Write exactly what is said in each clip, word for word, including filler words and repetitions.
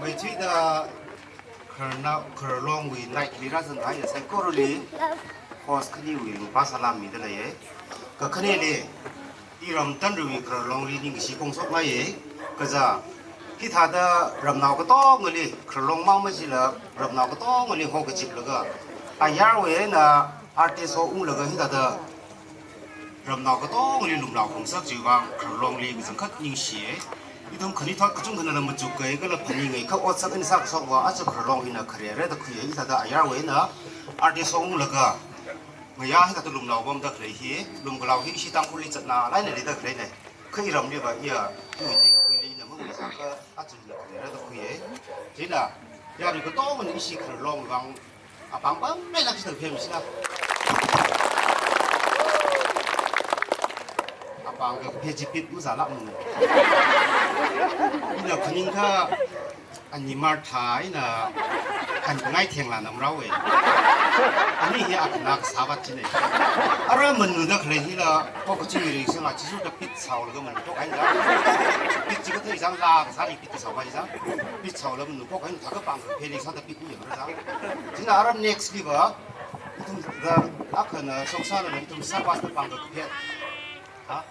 Khuida khararnao, khararlongwui night li rāzangkahai saikorali host khaniwui ringphā salam mida leiye. Kakhaneli, iram Tanriwui khararlongli ningkashi phongshokngaiye. Kaja, hithāda ramnao katongali, khararlong mang majila, ramnao katongali hokachiplaga, ayarwui eina artist ho unglaga hithāda ramnao katongali lumlao phongshap chiwui vang khararlongli kachangkhat ningshiye. Ithum khanithot kachungkhana machukkai kala phaningai kha otsak eina sākashokva aja khararlong hina kharera da khuiye. Hithāda ayarwui eina artist ho unglaga ngayā hithāda lumlao pamda khalei hi, lumkhalao hi ishi Tangkhulli zatnalaina leida khaleine. Kha iramliva iya, iwui theikakhuili ina mangaisākha aja hina kharera da khuiye. Chieina, yarui katongana ishi khararlongwui vang apāng pammeilāk shida phemsila. Apāng kakaphe chi pit mazālākmana. Ina phaningkha ani Martha eina ani Ngaithenglana maraowe. Ani hi akhana kasā vāt chine. Ara manuda khalei hila, ko kaching ri sanga chisu da pit sāolaga manu phok haida. Pit chi kathei zangla kasāli pit kasā vāt zang. Pit sāolaga manu phok haida thākha pāng kapheli sāda pit ni yamra zang. Chieina ara next liva, ithum da akhana shoksāla ithum sabas da pāng kaphe. Ha?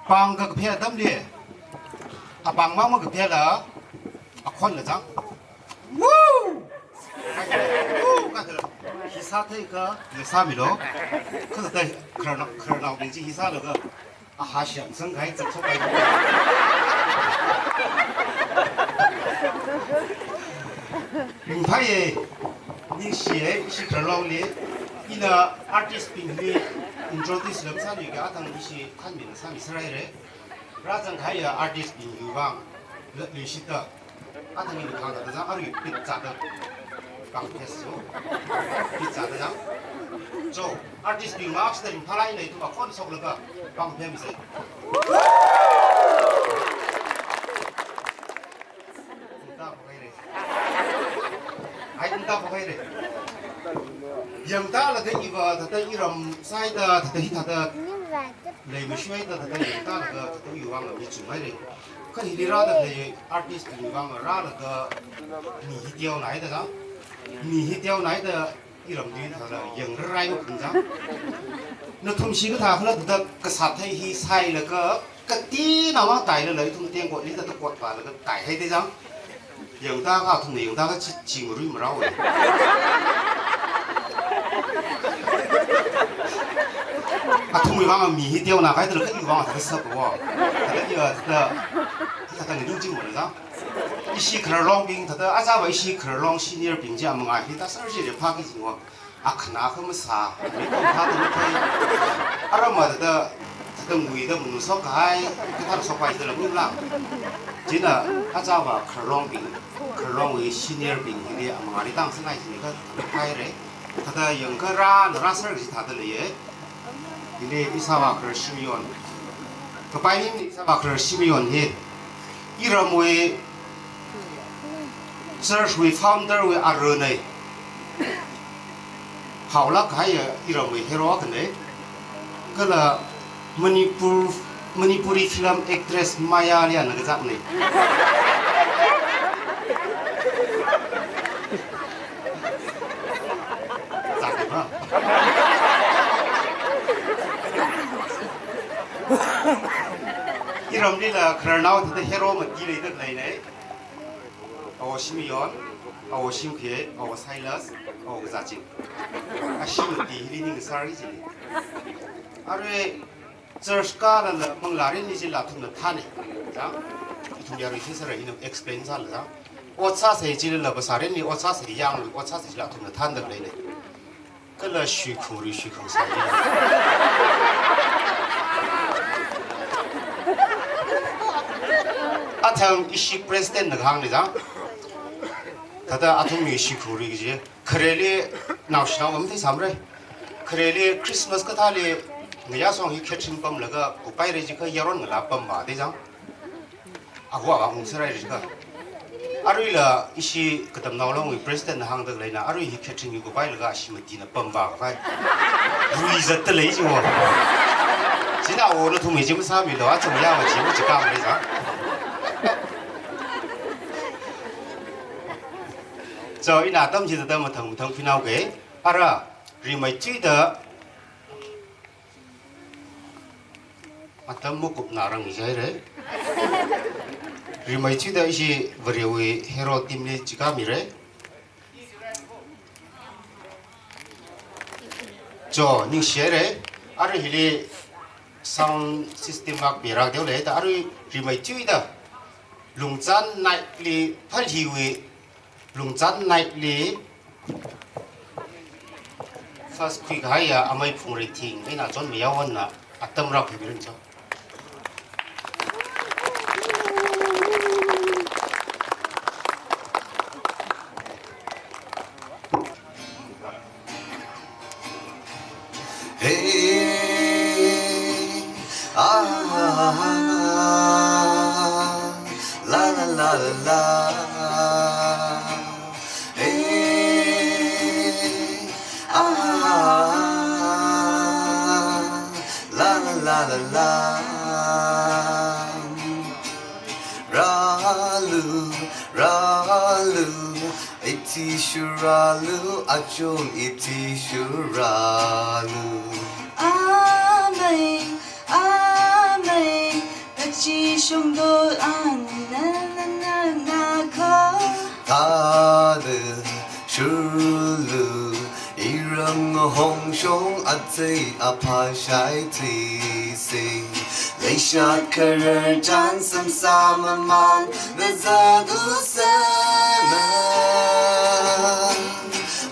Pāng kaphe atamli, apāng mang makaphela, akhon la zang. Woo! Woo! Kathāla, hi sātheikha, hi sāmilo. Kathāda khararnao, khararnaobing chi hi sālaga, aha, shiang sangkahai, chakshokpai. Ringphāye, ningshiye, ishi khararlongli, ina artist bingli introduce lam sāli ka athang ishi khanmina sāmi sāraire. Rāzangkahaiya artist bingwui vang, la, leishita. Athang ina khangda zang, arui pit zāda pāng phesa. Pit zāda zang. So, artist bing marks da ringphālāk eina ithum akhon shoklaga pāng phemsa. Ai, ungta phok haire. Yangtālaga iva thāda iram sāhaida, thāda hithāda leimashuihaida, thāda yangtālaga thāda iwui vang mi chunghaire. Kha hili rāda khalei artist bingwui vang rālaga mi hi teonaida zang. Mi hi teonaida iramli thāda yangrarai maphung zang. Nathumshi kathā khala thāda kasāthei hi sāhailaga, katina mang tailala ithum tengkotli thāda kotpālaga kaihaida zang. Yangtākha athumna yangtākha chi, chi ngarui maraowe. Athumwui vang mi hi teonakahai thāda kha iwui vang thāda sāpva. Thāda iya thāda, thāda nganing chingmana zang. Ishi khararlongbing thāda, ajava ishi khararlong senior bing chi amangā hi thāda sir chi rephāki jingva. Akhana kha masā, mi kong thāda mathei. Aramma thāda, thāda nguida manushok kahai, kathāda shokpai thāda lamninglang. Chieina, ajava khararlongbing, khararlongwui senior bing hili amangāli tang sanai jini kha, khaire. Thāda yangkha rāna rāser kaji thāda leiye. Hili ishāvā kharar Simeon. Kapai hi ishāvā kharar Simeon hi iramwui church wui founder wui arunei. Haolāk kahaiya iramwui hero akhane. Kala Manipur, Manipuri film actress Maya Liana kazakne. Zak ba. Iramlila khararnao thāda hero mati leida leine. Awo Simeon, awo Shimkhei, awo Silas, awo Kazaching. Ashi mati hili ningsāri jini. Arui church kālala manglārin ni chila athumna thāne. Zang, ithum yarui theisāra hina explain sāla zang. Ot sāsei chilala phasārin ni ot sāsei yanglu ot sāsei chila athumna thānda leine. Kala shuikhuri shuikhung sāli. Athang ishi president na hāngli zang. Thāda athumwui shuikhuri kaji. Khareli naoshinao matheisāmare. Khareli Christmas kathāli ngayā song hi catering pamlaga kupaire jikha yaron ngalā pamvāde zang. Ahuwa vang ungsārai jikha. Aruila ishi Katamnao Longwui president na hāngda leina, arui hi catering hi kupailaga ashi matina pamvākapai. Ruizatta lei jiwo. China awo nathumwui chi masāmilo, achungya machi machi kamre zang. So, ina atam chithāda mathang mathang phanao ke. Ara, rimeichuida atam makupna rang ijaire. Rimeichuida ishi Varewui hero team li chika mire. Cho, ningshire. Ara hili sound system mak pirak deu le, da ara rimeichuida Lungchan Night li Phalhiwui Lungchan Night li first khuikahaiya amei Phungreithing eina chon mayaonna atam rākhui birin cho. Hey, ah, la, la, la, la, la. Hey, ah, la, la, la, la, la. Rālu, rālu, ithishurālu, achon ithishurālu. Amei, amei, kachishung do an na na na na ko. Tāda, shurlu, iram ngahongshong atsei aphā shaithuise. Leishat kharar chan samsā mamān da zatusana.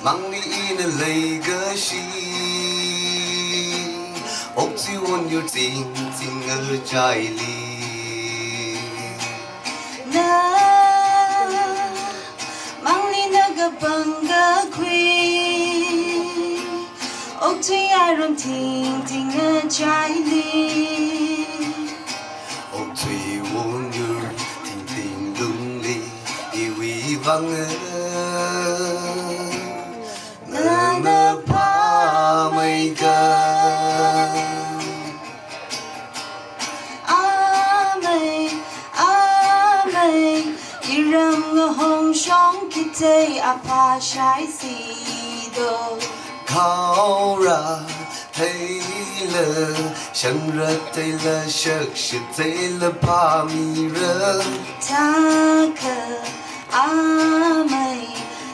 Mangli ina leikashi, okthui wonyur tingting ngachaili. Na, mangli na kapangkakhui, okthui aron tingting ngachaili. Okthui wonyur tingting lungli iwui vang, nana phāmeika. Amei, amei, iram ngahongshong kitei aphā shaisi do. Khaora theila, shanra theila, shakshi theila phāmira. Thākha amei,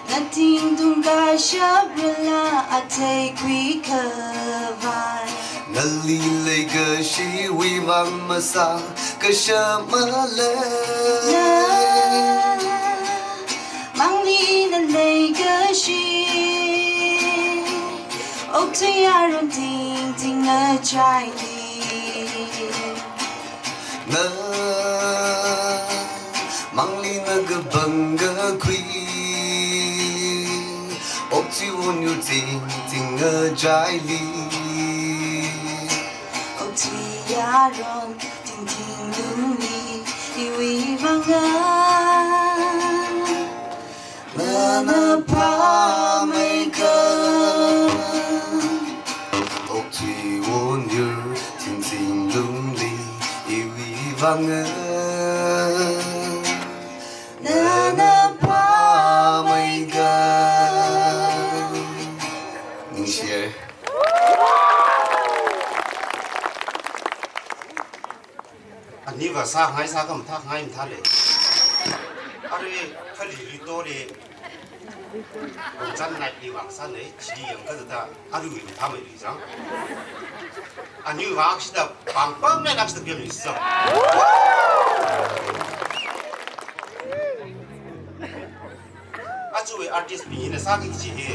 nathing tungkashap rala athei khuikhavai. Nali leikashiwui vang masākashap malei. Na, mangli na leikashi, okthui aron tingting ngachaili. Na, mangli na kapangkakhui, okthui wonyur tingting ngachaili. Okthui aron tingting lungli iwui vang, nana phāmeika. Okthui wonyur tingting lungli iwui vang, nana phāmeika. Ningshire. Aniva sāngai sākha mathāngai mathālei. Arui Phalhili toli Lungchan Night li vāsānei, chili yangkha thāda, arui mathāmeilui zang. Aniva akshida pangpang nai akshida pemlui zang. Achuwui artist bing hina sāki kaji hi.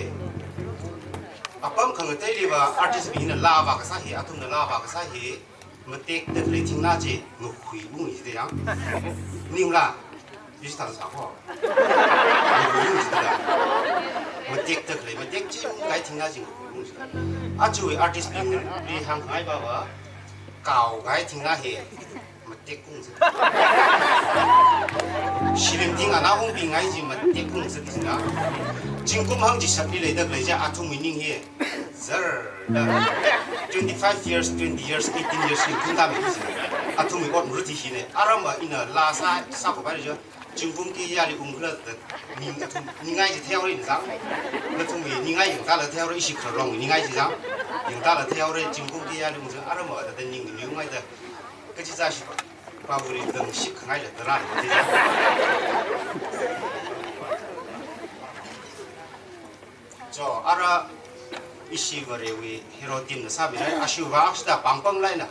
Apam khangateiliva artist bing hina laa vākasā hi, athumna laa vākasā hi, matekda khalei thingna chi ngakhui ung jida yang. Ningla, yustan sako. Ngakhui ung jida. Matekda khalei, matek chimkahai thingna chi ngakhui ung jida. Achuwui artist bingli hāngngaiva, kaokahai thingna hi matek ung jida. Shilim ting ana ung bingai chi matek ung jida. Zingkum hangchishatli leida khalei chi athumwui ning hi. Zar da. Twenty-five years, twenty years, eighteen years li kungda mi chi. Athumwui ot muruti hine. Aramva ina laa sā, sākhavai jo. Zingkum kayāli ungkhala da ning athum ningai chi theihaora ina zang. Nathumwui ningai yangtāla theihaora, ishi kharong ningai chi zang. Yangtāla theihaora, zingkum kayāli ungkhala, ara mada da ning ningai da. Kachichā shipāwui ringshik khangaila tara lo. Cho, ara ishi Varewui hero team na sāmira, ashiva akshita pāngpānglaina.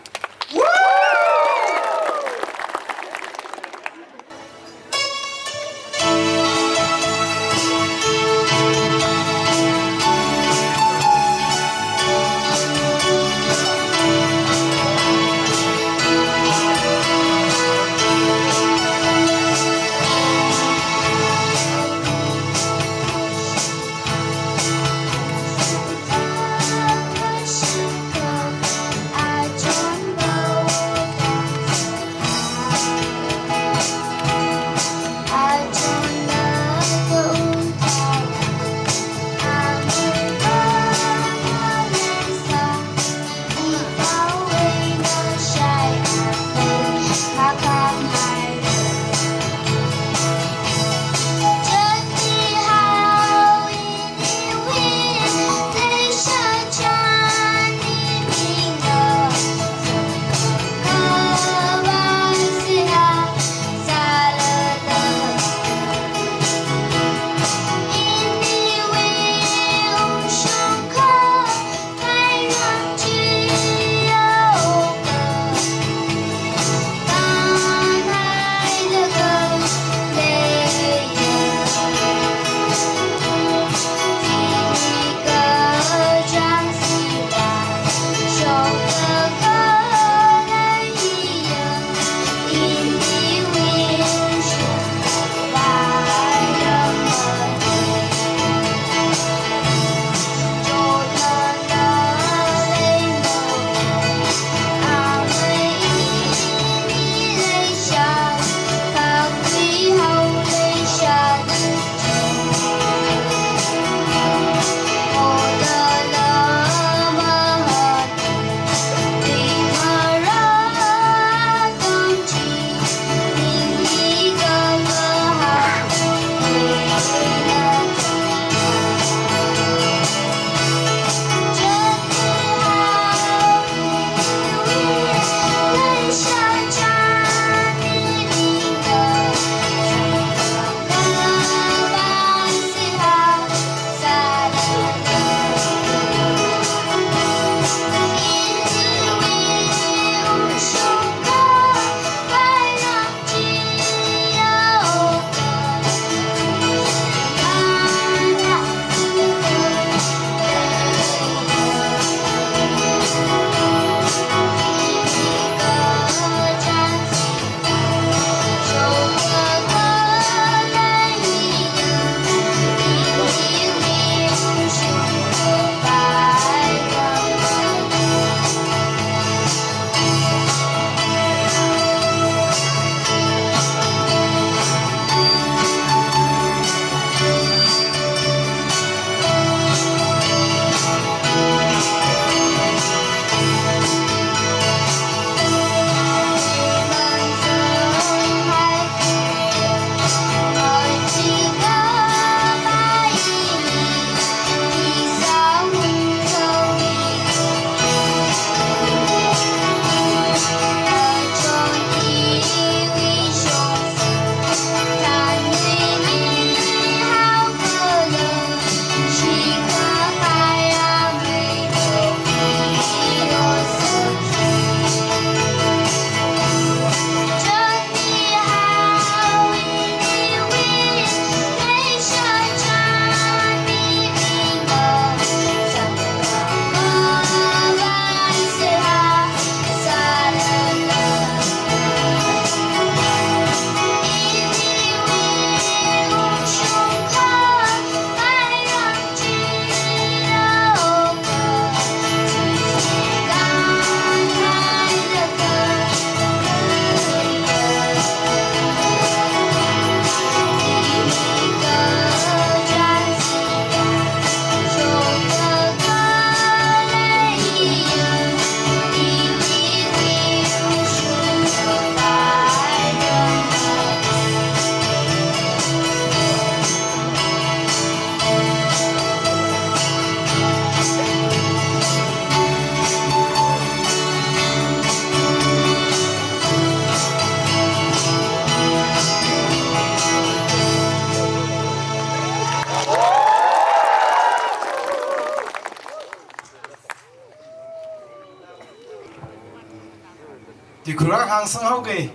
Sanghaoke,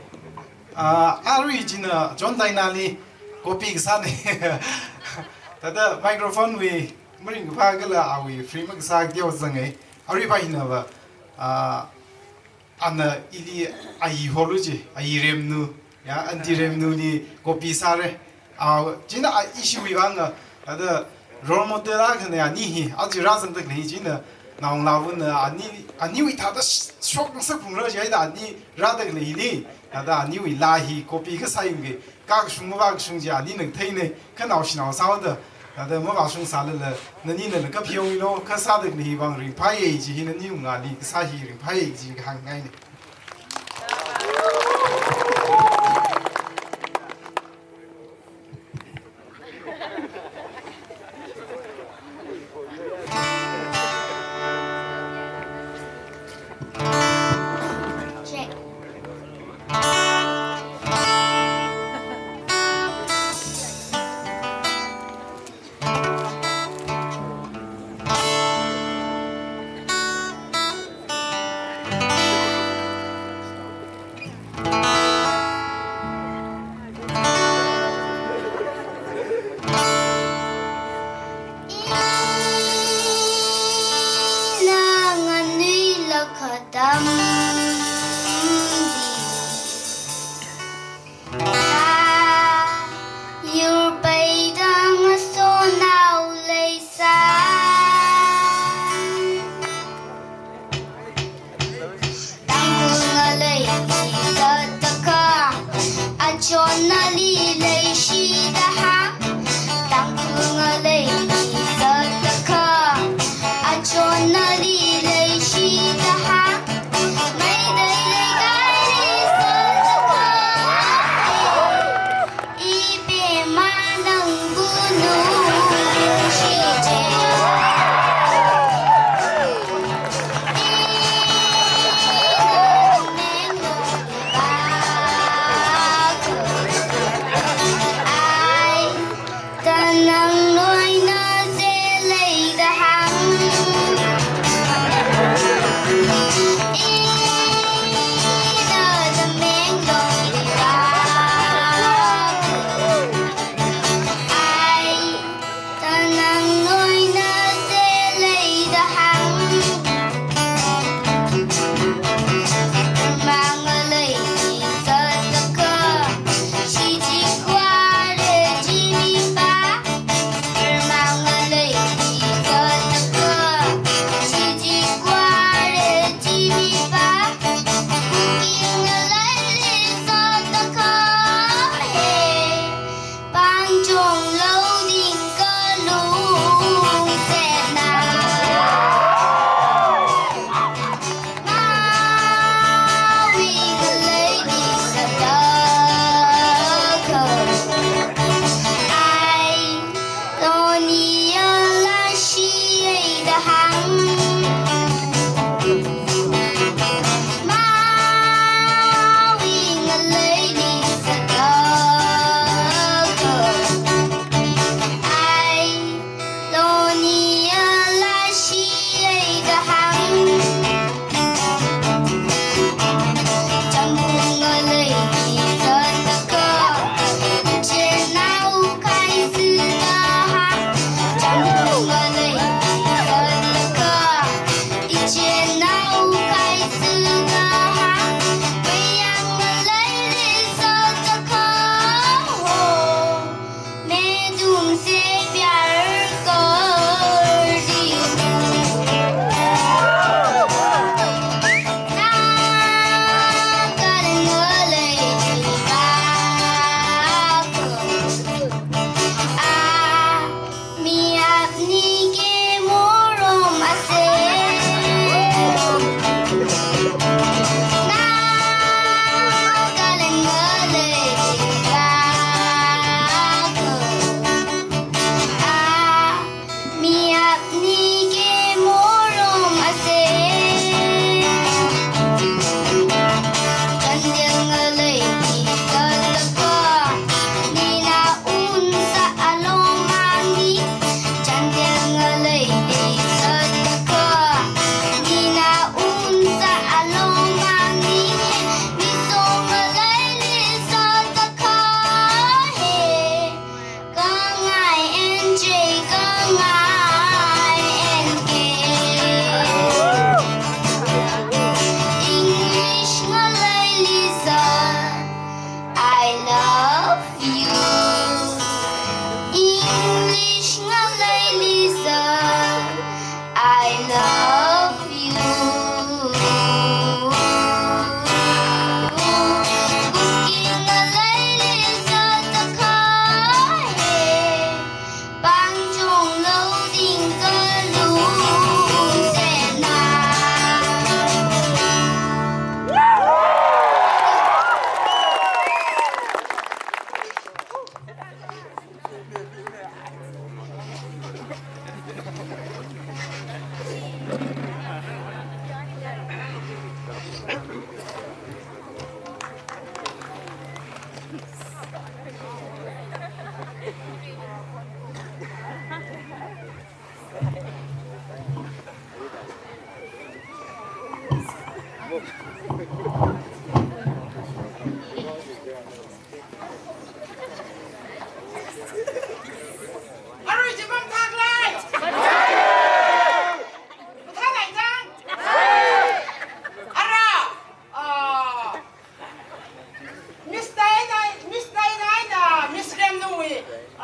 ah, arui china John Dainali copy kasāne. Thāda microphone wui maringkaphā kala awui free makasā teozange. Arui pa hinava, ah, ana ili ayi holu chi, ayi Remnu, ya, Aunty Remnuli copy sāre. Ah, china a ishiwui vang a, thāda role model akhana ani hi, aja rāzangda khalei china, naongalāvana ani, aniwui thāda shok ngasakphungra jihaida ani rāda khaleili, thāda aniwui laa hi copy kasā yangke, kakashung mavākashung chi anina theine, kha naoshinao sāhaoda, thāda mavāshung sālala, naninala kapheomilu, kha sāda khalei hi vang ringphāye chi hi naniwui ngali kasā hi ringphāye chi kahāngngaine.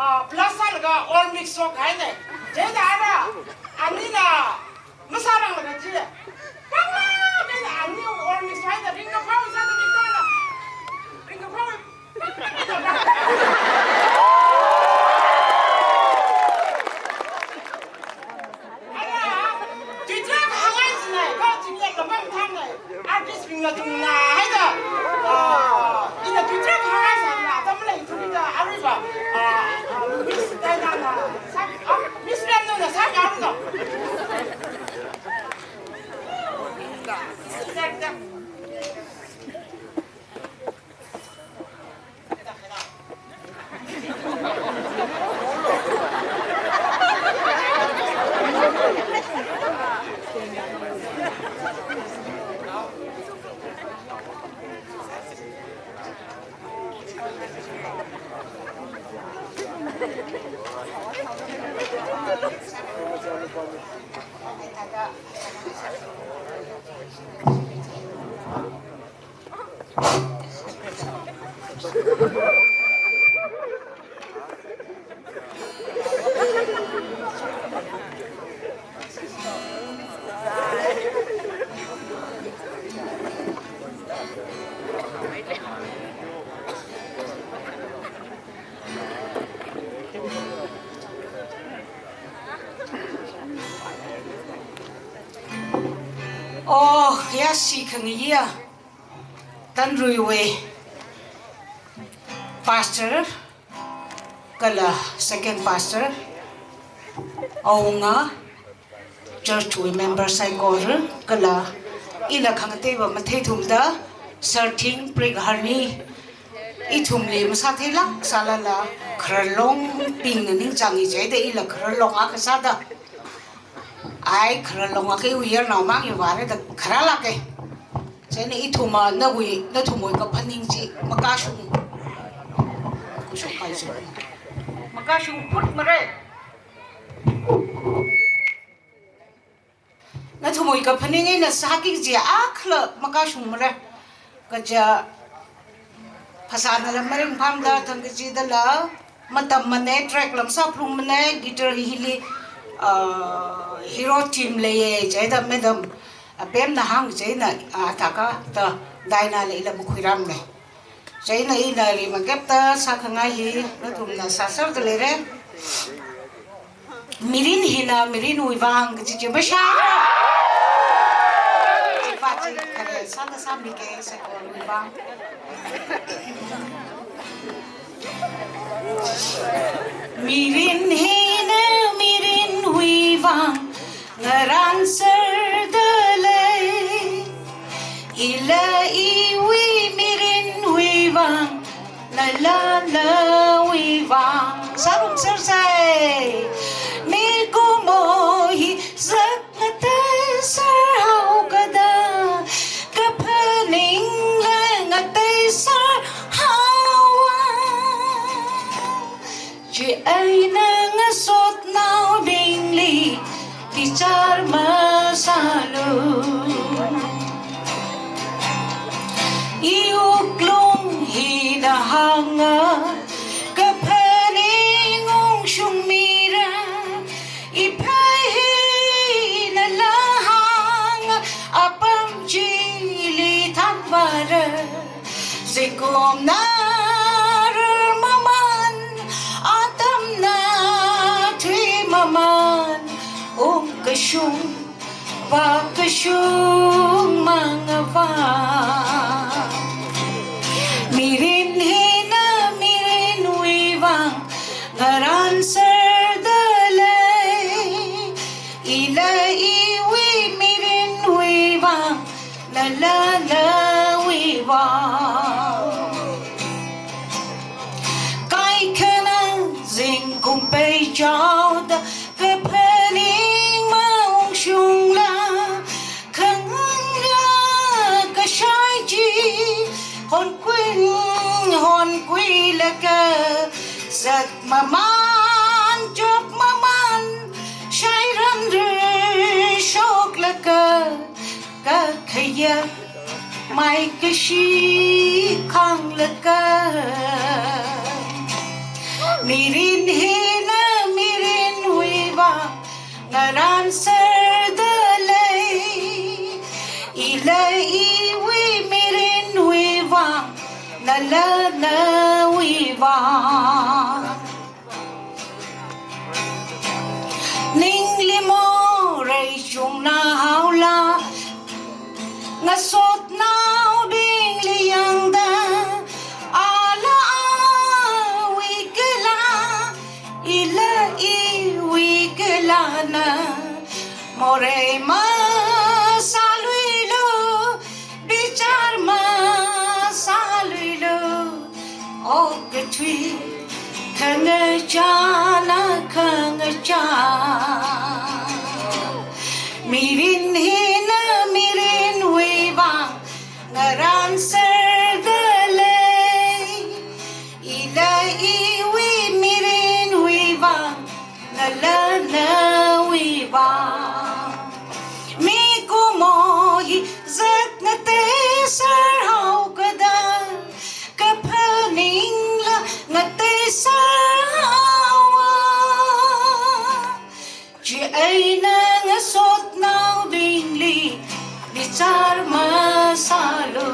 Ah, plus sālaga all mix shokhaina. Chieina ara, anina masāranglaga chi. Pangla, kaina ani all mix haida ringkaphā sāda ringkaphā. Ringkaphā. Tui tarākha hāngngai sinai, kha chingya lamang thangngai. Artist bingna tungna haida. Ah, ina tui tarākha hāngngai sāna, tamlei tungda ariba. Ah, ah, Miss Diana na, sa, ah, Miss Ram na, sa, ah, no. Oh, ya shi khangayi ya. Tanruiwui pastor, kala second pastor, awunga, church wui member saikora, kala ila khangateiva matheithumda, Sir Thing Preek Harni, ithumli masātheilāk sālala, khararlongbingna ningchāngi chieina ila khararlong akha sāda. Ai, khararlong akha iwui yarnao mang iwui vāra da khararlāka. Chieina ithumna nawui, nathumwui kaphaning chi makashung. Kushung kai chi. Makashung phut mara. Nathumwui kaphaning eina sāki kaji akhala makashung mara. Kaja phasānala maringphāmada thang kachidala matammana, track lam sāphalungmana, guitar hili, ah, hero team leiya, chieina madam, ah, Pemna hāng chieina, ah, thākha da Dianala ila makhuirāmana. Chieina ina rimakepta sākhangai hi nathumna sāserda leira. Mirin hina mirinwui vang kaji chi mashā. Chiva chi khare sāna sāmika saikorali vang. Mirin hina mirinwui vang ngarānserda lei. Ila iwui mirinwui vang, nala nawui vang. Sārumsersei. Mikumo hi zakngateiser haokada, kaphaningla ngateiser haowa. Chieina ngasotnaobingli bichar masālu. Iwuklung hina hānga kaphaning ungshungmira. Iphei hina la hānga apam chili thanvāra. Zingkum narar mamān, atamna thui mamān, ungkashung, vākashung mangavā. Mirin hina mirinwui vang ngarānserda lei. Ila iwui mirinwui vang, nala nawui vang. Kaikhana zingkum peichaoda kaphaning maungshungla, khangangra kashai chi honkuin honkhuilaga, zat mamān, chop mamān, shairanra shoklaga, kakhayā maikashi khānglaga. Mirin Nala nawui vang. Ningli morei chungna haola, ngasotnaobingli yangda, ala awui kala, ila iwui kalana, morei masāluilu, bichar masāluilu, okathui khangachāna khangachā. Mirin hina mirinwui vang ngaranserda lei, ila iwui mirinwui vang, nala nawui vang. Mikumo hi zat ngateisar haokada, kaphaningla ngateisar haowa. Chieina ngasotnaobingli bichar masālu.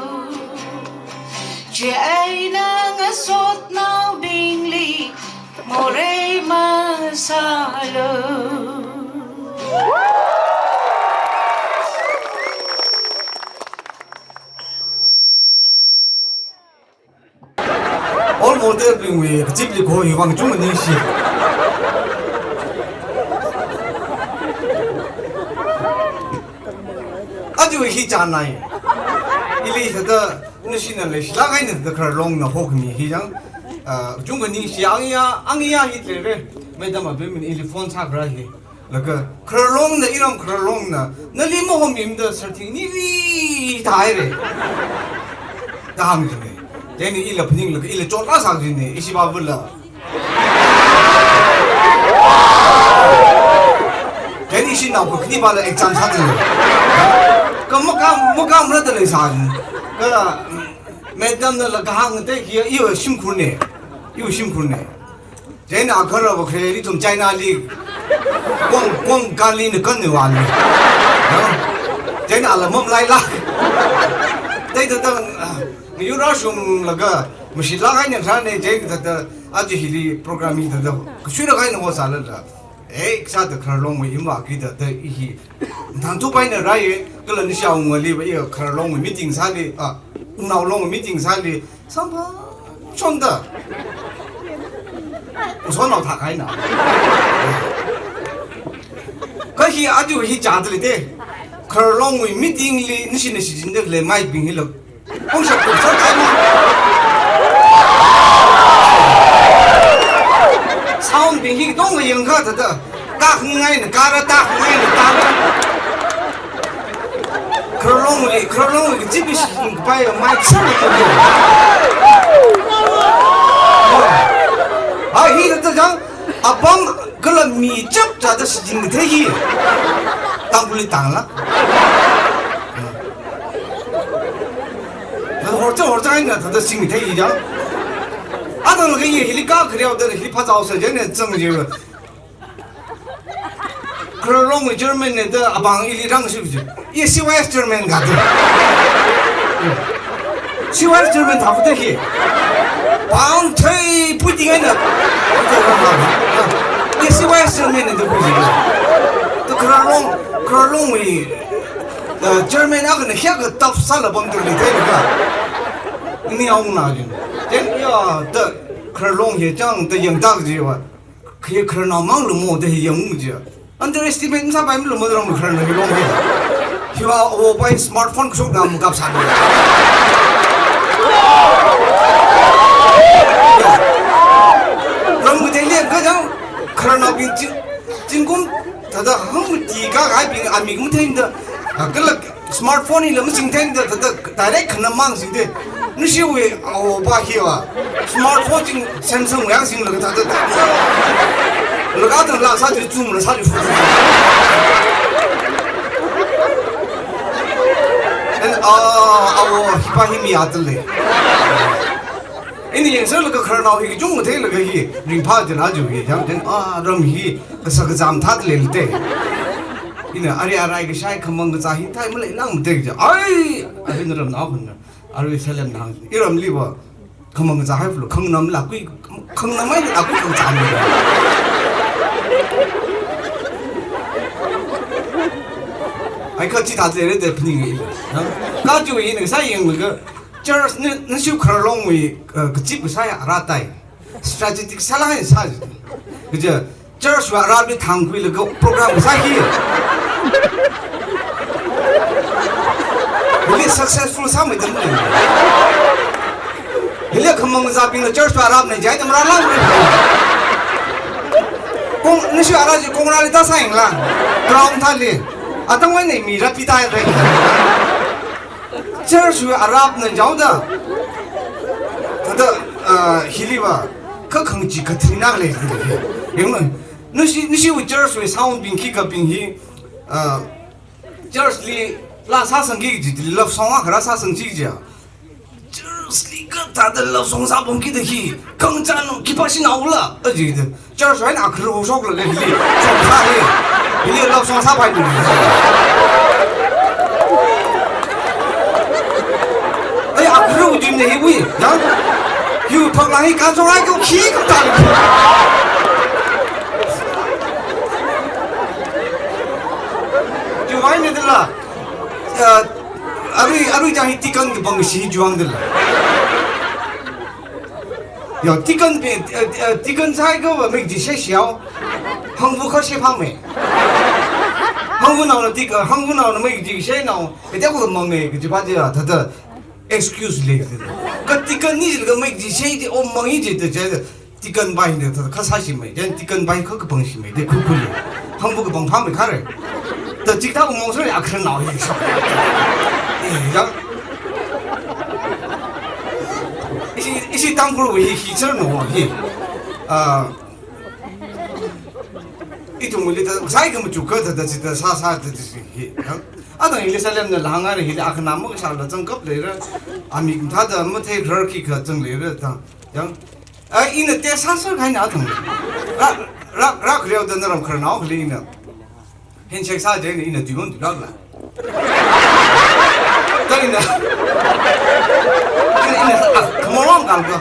Chieina ngasotnaobingli morei masālu. All model bingwui kazipli kho hiwui vang chungmeida ningshi. Aja hi chānai. Ili thāda nashina leishilāk eina thāda khararlongna hokhami hi chang, ah, chungmeida ningshi. Angiya, angiya hi tere. Madam Abim ili phone sākharā hi. Laga, khararlongna, iram khararlongna, nali mahomimda sarthing nivi tāhaire. Da hāngchine. Chieina ila phaninglaga, ila chotlāk sāchine, ishi bavula. Chieina ishi naokhani bala exam sāchine. Ka makam, makamrada leisāchine. Ka, madam nala kahāng te hi, iwui shimkhurne. Iwui shimkhurne. Chieina agahara vakhre ithum China li kong, kong kali ni kan ni wani. Chieina ala mamalailāk. Thāda thāda, ah, yura shumlaga, mashilāk eina kharāne, chieina thāda, aja hili program hi thāda, kashuilāk eina hosālala. Eh, kasāda khararlongwui imva kida, da ihi. Thangthu paina rai, kala nisha ungali va, iya khararlongwui meeting sāli, ah, naolongwui meeting sāli, Sampha chonda. Usonao thākahaina. Ka hi aja hi chāda lei te. Khararlongwui meeting li nishina shichinda lei mic bing hila. Ungshap kum sākahaina. Sound bing hi dong yangkha thāda. Tākhangaina, kara tākhangaina, tākha. Khararlongli, khararlongli, kazip ishi kapai mic sāli. Ai, hi thāda chang, apam kala mi chapchāda shichin kathei hi. Tangkhulli tāngla. Thāda horcha, horcha eina thāda shing kathei hi chang. Athang laga i hili kakhariao da hili phazao sā chieina chang je. Khararlongwui chairman ne da apam ili rāngshi ji. I C Y S chairman ga da. C Y S chairman thākhuda hi. Pāng thei puiting eina. I C Y S chairman ne da puiting. Da khararlong, khararlongwui, uh, chairman akhana hiya katap sāla pamda lei theilaga. Ni aung na jin. Then ya da khararlong hi chang da yangda jiva. Khi khararnao mang lumo da hi yangmu ji. Underestimate masāpaimana lumo da ram khararnao hi long hi. Hiva awo pai smartphone kashok na makap sāni. Ram kateili ka jang khararnaobing chi, zingkum thāda hangmati kahai bing amik matheida. Kala Smartphone hila masingtheida, thāda direct khana mang singthe. Nishiwui awo pa hiva. Smartphone ching Samsung yang singlaga thāda. Laga thāda la sāji zoom la sāji photo. And, ah, awo hipa hi mi athei lei. Ini yangserlaga khararnao hi kachungkha theilaga hi ringphā jin aja hi, yang jin, ah, ram hi kasā kazam thāda leilei te. Ina ari arai kashai khamang kazā hi thai maleilāngmate kaja. Ai, ahin ramnao hun. Arui salem nang. Iramliva Khamang zahai flu, khangnam lakui, khangnam ai lakui khangcham. Ai kha chithāda leira da phaninga. Ha? Kha chiwui ina sāyanglaga, church ni, nashiwui khararlongwui, uh, kazip kasā ya ara tai. Strategic sālāk eina sā ji. Kaja, church wui arapli thangkhuilaga program sā hi. Hili successful sāmeida. Hili khamang zābingla church wui arapna jai tam rālang. Kong, nashiwui ara chi kongrāli tāsāyangla. Ground thāli. Atang wai nei mi rāpi tāi rei. Church wui arapna jaoda. Thāda, ah, hiliva, kha khangachee khathina lei, lei, lei. Yanglu, nashi, nashiwui church wui sound bing khikha bing hi, ah, church li laa sāsangki kaji, love song akha rāsāsang chi kaja. Church li kathāda love song sāpamki da hi, khangachān khipā shinaola, aji da. Church wui eina akhara shoklaga hili, shoksā hi. Hili love song sāpai ni. Ai, akhara udim ne hiwui, ya? Hiwui phaklang hi kanchong ai kyo khi kathā. Chiwui eina dala. Ya, arui, arui chang hi deacon kapang shi chiwui eina dala. Yo, deacon pe, eh, eh, deacon sāhaiakhava mei kaji shei shiao. Hangvu kha shei phāmei. Hangvunaona deacon, hangvunaona mei kaji sheinao. Kateokha mangei kaji pa ji ya, thāda excuse lei. Kha deacon ni jilaga mei kaji shei ji, o mangi ji da ji, deacon bai ni thāda kha sāshimei. Then deacon bai kha kapangshimei. De khukhuli. Hangvu kapang phāmei khare. Da chikathā umong sāra akhara nao hi shok. Eh, ya. Ishi, ishi Tangkhulwui hi, hi sir no hi. Ah, ithumli ta, sai ka machuka ta, ta, ta, sa, sa, ta, ta, hi. Ha? Atang hili Salem na langa re hili akhana ma sāla zangkap leira. Amik thāda mathei rar khikha zang leira ta. Yang. Ai, ina te sa sa kaina atang. Ra, ra, ra, khareo da naram kharnao khali ina. Handshake sā jina ina tuiwon tuilakla. Ta ina. Ina, ina, ah, khamorong kalka.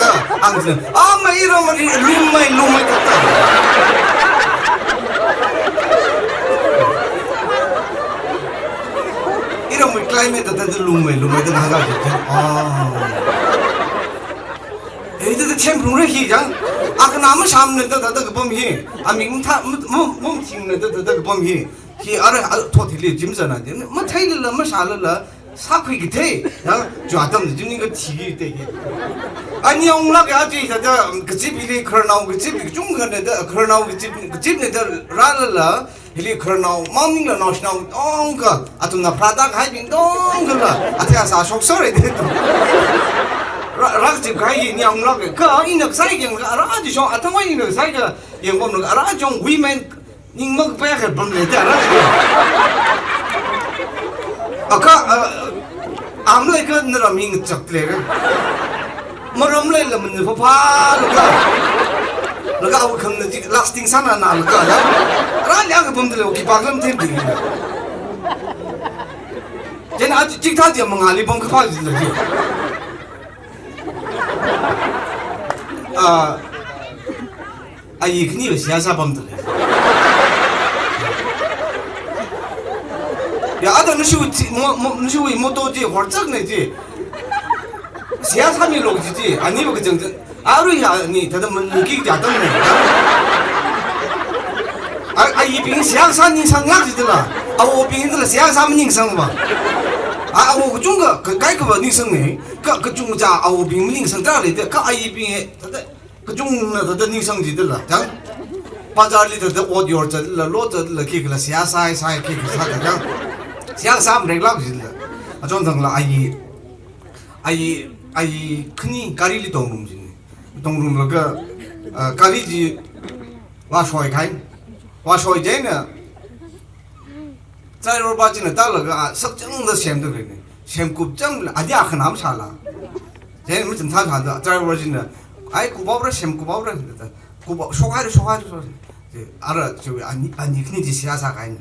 Ta, ang zin. Ah, mai iro mai, lungmai, lungmai, ta, ta. Iro mai climate, ta, ta, ta, lungmai, lungmai, ta, na, ga, ta, ta. Ah. Eh, ta, ta, chem rung re hi jang. Akhana masham ne, ta, ta, ta, kapam hi. Amik mtha, m-, m-, mumthing ne, ta, ta, ta, kapam hi. Hi ara, ara thot hili jim zana jim. Mathei lala, masha lala, sākhui kathei. Ya, jua tam jim ni kathi te hi. Ani ong lak ya ji sa da, kazip hili kharnao kazip, kachungkha ne da, kharnao kazip, kazip ne da rālala, hili kharnao, maningla naoshinao, tongkha, athumna pharāda kahaibing tongkhala, athei asā shok sāra de tu. Ra, ra kazip kahai hi ni ong lak, kha ina kasai kyang, ara ji shong, athangwui ina kasai ka, yangpamla, ara jong women, ning makapaiakha pamlei ta ra. Akha, ah, amlei kha naram hing chak lei kha. Maram leila man pha pha laga. Laga awo khang na ji lasting sāna na laga ya. Ra nya kapam de lei khipākha mathei ding. Jin a chikathā ji mangali pam kapha ji lei. Ah, ayi khani ba siyasa pamda lei. Ya, ada nashiwui, mo, mo, nashiwui motto ji, horchak ne ji. Siyasa milo ji ji, ani ba kachang chang. Arui ya ni, thāda man muki ja tam ne. A, ayibing siyasa ningsang ngak ji la. Awobing la siyasa maningsang ba. A, awo kachungkha, ka, kaikha ba ningsang ne. Ka, kachungkha awobing maningsang ta lei de, ka ayibing e, thāda Kachungna thāda ningsang jidala, jang. Bazarli thāda ot yor chatla, lo chatla, khikhala siyasa, siyasa, khikhala sāda, jang. Siyasa mareklak jidala. Achon thangla ayi, ayi, ayi khani garili tongrum jin. Tongrumlaga, ah, gari chi vāshoi kahai. Vāshoi chieina, driver pa china tālaga, ah, sakchangda semda lei ne. Semkup changla, adi akhana masāla. Chieina macham thāthāda, driver china, "Ai, kuphaora, semkuphaora," da. "Kupha, shokhaira, shokhaira, shokhaira." Chi, ara, chi, ani, ani khani chi siyasa kahaina.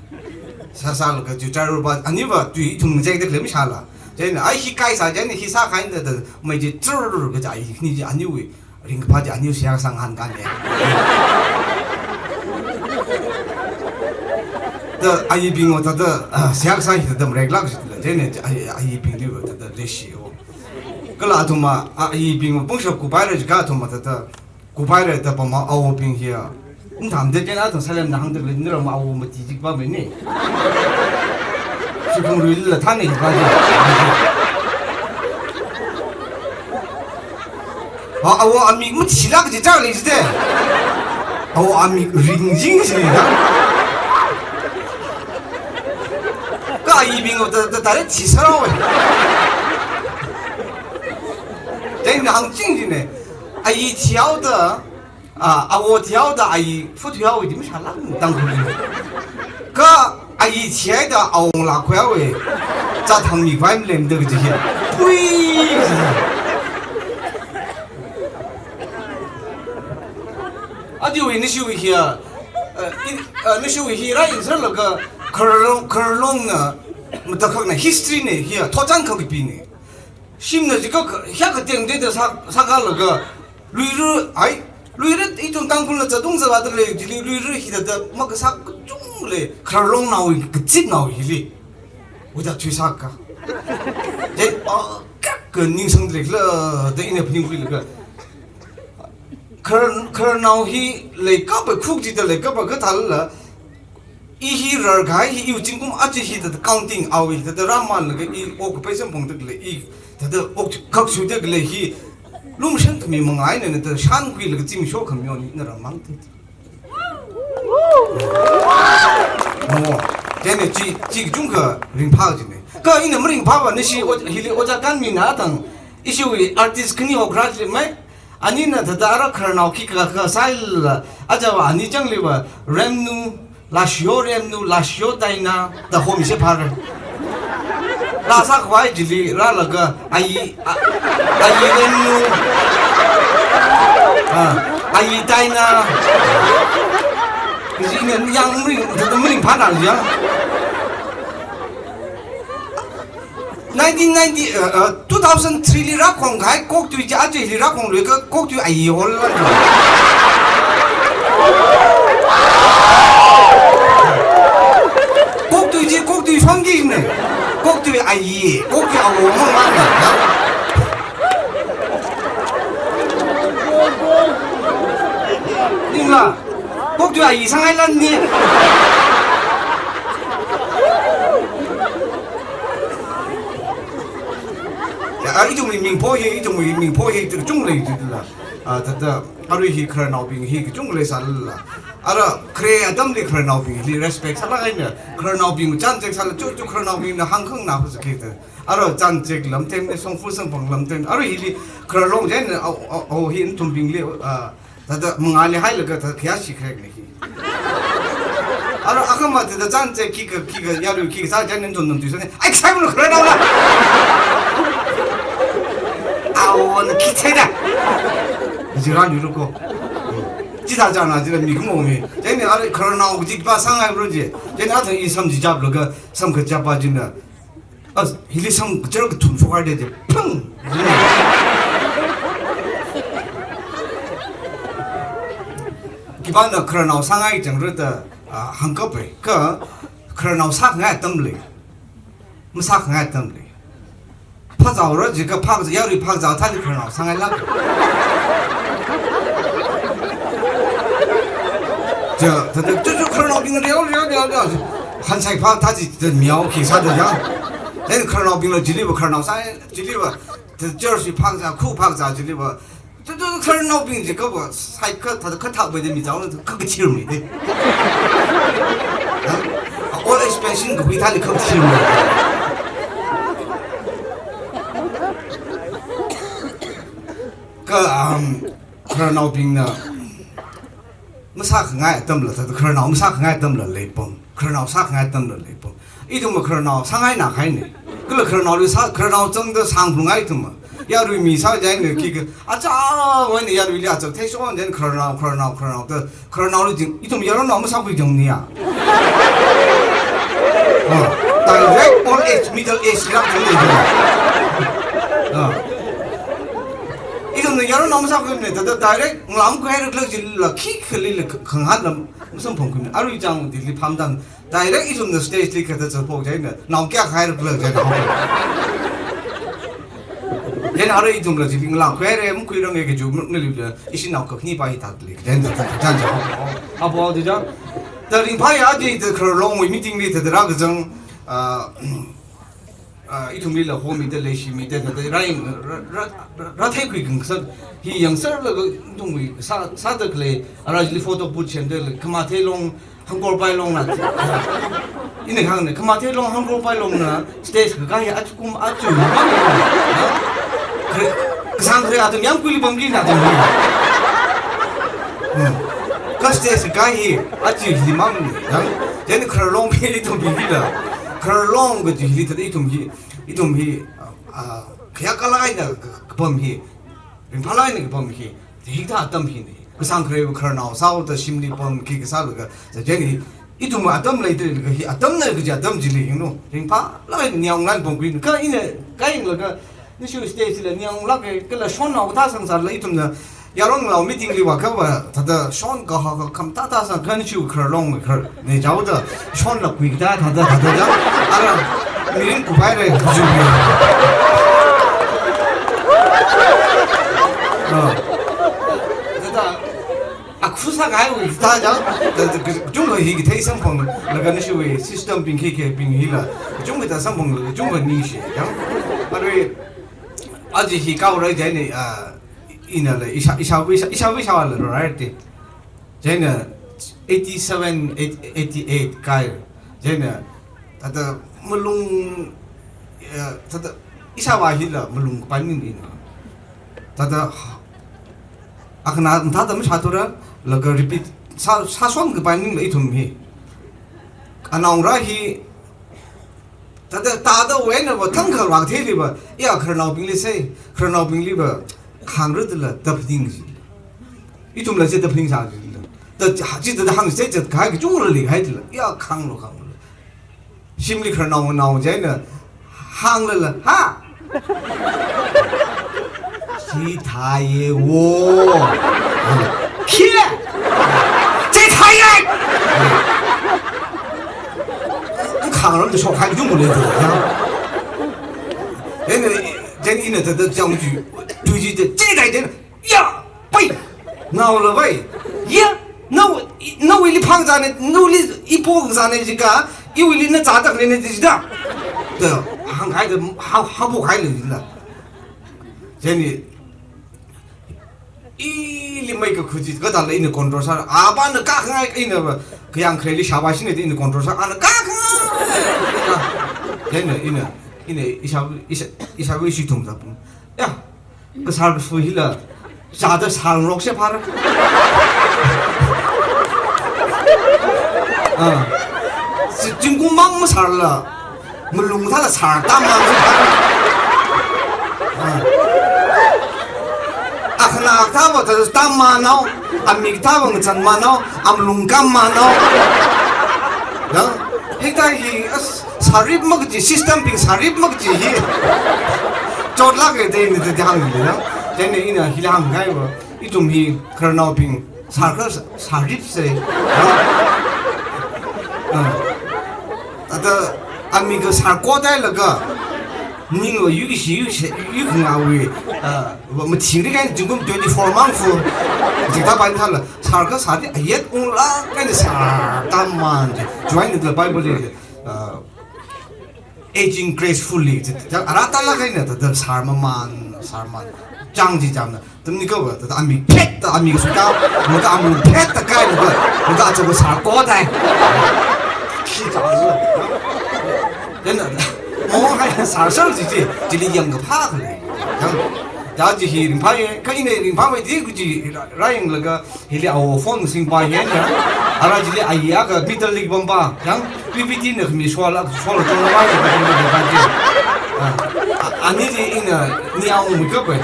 Siyasa laga chi driver pa, ani va, tui ithum ngachekda khalei masāla. Chieina, ai hi kaisā, chieina hi sākahai da, da, mai chi chur kaja ai hi ni chi aniwui ringkaphā chi aniu seihā sāngahān kahai. Da ayibingva thāda, ah, seihā sā hi thāda mareklāk jila, chieina ai, ayibingli va thāda leishi o. Kala athumva, ah, ayibingva pungshap kupaira jiakha athumva thāda, kupaira da pama awobing hiya. Ntham de chieina athum Salem na hāngda lei, nira ma awo mati jikpa mei ni. Shikungruila thāni hi pa ji. Ha, awo amik mathilāk ji chālei jide. Awo amik ringjing ji ha. Kha ayibingva da, da, direct thisārao e. Chieina hāngching jine. Ayi thihaoda, ah, awo thihaoda ayi phut thihaowa di mashālāk Tangkhulli. Kha ayi thihaida awongalā khuihaowa. Chāthang mivai malemda kaji hi. Pui! Adiwui nishiwui hiya, eh, in, eh, nishiwui hi rāyangserlaga khararlong, khararlongna matakhakna history ne hiya, thotchan khak kapine. Shimna jiakha, hiya kateng de da sā, sākalaga, Luira, ai, Luira ithum Tangkhulna zatung zava da lei, chili Luira hi da da makasā kachungkha lei, khararlongnao, kazipnao hili. Uda thui sāka. De, ah, kaka ningsang de la, da ina phaningkhuilaga. Khar, khararnao hi leikapa khuk jida leikapa kathāla, I hi rarkahai hi iwui zingkum aja hi thāda counting awui thāda rāmanlaga i occupation phongda khalei i thāda ok khak shuda khalei hi lumshan khami manga eina thāda shankhuilaga zimiksho khami eina rāmang thāda. Mo, chieina chi, chi kachungkha ringphā jine. Kha ina maringphāva nishi o, hili ojā kanmina thang ishiwui artist khani hokra jimai. Anina thāda ara khararnao khikha kha sālala, ajava ani changliva, Remnu, Lashio Remnu, Lashio Taina, da homi se phara. Laa sākhavai chili rālaga, ayi, a, ayi Remnu, ah, ayi Taina. Kaji ina yang maring, thāda maringphāna ya. Nineteen ninety, uh, uh, two thousand three li rākhongkahai koktui chi aja hili rākhongluiakha koktui ayi hola. Koktui chi koktui shongki ne. Koktui ayi, koktui awo mangmang ne. Ningla, koktui ayi sāngai lan ni. Ya, a, ithumwui mingpho hi, ithumwui mingpho hi, kachungkha lei jila. A, thāda, arui hi khararnaobing hi, kachungkha leisālala. Ara, khare atamli khararnaobingli respect sālāk eina, khararnaobing chānjek sāla, chu, chu khararnaobingna hāngkhanganā hu sāki thāda. Ara, chānjek lamthem, shongfa samphang lamthem. Arui hili khararlong chieina, a, a, a, hi nthumbingli, a, thāda mangāli hailaga thāda khayā shikharek lei hi. Ara akhama thāda chānjek khikha, khikha, yarui khikha sā chieina nthumbing tui sāne. Ai, sai mun khararnao la. Awo na khi sai da. Jira ni ruko. Chithā chāna jila mi kumo mi. Chieina ara khararnao kaji pa sāngai bro ji. Chieina athang i sam chi chaplaga, sam kachapa china. As, hili sam kachar kathum shokhaida je, phang! Khipāna khararnao sāngai chang rāda, ah, hāngkapai, kha khararnao sākhangai atam lei, masākhangai atam lei. Phazāora jiakha phazā, yarui phazā thāli khararnao sāngailāk. Ja, thāda, chu, chu khararnaobing reo, reo, reo, reo. Hansai phak thā chi, thāda miao khi sāda ya. Then khararnaobingla chiliva khararnao sā, chiliva, thāda church phakzā, khu phakzā chiliva. Chu, chu khararnaobing jiakhava, sai kha, thāda kha thak bai de mi zao, kha kachir mi de. Ha? All expansion kahui thāli kha kachir mi. Kha, um, khararnaobingna masākhangai atamla, thāda khararnao masākhangai atamla leipam, khararnao sākhangai atamla leipam. Ithumva khararnao sāngaina kahaine. Kala khararnaoli sā, khararnao zangda sāngaphungai ithumva. Yarui mi sā chieina khikha, achā, wai ni yaruili achā, thei shon chieina khararnao, khararnao, khararnao da, khararnaoli jing, ithum yaronnao masākhui jang ni ya. Ha. Direct old age, middle age, rak thang lei. Ah. Ithumna yaron nao masākhuimana, thāda direct ngalāmkhuihaira khala jilala, khikhalila kh-, khangahānla masamphangkhuimana. Arui chang Delhi phamdan, direct ithumna stage li kathāda zatphok chieina, nao kayākha haira khala jilala. Chieina arui ithumla chili ngalāmkhuihaira, makhuiranga kaji maningla, ishi nao kakhane pa hi thāda lei. Chieina thāda, thāda, thāda, thāda. Apo, thāda. Thāda ringphāya, aja thāda Khararlongwui meeting li thāda rākazang, ah, ah, ithumlila homida leishimida thāda rāyang, rā, rā, rā, rātheikhui khangasak hi yangserlaga ithumwui sā, sāda khalei, ara chili photo booth semda lei, Khamathei Long, Hangkorpai Longna. Ina kahāngna, Khamathei Long, Hangkorpai Longna stage kakai achukum achu. Kre-, kasāng khare atam yāmkuili pamki na atam. Hmm. Kha stage kakai hi achu himang, yang, chieina Khararlongbing ithumbing hila. Khararlong kaji hili thāda ithum hi, ithum hi, ah, ah, khayākā eina kapam hi, ringphālāk eina kapam hi, hikathā atam hina. Kasāng khare khararnao sāhaoda shimli pamki kasālaga, chieina ithum atam leida leilaga hi atamna kaji atam chili yanglu. Ringphālāk eina ningyāng nganpamkhui. Kha ina kayānglaga, nishu stage la ningyānglāka, kala shonnao kathā sāngasālala ithumna yaron ngalāva meeting li vākha va, thāda shon kahaka khamathā thāsā, kha nishu Khararlong khararna jihaoda, shonla khuikathā thāda, thāda ja, ara, mirin kuphaira, kuju mi. Ah. Thāda, akhu sākahaiwui thāda ja, thāda, thāda, kachungkha hi kathei samphanglaga nishiwui system bing khikhabing hila, kachungkha thāda samphanglaga, kachungkha ningshi, ya. Arui, aja hi kaora chieina, ah, inala, ishā, ishāvā, ishā, ishāvā, ishāvāla rāra te. Chieina eighty-seven, eight, eighty-eight kai. Chieina thāda malung, eh, thāda ishāvā hila malung kapaning ina. Thāda akhana thāda mashāthura, laga repeat sā, sāshon kapaningla ithum hi. Anaongarā hi, thāda, thāda wui eina va thangkha vākatheili va, ya khararnaobingli sai, khararnaobingli va, hāngra dala, thāda phaning ji. Ithumla chi thāda phaningsā jila. Thāda, chi thāda hāngsai, chi kahai kachungkhala leihai dala, ya hānglu, hānglu. Shimli khararnao nao chieina, hānglala, ha? Chithāya wo. Khi? Chithāya! Khanglam tu shokhai kachungkha lei tu, ya. Chieina, chieina ina thāda chang ju, tu ji te, chithāya te, ya, pai, naola pai, ya, nao, nawuili phangzāna, nawuili ipo kazāna jikha, iwuili na zāda khalei jida. Da, hānghaida, ha, haophokhaili jila. Chieina, ili mai kakhuji, kathāla ina control sā, apana kakhangai ina va, kayāng khareli shāvāshina ina control sā, ana kakhangai. Chieina, ina, ina, ishā, ishā, ishāvā ishi thumzāpam. Ya, kasār kasu hila, zāda sāngaroksa phāra. Ah. Si, zingkum mang masārla, malung thāla sārtam mang phāra. Ah. Akhana kathāva thāda tam manao, ami kathāva ngazan manao, amalung kam manao. Ya, hikathā hi, as, sārip makaji, system bing sārip makaji hi. Chotlāka da ina thāda hānga, ya. Chieina ina hila hāngkahai va, ithum hi khararnaobing, sārkha sāripsa. Ah. Thāda amiga sārkot hailaga, ningva yuishi, yuishi, yuikhangaowui, ah, va mathingri kahai zingkum twenty-four mang fu. Jikta pai thāla, sārkha sārip ayet unglāk eina sārtam man ji. Chiwui eina thāla Bible li, ah, aging gracefully, ji, ja, ara tālāk eina thāda sārmaman, sārman. Chang ji changna. Tamni kava, thāda ami phet, thāda ami kasuta, thāda amalung phet thāda kai, thāda, thāda aja va sārkot hai. Khi chang ji. Chieina, mo hai sārsār ji ji, chili yangkaphā khalei. Yang, ya ji hi ringphāya, kha ina ringphāmei di kaji rā, rāyanglaga, hili awo phone singpa hi eina. Ara chili ayi akha middle li pampa, yang P P T na khami shola, shola tongla pa, pa, pa, pa, pa, pa. Ah, a-, anili ina ningyāngmi kapai.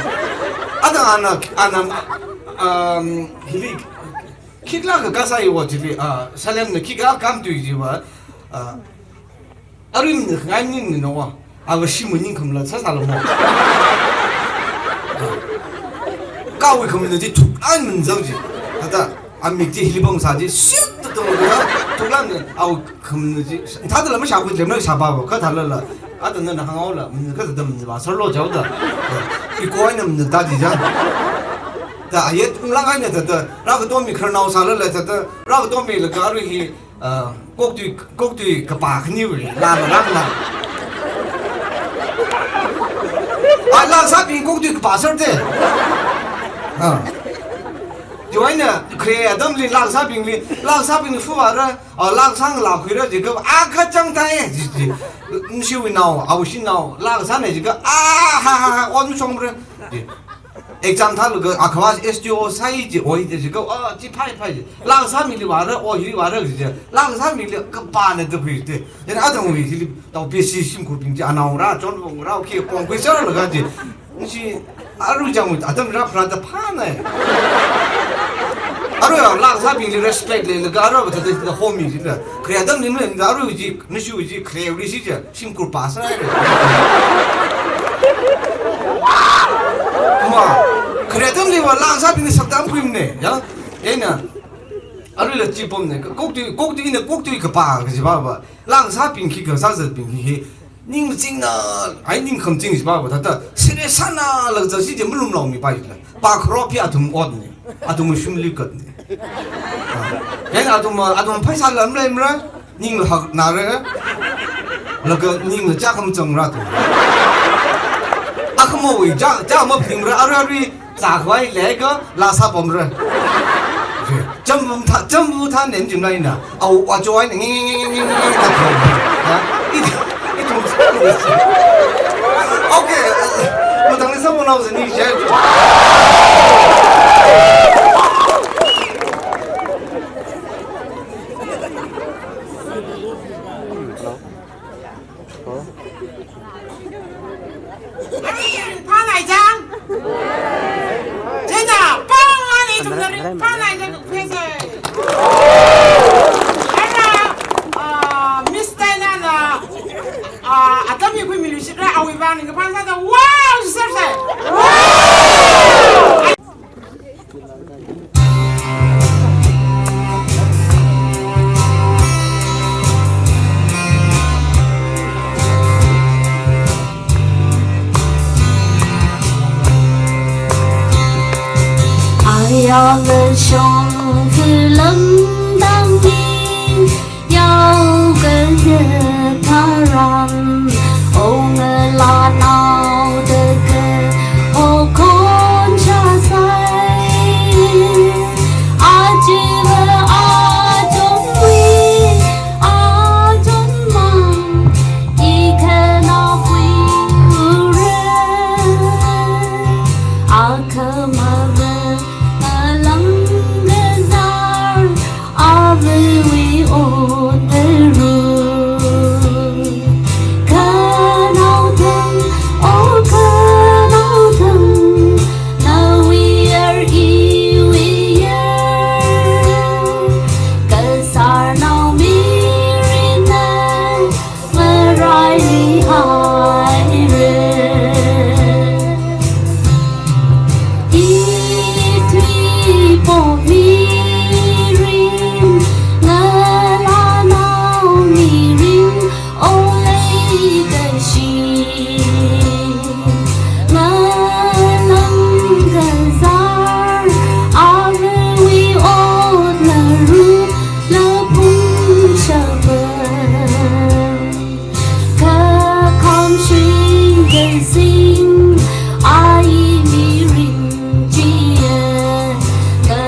Ada ana, ana, um, hili, khikla ka kasā iwo chili, ah, Salem na khikha kam tui jiva, ah, Arui manā khangai maning ni nawa. Ava shim maningkhamla sāsālamo. Kawui khamana chi thuklāk manzang chi. Thāda amik chi hili pamsā chi, shit, tatong ga, thuklāk na, awui khamana chi. Thādala mashākhui lemna shāpāva, kha thālala. Athāna na hānghaola, manā kha thāda manā vāserlo jihaoda. Iko eina manā tāji ja. Da ayet unglāk eina thāda, rākatomi khararnao sālala thāda, rākatomilaga arui hi, ah, koktui, koktui kapā khaniwui, lāna rākana. Ah, laa kasābing koktui kapā serde. Ah. Chiwui eina khare atamli laa kasābingli, laa kasābingli fuvāra, ah, laa kasā ngalā khuira jiakha, ah, kachāng thāi, ji, ji. Nashiwui nao, awui shinao, laa kasāna jiakha, ah, ha, ha, ha, ot mashongmara. Ji. Exam thālaga, ah, khavā S D O sāi ji, oi ji, ji, ka, ah, chi phai, phai ji. Laa kasāmili vāra, oi hili vāra ji, ji. Laa kasāmili kapāna da khui ji. Chieina athumwui hili, tao P C shimkhurbing ji, anaora, chonvongra, okay, pongkhui sālaga ji. Nashi, arui chang atam rāpharāda phānai. Arui laa kasābingli respect leilaga, arui va thāda thāda homi ji la. Khare atamli maleimada, arui ji, nashiwui ji, kharewui ji, ji. Shimkhur pāsāra. Kha, khare atamli va laa kasābingli saktam khuimana, ya. Eina, aruila chi pamna, koktui, koktui ina koktui kapā kaji va va. Laa kasābing khi kasā zatbing khi, ning machingna, ai ning khamaching ji va va, thāda, serious sāna lak za si je malum laomi pa ila. Pā kharop hi athum otna, athum shimli katna. Eina athum, athum phaisā lam leimara. Ningla haknara, laga ningla chā khamachangra tu. Akhamowui chā, chā maphaningmara, arui arui zākhavai leiakha laa sāpamra. Chāmvum thā, chāmvu thā nen chimlaina, awui achon ngi, ngi, ngi, ngi, ngi, ngi, thā. Ya, it, it was, okay, uh, mathangli sāmonao zani share. Phanai jang. Jena, pang ani tumna ri, phanai jang phese. Ena, ah, Miss Diana na, ah, atam hi khuimilu shikra, awui vang ni kaphan sāda, wow, sir, sir. Wow! Ayala shong film dang ni. Yao kayat tharan, o ngalānao tekhe, o khon shāsai. Achiva achonwui, achonmang, i khanao khuire. Akhamava alang kazar, avawui ot tharu. Khanaothang, o khanaothang, nawui yar iwui yar. Kazarnao mirinna, maraili haire. Ithui po mirin, ngalānao mirin, o leikashi. Ngalang kazar, avawui ot tharu, laphung shapam. Kakhamshui kazing, ai mirin chiya, ka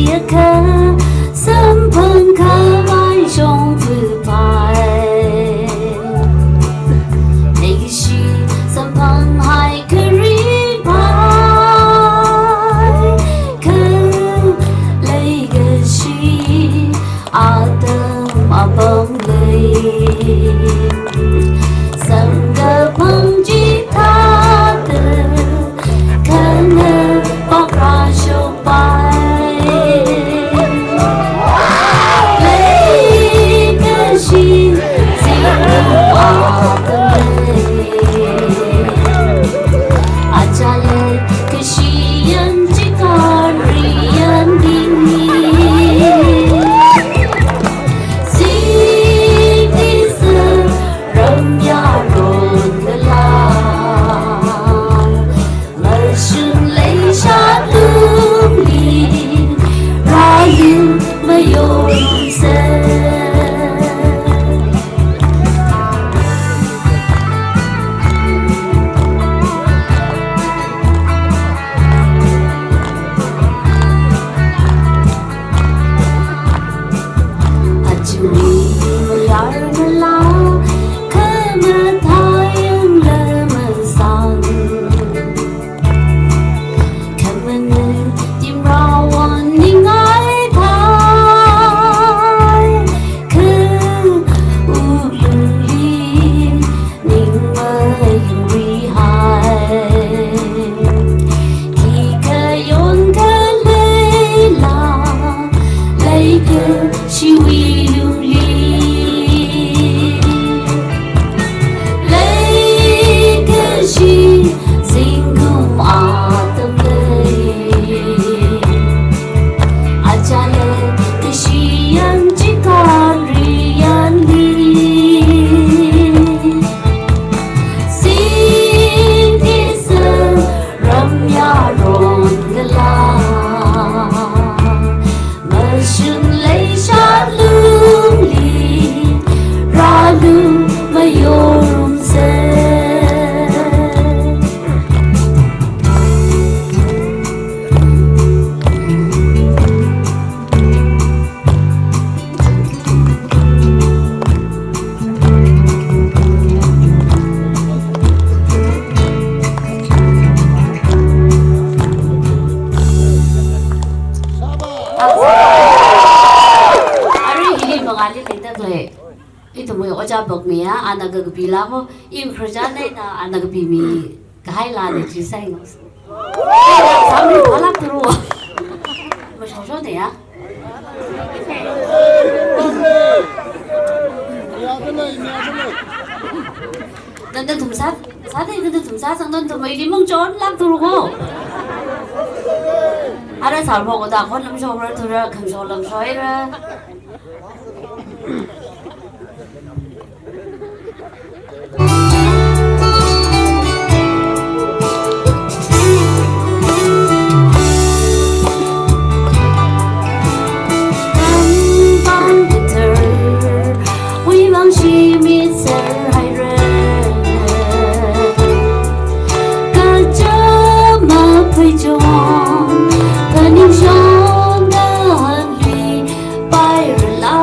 Yaka samphang khavai shongfa pai. Leikashi samphang hai kharing pai. Kha leikashi atam apam lei. Samkaphang chithāda khangapakra shokpai. Leikashi zingkum atam lei. Achālei kashiyan chikānriyan dingli. Singthisā ramyaron ngalā. Mashun leishat lungli rālu mayorumsa. Achui mayar ngalā, khamathā yangla masang. Khamana timrawan ningai thai, kha ulungli ningmayuri hai. Khikha yonkha leila, leikashiwui lungli. Leikashi zingkum atam lei. Achālei kashiyan chikānriyanli. Singthisā ramyaron ngalā. Mashun leishat lungli rālu mayorumsa. Arui hili Bengali leida khalei ithumwui ojā Bokmiya, ana kakapila mo, i khararchan eina ana kapimi kahai laa ni chi sai ngos. Samri phalak turu. Mashao shao de ya. Nana thumsa, sāda nana thumsa sang nana thum ili mung chonlak turu ko. Ara sāmo ko da khon lam shao ra thura, kham shao lam shao ra. Wui vang shimit ser haira. Kachama phaichon, phaning shongda hanli pairala.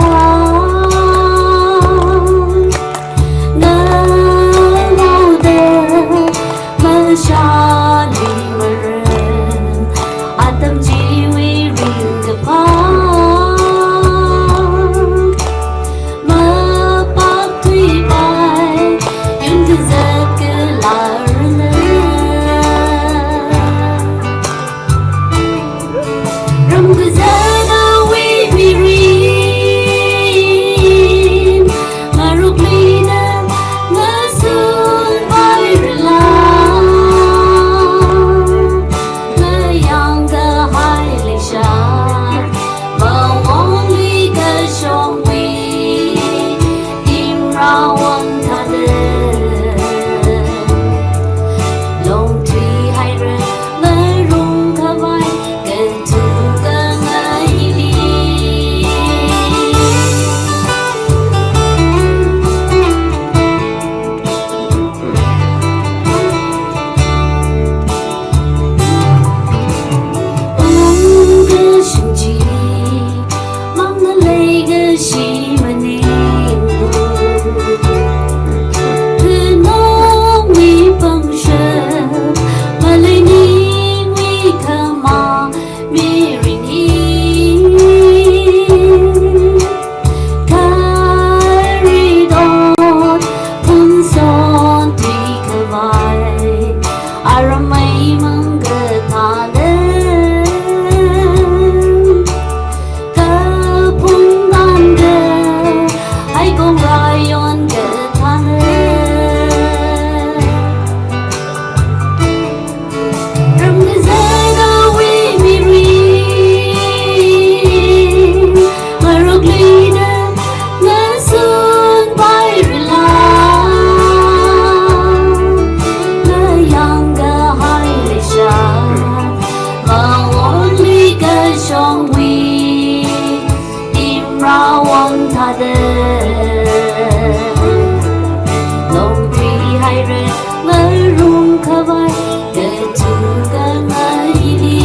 Longthuihaira ngarumkhavai kathuka ngaili.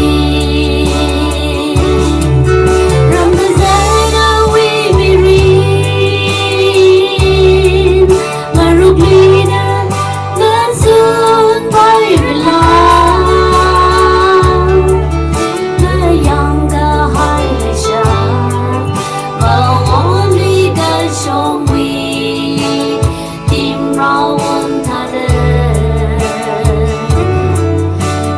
Ramkazat awui mirin, marukluida kazunpairala. Kayāngkahai leishat, mawonli kashongwui, timrawon thāda.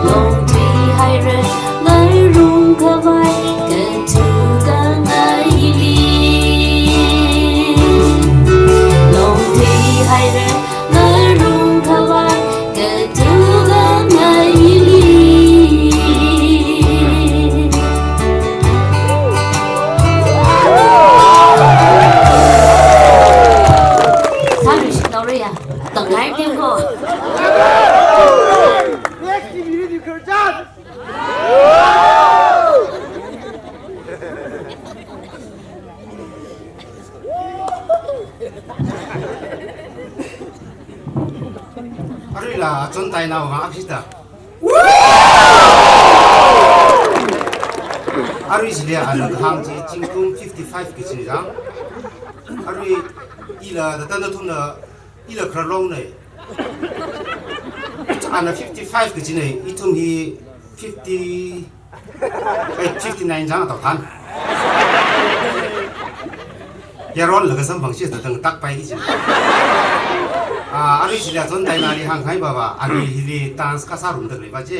Longthuihaira ngarumkhavai kathuka ngaili. Longthuihaira ngarumkhavai kathuka ngaili. Sāluishit naoreya, tangai tingko. Aruila Achon Taina wang apsita. Arui chili ana kahāng chi zingkum fifty-five kaji chang. Arui ila thāda nathumna ila khararlongnei. Ana fifty-five kajinei, ithum hi fifty, eh, fifty-nine chang tau than. Yaronlaga samphangshi thāda ngatakpai kaji. Ah, arui chili Achon Tainali hāngkahai baba, arui hili dance kasā rumda khalei ba chi.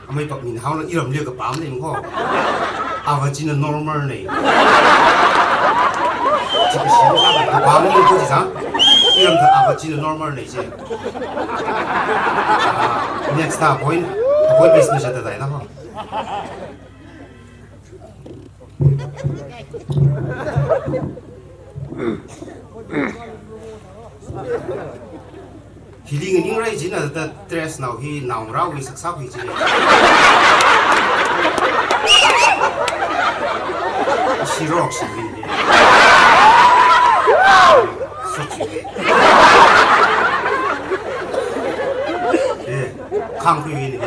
Amei pakmi nahaola iramli kapam lei ko. Ava china normal nei. Chikashi kapam lei ko chi chang. Iramda ava china normal nei chi. Ah, next ta point, point business ata dai da ho. Hili nganingrai china thāda dress nao hi naongarāwui saksā hui china. Shirok shiwui hi. Sot shiwui. Eh, khangkhuiwui ni.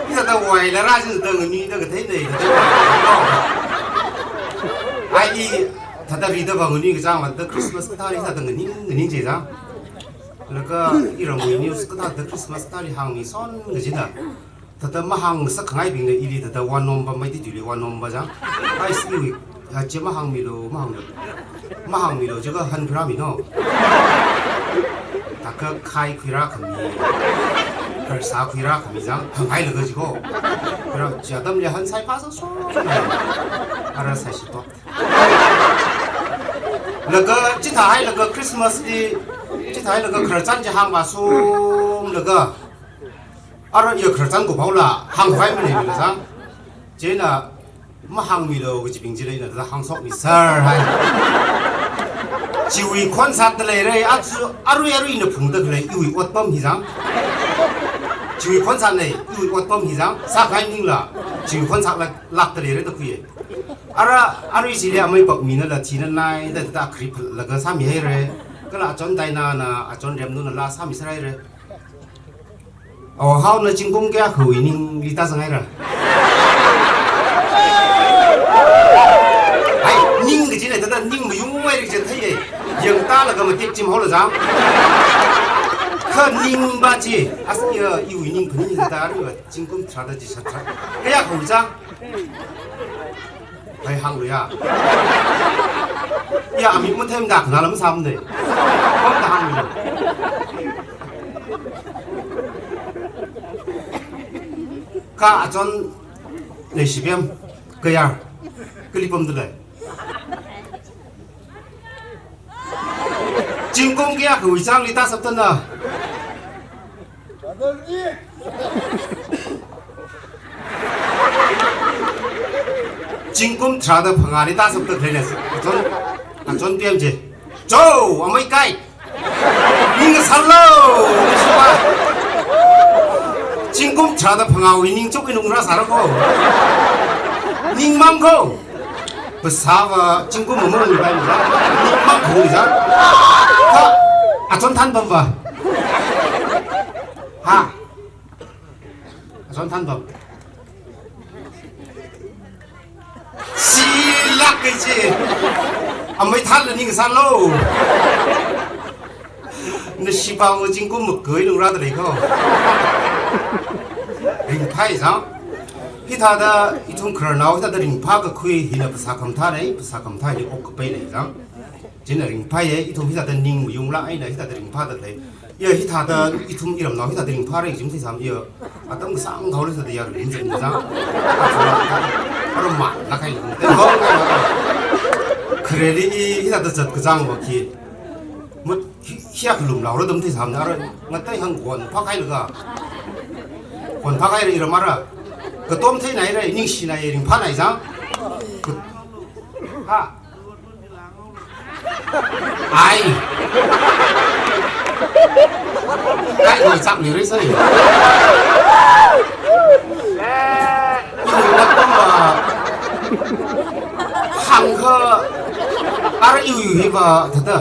Ithāda waila rā china thāda nganingda kathei nei. Ai i thāda rida va nganingkachang wanda Christmas kathāli thāda nganing, nganing chi chang. Laga iramwui news kathāda Christmas kathāli hāngmi son kajina. Thāda mahāngsak khangaibingna ili thāda one number mai tituli one number chang. Ai si wui, ha chi mahāngmilu, mahāngmilu. Mahāngmilu, jiakha hankhuirāmi no. Thākha khaikhuirā khami. Kharsākhuirā khami chang, hānghailaga jiko. Khuirā chi atamli hansai phāsa so. Ara saishi to. Laga chithāhailaga Christmas li, chithāhailaga khararchan chi hāngvāsumlaga. Ara iya khararchan kuphaola, hāngvai manei la chang. China mahāngmilu kajibing chila ina thāda hāngshokmi sir hai. Chiwui khonsatda leira, achu, arui arui ina phungda khalei iwui otpam hi chang. Chiwui khonsat nei, iwui otpam hi chang. Sākahai maningla, chiwui khonsat lak, lakda leira da khuiya. Ara, arui chili amei pakminala thina naida thāda kharip laga sāmihaira. Kala Achon Tainana, Achon Remnunala sāmi sāhaira. Awo haona zingkum kayākhawui ningli tāzanghaira. Hai, ning kajina thāda ning mayungwui rik je theiya. Yangtālaga matip chim haola chang. Kha ning ba chi, as iya iwui ning khani thāda aruiva zingkum tharāda chi shat tharā. Kayākhawui chang. Hai hānglu ya. Ya, amik matheimada khanala masāmane. Pamda hānglu. Kha Achon Leishipem, kayār, kali pamda lei. Zingkum kayākhawui changli tāshaptana. Zingkum tharāda phangāli tāshapta khaleina. Achon, Achon Pem je. Cho, amei kai. Ning sālo, shipa. Zingkum tharāda phangāwui ningchuk inung rāsāra ko. Ningmang ko. Phasāva zingkum mamung ni bai za. Ningmang ko za. Ha. Achon thanpam va. Ha. Achon thanpam. Silak kaji. Amei thanla ning sālu. Nashivāwui zingkum makui lung rāda lei ko. Ringphai za. Hithāda ithum khararnao hithāda ringphā kakhui hina phasā khamathā lei, phasā khamathā hina ok kapai lei za. China ringphai ye, ithum hithāda ning mayungla eina hithāda ringphāda lei. Ya hithāda ithum iramnao hithāda ringphāra jim si sam ya. Atam kasāng khaole hithāda ya ringzin za. Ara ma na kai. Khareli hithāda zat kazang va khi. Mut hi-, hiya khalum laora dam thi samna ara ngatai hang gon phākhailaga. Gon phākhaira iram ara. Katom theinai ra, ningshinai, ringphānai za. Ha. Ai. Ai, ko chak ni ri sai. Hang kha. Ara iu iu hi va thāda.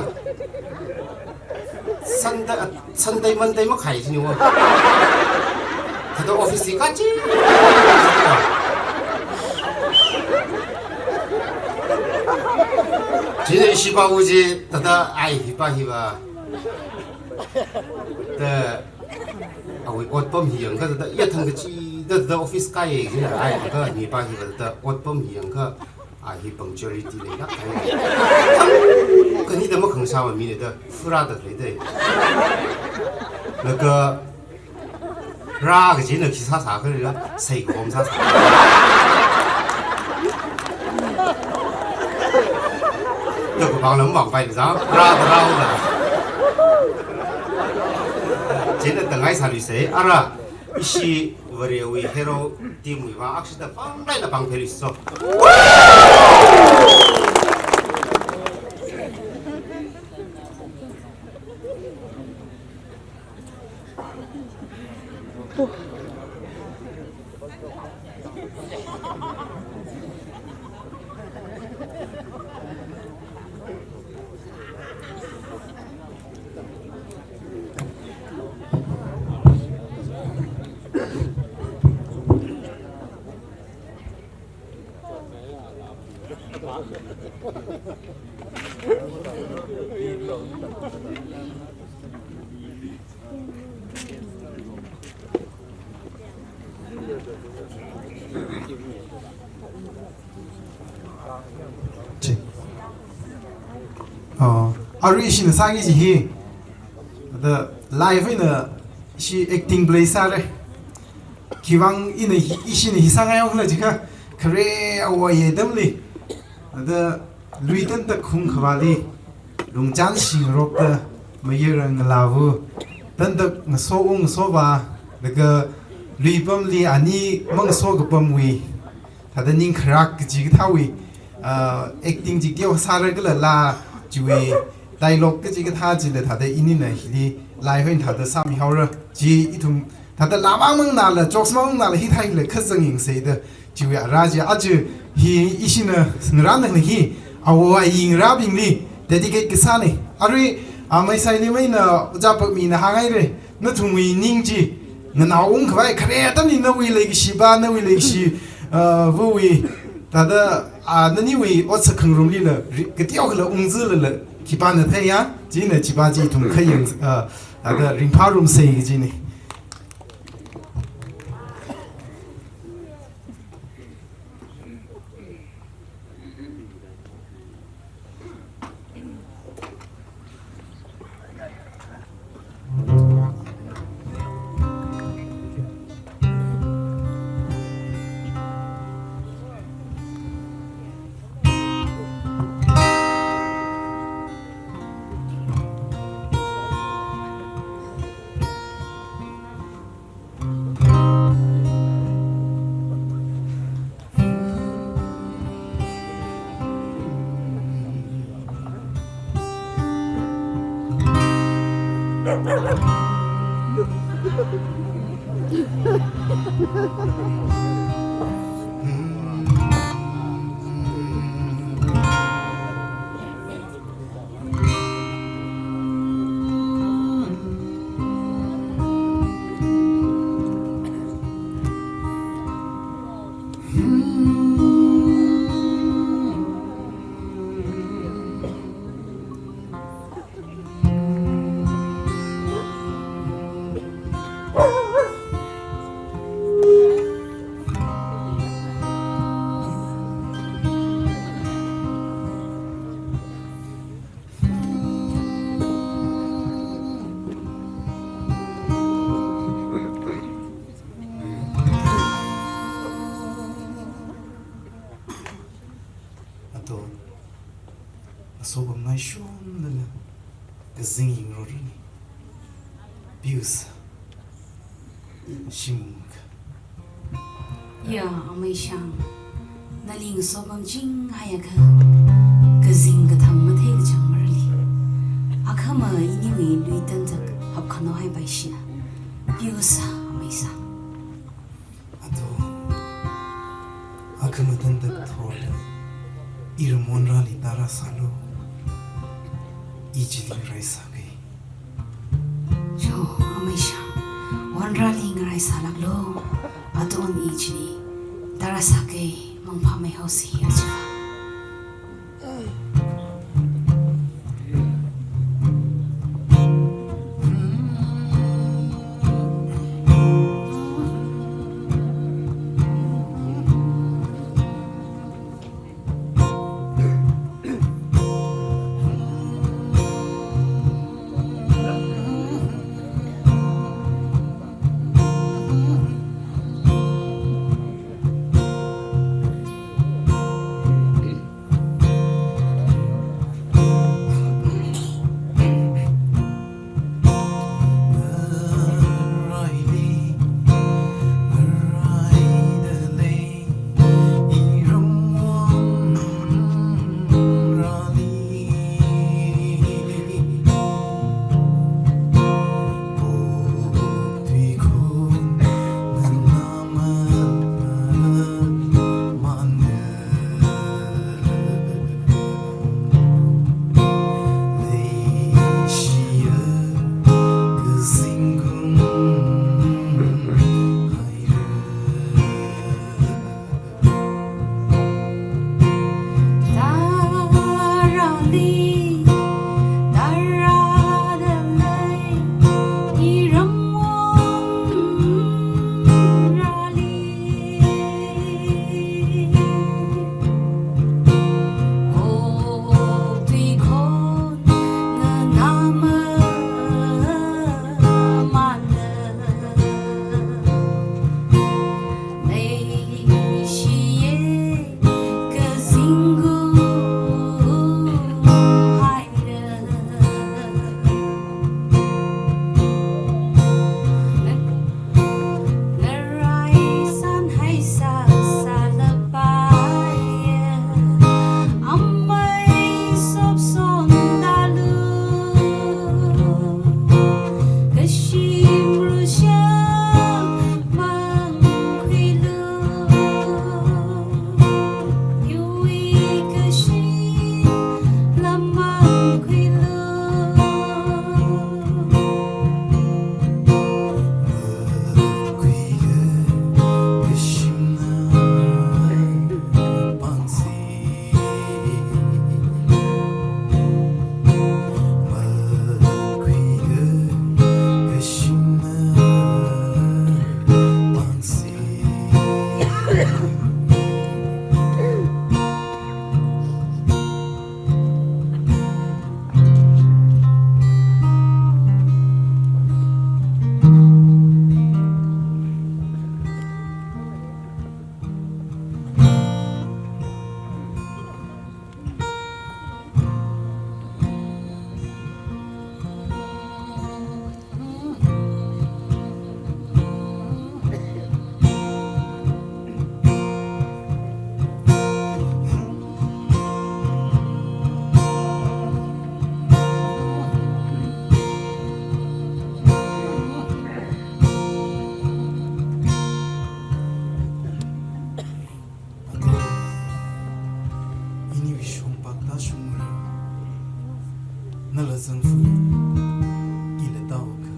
Sunday, Sunday, Monday makhai chini wa. Thāda office hi kachi. Chini ishivā uji thāda ai hipa hiva. Thāda awui otpam hi yangkha thāda yathang kachi thāda office kai chini ai thāda nipa hiva thāda otpam hi yangkha. A hi punctuality leilak hai. Kani da makhangsā mami ne da fura da lei dai. Laga rā kajina khi sāsā kha rila sai khom sāsā. Da ko bang lam bang pai za rā da rā da. China tangai sāluisei ara. Ishi Varewui hero team wui vang akshita panglaila pangpheluiso. Chi. Oh, arui ishina sāki kaji hi. Da live eina ishi acting play sāra. Khiwuivang ina hi, ishina hi sāngai ong khala jiakha, khare awo ye damli. Da lui tantak khung khavāli, lungchān shingrokta, mayara ngalāva, tantak ngaso ung ngaso vā, laga luipamli ani mangaso kapamwui, thāda ning kharak kaji kathāwui, ah, acting chi teo sāra kala la, chiwui dialogue kaji kathā chila thāda inina hili live eina thāda sāmihaora, chi ithum thāda la mang mang nala, jokes mang mang nala, hithāla khazang yangseida, chiwui ara chi, aja hi ishina ngarānna hi, awo ayi ngarābingli dedicate kasāna. Arui, ah, Maisaili maina, Ojā Pakmina hānghaira, nathumwui ning chi, nganao ung khavai khare atamli nawui leikashi pa, nawui leikashi, ah, vawui, thāda, ah, naniwui otsak khangarumlila, ri-, kateokhala ungzilala, khipāna theiya, china chipa chi ithum khayang, ah, thāda ringphārumsei kajina. Aton, ngasopamngai shonlala kazing yingrorani. Piusa, shimung ka. Ya, Ameishang, nali ngasopamching haiakha, kazing kathang mathei kachang marali, akhama iniwui lui tantak hapkhano haipaishina. Piusa, Ameishang. Aton, akhama tantak thorda, iram Wanrali tara sālu. I chili ngarai sākei. Cho, Ameishang, Wanrali ngarai sālaklu. Aton, i chili tara sākei, mangphāmei haosi, achiva. Aton, iniwui shongpak tāshungmara. Nala zangfala, ila tāoka.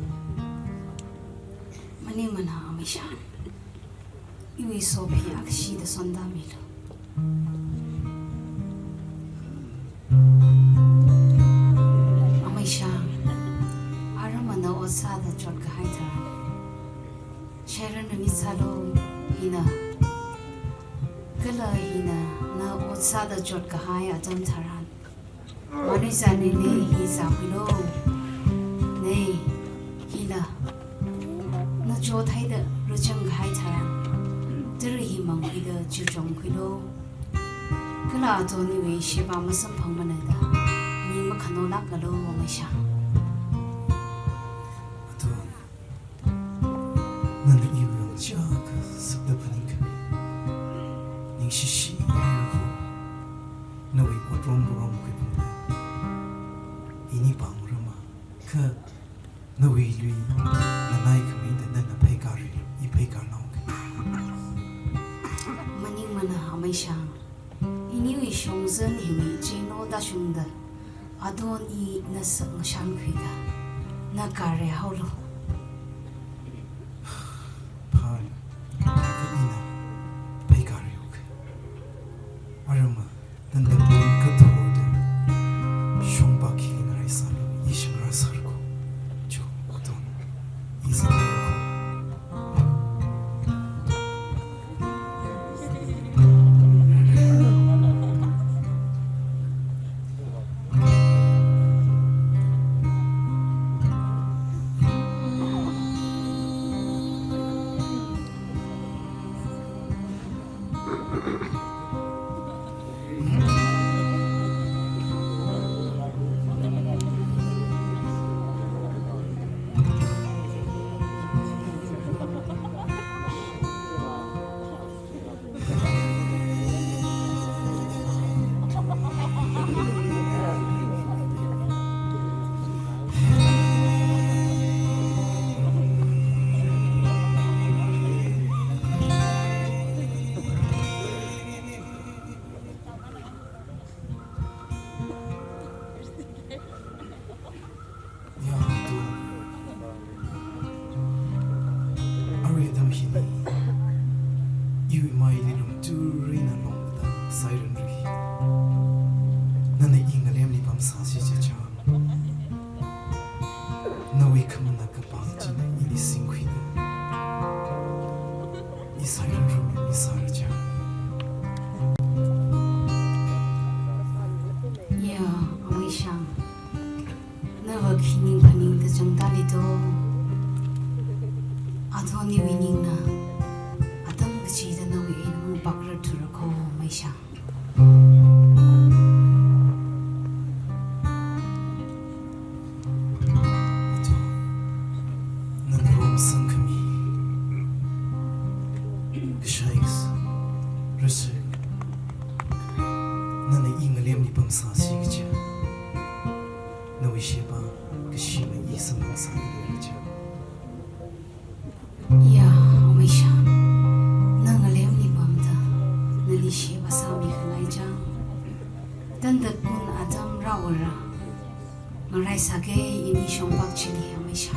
Maningmana Ameishang. Iwui sopi akashida sonda milu. Ameishang, aramana ot sāda chotkahai tharan, shairan nani sālu hina. Kala hina na ot sāda chotkahai atam tharan, manuizanli hi zākhuilu. Nei, hila na chothaida rachangkahai tharan, tara hi mangkhuida chichongkhuilu. Kala Adon iwui sheba masamphangmana da ning makhanao lākkalu, Ameisha. Adon, nana iwui yong chiyākha sakda phaningkhami, ningshishi haira ko. Nawui otram buram khuiphungda ini pāngrama, kha nawui lui nganai khamida nana pheikari, i pheikarnao kha. Maningmana, Ameisha. Iniwui shongzan hi mi chino da shungda, Adon ina sāngashankhuida, na kare haolu. Phāna, kha ina pheikariu kha. Arama, nana pung kathorda shongpak khili ngaraisālu, i shangrā sāra ko. Cho, Adon, i sāra ko. Ya, Adon. Arui atam hili iwui maili lungturi na longda sairanra hi. Nana i ngalemli pamsāsi chiakha, nawui khamana kapang china ili singkhuida, i sairanrummi sāra cha. Ya, Ameisha. Nava khi ning phaningda chang tāli do. Adon iwui ningna atam kachida nawui eina mapakra thura ko, Ameisha. Adon, nana romsang khami kashai kasā, rasa, nana i ngalemli pamsāsi kaja, nawui sheba kashimei i samphang sāda leira cha. Ya, Ameisha, na ngalemli pamda nali sheba sāmikhangai chang. Tantatmun atam rāvāra. Ngaraisāki ini shongpak chili, Ameisha.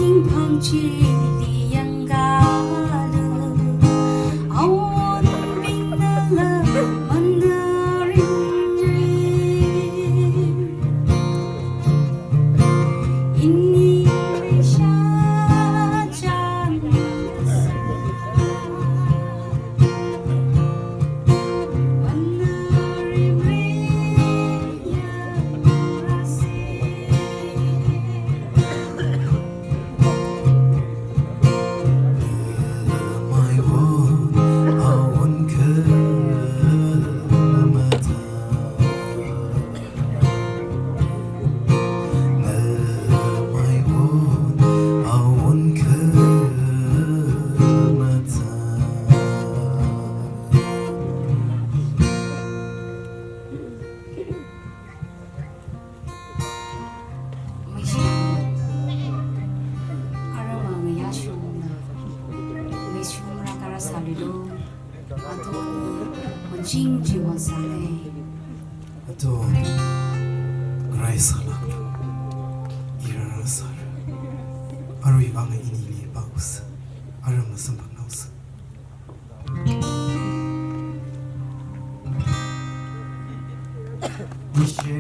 Tingphang chili yangkalu, awonbingnala manarimri. Ini risha chan sa. Aramang ya shungna, mei shung ra kara salilo, ato ni, wanching chi wan sale. Ato, ngarai sālāklu, ira sāra, arui vang inili pākhuisa, aramna samphangnaosa. Ningshi.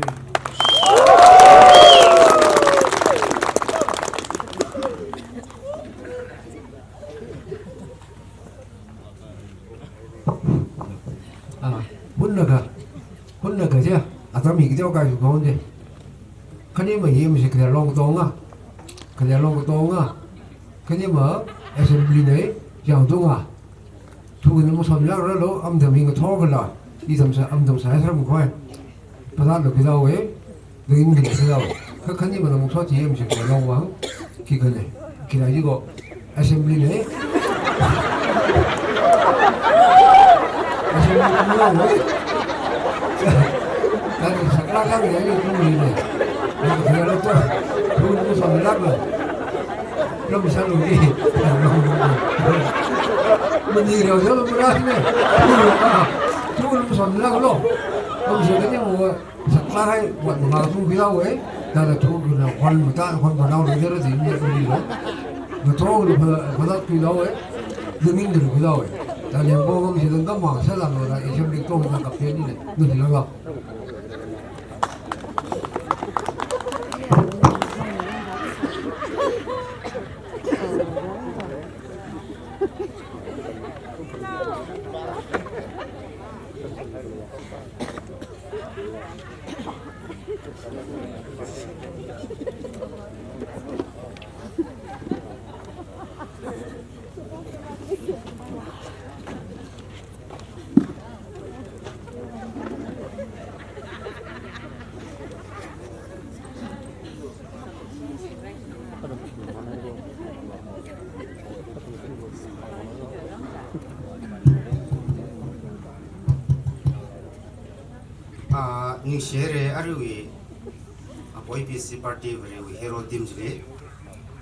Ah, hunna ka, hunna ka je, atam hi kateokha shukhon je. Khani ma hi masi khalei long katonga, khalei long katonga, khani ma assembly nei, yangdunga. Thukhana masonlākralo, amatham hi ngathor kala, itham sā, amatham sā saram khoi. Pazat lo khuidaowe, dingin khuidaowe. Kha khani mana mukso chi yem shi khuilong vang, khi khane. Khi lai jiko, assembly ne. Assembly khuilong we. Kani saklāk lāk ne, ni khuili ne. Ni khuilo to, thukhana masonlāklo. Ram sālu ni. Mani reo sālu mara ne. Thukhana masonlāklo. Ram sālu ni mo. Saklāk hai, wat mangā sung khuihaowe. Dada thukhana hon mata, hon manaolu jara jin ne khuilo. Ngathorlu pha, phadat khuihaowe. Dingin khuihaowe. Dada lengpo ngam shi dang kam mang sālāklo da, isham lik to na kapeni ne. Nadi lāklo. Ah, ningshi haira aruiwui, ah, A P C party wui hero team chili.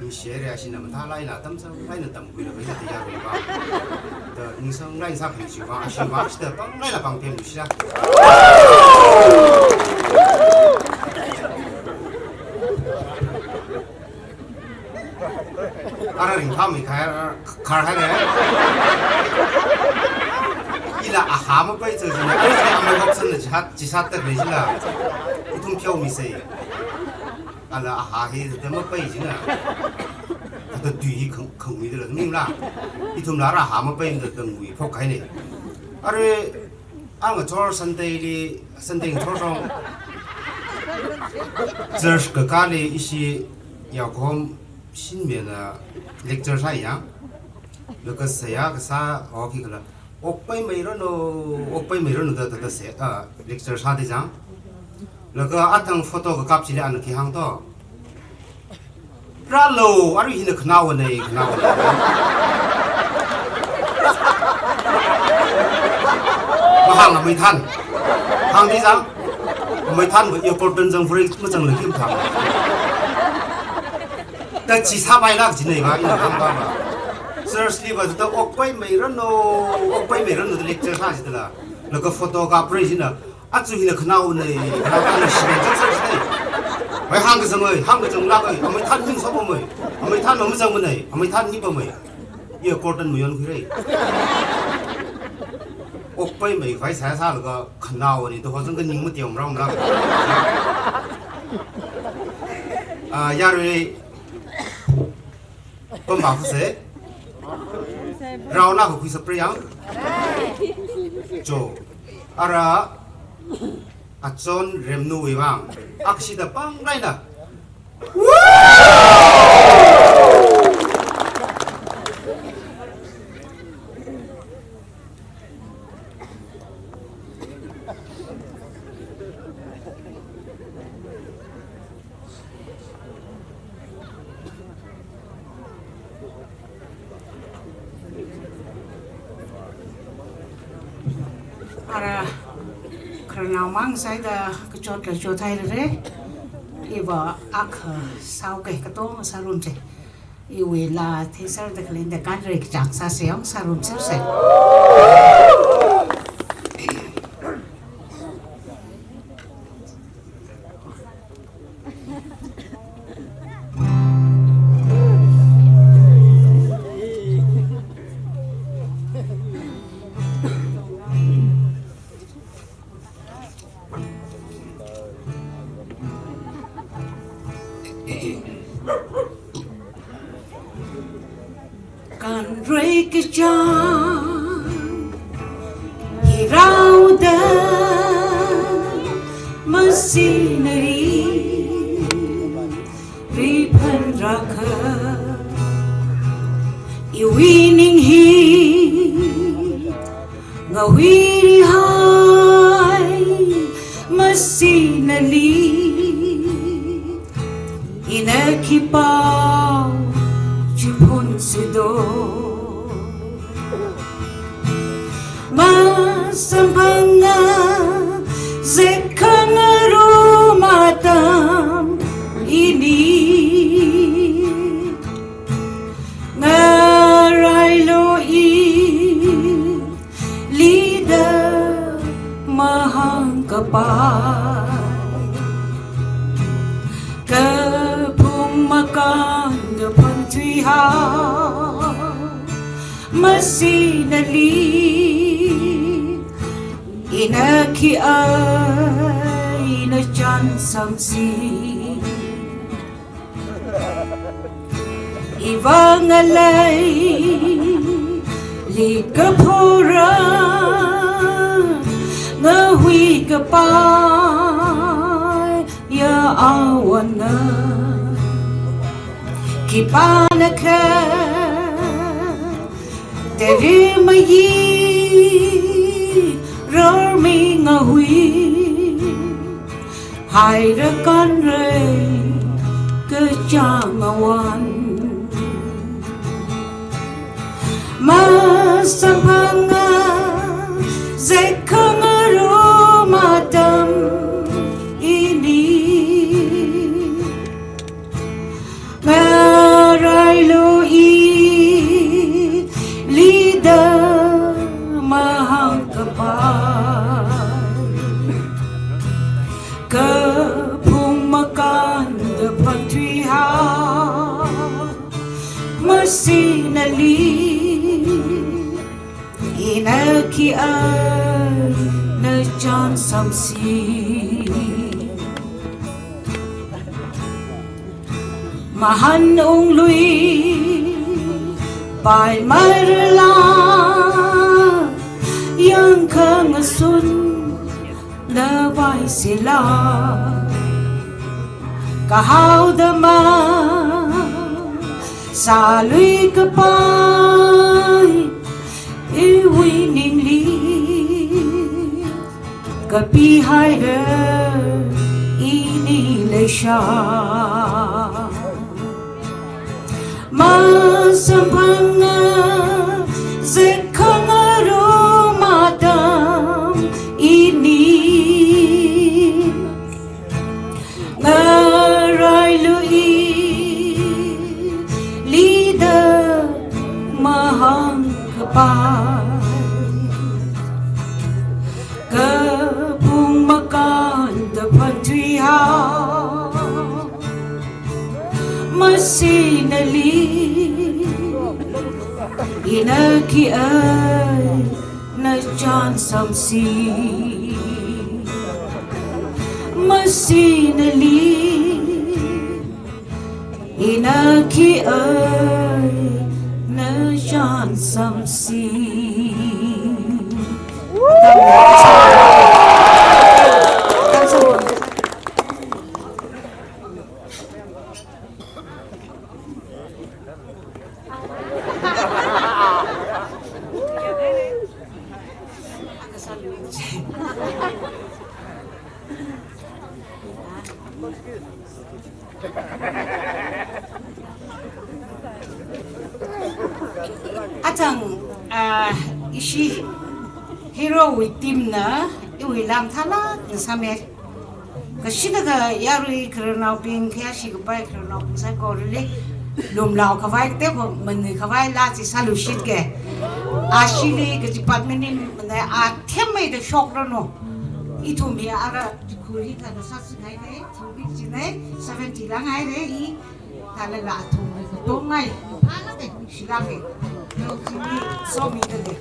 Ningshi haira, ashina mathālāk eina tamsang lāk eina tamkhuilaga hithāda yaruiva. Da ningsang lāk eina sākhuishi va, ashi va, ashida pānglāk eina pāngpemluishila. Ara ringphāmei khar, khar haira. Ila aha mapai chāchina, ara amei option na chishat, chishat ta leishila. Ithum pheomisei. Ala aha hi da mapai china. Kata tui hi khang, khangmida la, mingla. Ithumla ara aha mapai da ngui phok kahaine. Ara, a ngathor Sunday li, Sunday ngathor shong. Church kakāli ishi yaokhom shinmena lecture sāya. Laga seihā kasā, o khi kala. Okpaimeiranu, okpaimeiranu da, da, da se, ah, lecture sāda chang. Laga athang photo kakap chili ana khi hāng to. Rālu, arui hina khanaowa nei, khanaowa nei. Mahāng amei than. Hāngda chang. Amei than ba airport tun zang free, mazanglei khi mathang. Da chi sāpailāk jinei va, ina hāngpa va. Seriously va, da okpaimeiranu, okpaimeiranu da lecture sā jidala. Laga photo kapra jina. Achu hina khanaowa nei, khanaowa nei, shiren chang chang nei. Wai hāngkazang oi, hāngkazanglāk oi, amei than ningshopamei. Amei than mamazang manei, amei than ni pamei. Iya curtain mayonkhuirei. Okpai mei vai sa sa laga khanao ni to hozang ka ning matiam ram ram. Ah, yarui. Pamba khuse. Rao na khui sapriyang. Jo. Ara. Achon Remnu wui vang. Akshida pang raina. Ara, khararnao mang saida kachot la chot hairare. Iva akha sao ke katong sarumse. Iwui laa theisar da khalei da kanrei kachang sāsei yong sārum serse. Kanrei kachang hi raoda masinari riphan rakha iwui ning hi ngahuiri hai masinali. Ina khipao chiphun sido. Masamphanga zekhanga ru matam ini. Ngarailu i lida mahāngkapai. Kaphung makānda phangthui hao masinali. Ina khi ai na chān samsi. Iva ngalei likaphora ngahuikapai ya awana. Khipānakha teri mayi rormi ngahui. Haira kanrei kachang awan. Masamphanga zekhanga ru matam ini. Ngarailu i lida mahāngkapai. Kaphung makānda phangthui hao masinali. Ina khi ai na chān samsi. Mahān unglui pai marala yangkhangasun na vaisila. Kahaoda masāluikapai iwui ningli. Kapihaira ini leisha. Masamphanga zekhanga ru matam ini. Ngarailu i lida mahāngkapai. Kaphung makānda phangthui hao. Mas Sinali, ina khi ai na chānsamsi. Masinali, ina khi ai na chānsamsi. Achang, ah, ishi hero wui team na, iwui lam thala, na same. Kashida kha yarui khararnaobing, khayāshi kapai khararnaobing saikorali lumlao khavai, kateokha manui khavai la chi sāluishit ke. Ashili kachipat maning mana, athemmei da shokranu. Ithum hi ara khuri thāda sāsi ngai ne, thumbi chi ne, seventy lang ai re i. Thālaga athum hi katongai, phalak e, shilak e. Lo chini somi da de.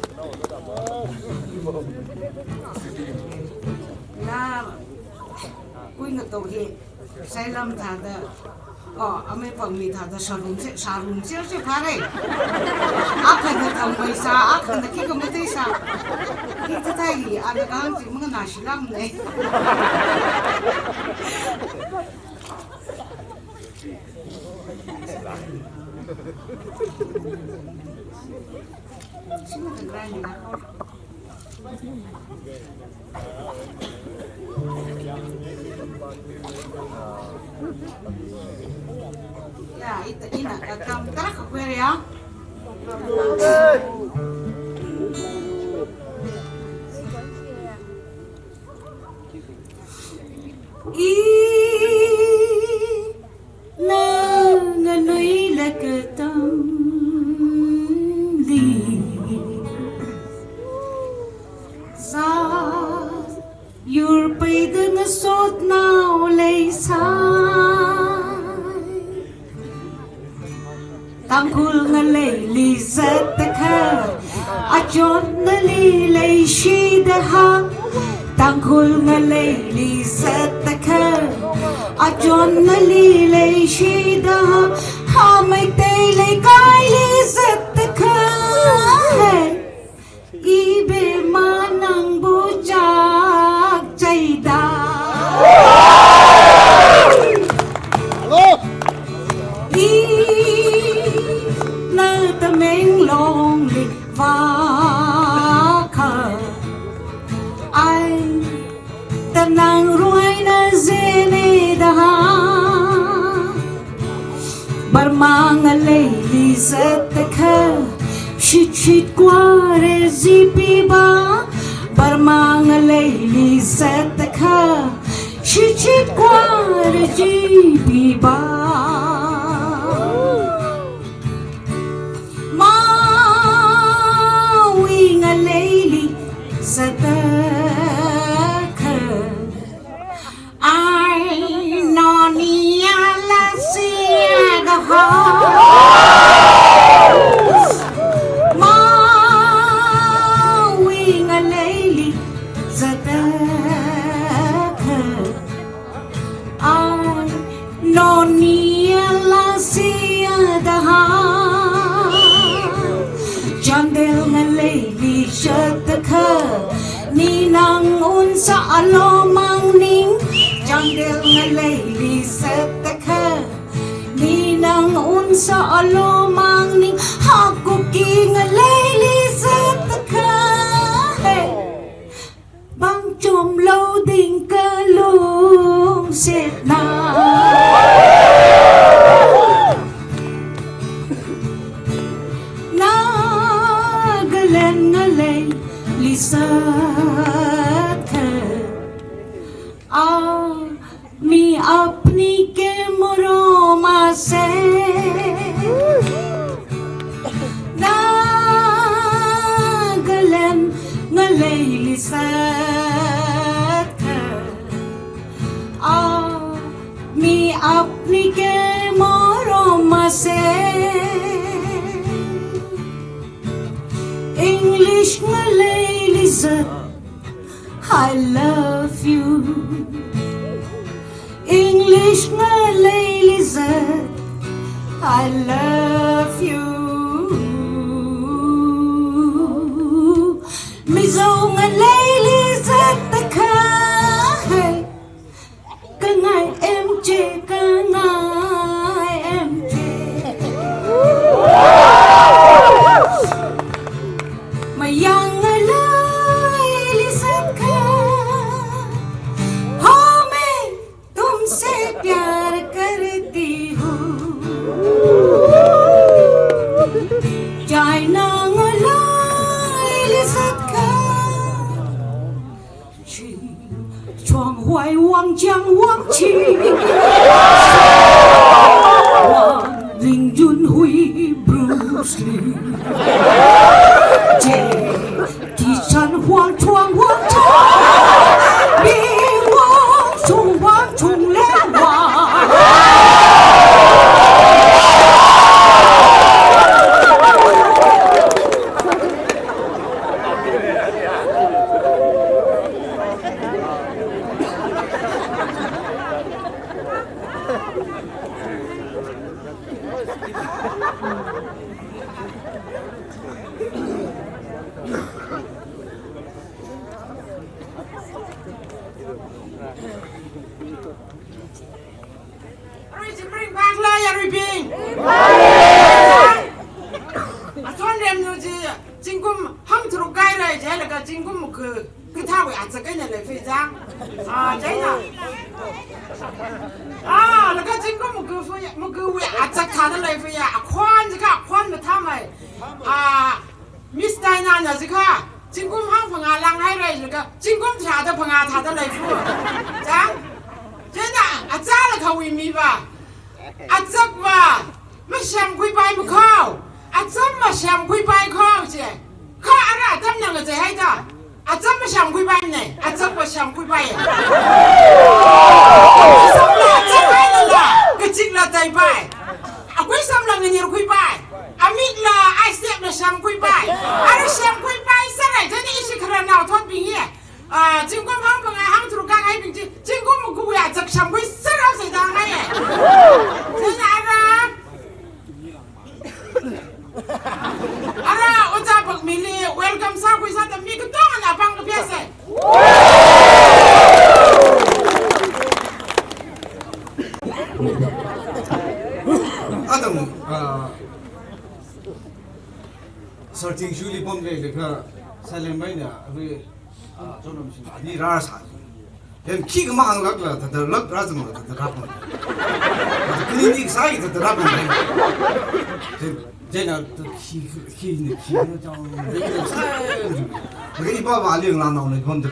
La, kui ngato hi, sailam thāda, oh, amei pangmi thāda, sharum se, sharum se, se phare. Akhana thangmei sā, akhana khikha matei sā. Khikha thai hi, ana kahāng chi manganāshi lam ne. Ya, ita ina, eh, tam, tara kakwere ya. I na nganuilak atamli zā yur peida ngasotnao leisai. Tangkhul ngaleili zattakha, achon nali leishi da hāng. Tangkhul ngaleili zattakha, achon nali leishi da hāng. Ha Meitei leikaili zattakha, hey. Ibema nangbu chak chaida. I na Tamenglongli vākha, ai Tanang ruaina zene da hāng. Burma ngaleili zattakha, shitshit kware jipiba. Burma ngaleili zattakha, shitshit kware jipiba. Maui ngaleili zattakha, ai noni ala siya da hāng. Maui ngaleili zattakha, ai noni ala siya da hāng. Chandel ngaleili zattakha, ninang unsā alo mangning. Chandel ngaleili zattakha, ninang unsā alo mangning. Ha Kuki ngaleili zattakha, hey. Bangchom lo ding kalungsetna. Nagaland ngaleili zattakha, आ मी अपनी के मुरो मासे। Nagaland ngaleili zattakha, आ मी अपनी के मुरो मासे। I love you. English ngaleili zat, I love you. Mizo ngaleili zat takhai, kangai M J, kangai M J. Mayang ngaleili zat kha, home tumse pyar karte ho. China ngaleili zat kha, Ching, chuang huai wang chang wang ching. Wang Ling Jun Hui Bruce Lee. Jackie Chan huang chuang huang chang. Bing wang chung wang chung leng wang. Arui zimirin bangla yaruibing. Achon remnu chi zingkum hangtharuk kahaira jilaga zingkum muku kathāwui azak eina leifei chang. Ah, chieina. Ah, laga zingkum muku fei, mukuwui azak thāda leifei ya. Akhon jikha, akhon mathāmei. Ah, Miss Diana na jikha, zingkum hangphangā langhaira jilaga, zingkum tharāda phangā thāda leifu. Chang? Chieina, achālakhawui miva, azakva mashamkhuipai makho, acham mashamkhuipai kho chi. Kha ara atam nang achei haida. Acham mashamkhuipaimana, azakva shamkhuipai. Samla acham hailala, kachikla taipai. Akui samla nganirkhuipai. Amikla, ai stepla shamkhuipai. Ara shamkhuipai sārai, chieina ishi khararnao thotbing hi. Ah, zingkum hangphangā hangtharuk kahaibing chi, zingkum mukuwui azak shamkhui sāra sai da ngai. Chieina ara. Ara, Ojā Pakmili welcome sākhui sāda mi katongana pāng kaphā sai. Atam, ah, Sir Chingshuli pamlei laga, Salem maina, arui, ah, chonam sing, ani rāsā. Then khi kama ang lak la, thāda lak rāzang la, thāda rāpam. Thāda kuni ni sai, thāda rāpam. Then, then a, khi, khi ni, khi ni, chang, then sai. Laga ipa vali ngalānaona pamda.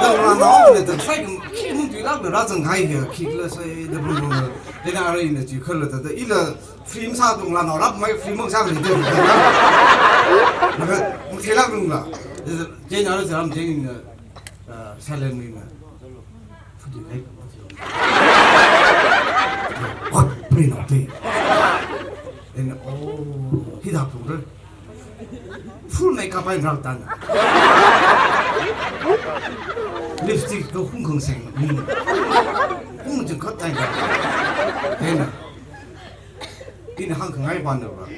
Ngalānaona, thāda sai, khi mung tui lak la, rāzang khai ya, khi la sai, thāda pam pam. Then a rai na chi khala, thāda ila, Free masāthung ngalānao rāpamei, free masāli de. Laga, mung thilak lungla. Chieina ara zaram chieina, ah, Salem mina. Futi kai. Hot, preinao te. Then, oh, hithā phungra. Full makeup eina rātana. Lipstick to hung khang seng. Hung jing khat tai. Then, Ina hāngkhangai pānava.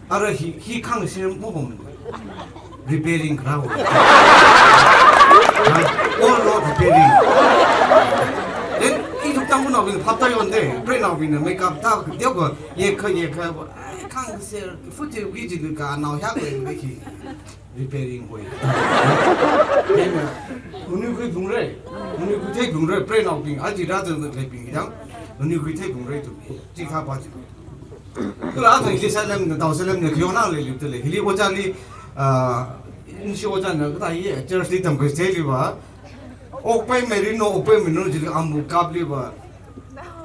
Ara hi, hi khang sem mo pam. Repairing kharao. Ha? All road repairing. Then, i thuk tang mo na win phap ta yon de. Preinao win makeup ta, de ko, ye kha, ye kha. Ai, khang se, futi wi ji ka nao hyak le, le ki. Repairing hoi. Then, uh, nguni khuiphungra, nguni khuitheiphungra, preinaobing, aja rāzangleibing dang, nguni khuitheiphungra tu, chi kha pa chi. Kala athang hili Salem na, tao Salem na, khayong nang leilip tale, hili ojāli, uh, inshi ojāna, kathā hi, church li tamkhuitheiliva, okpai merino, okpai merino, jili amu kapliva,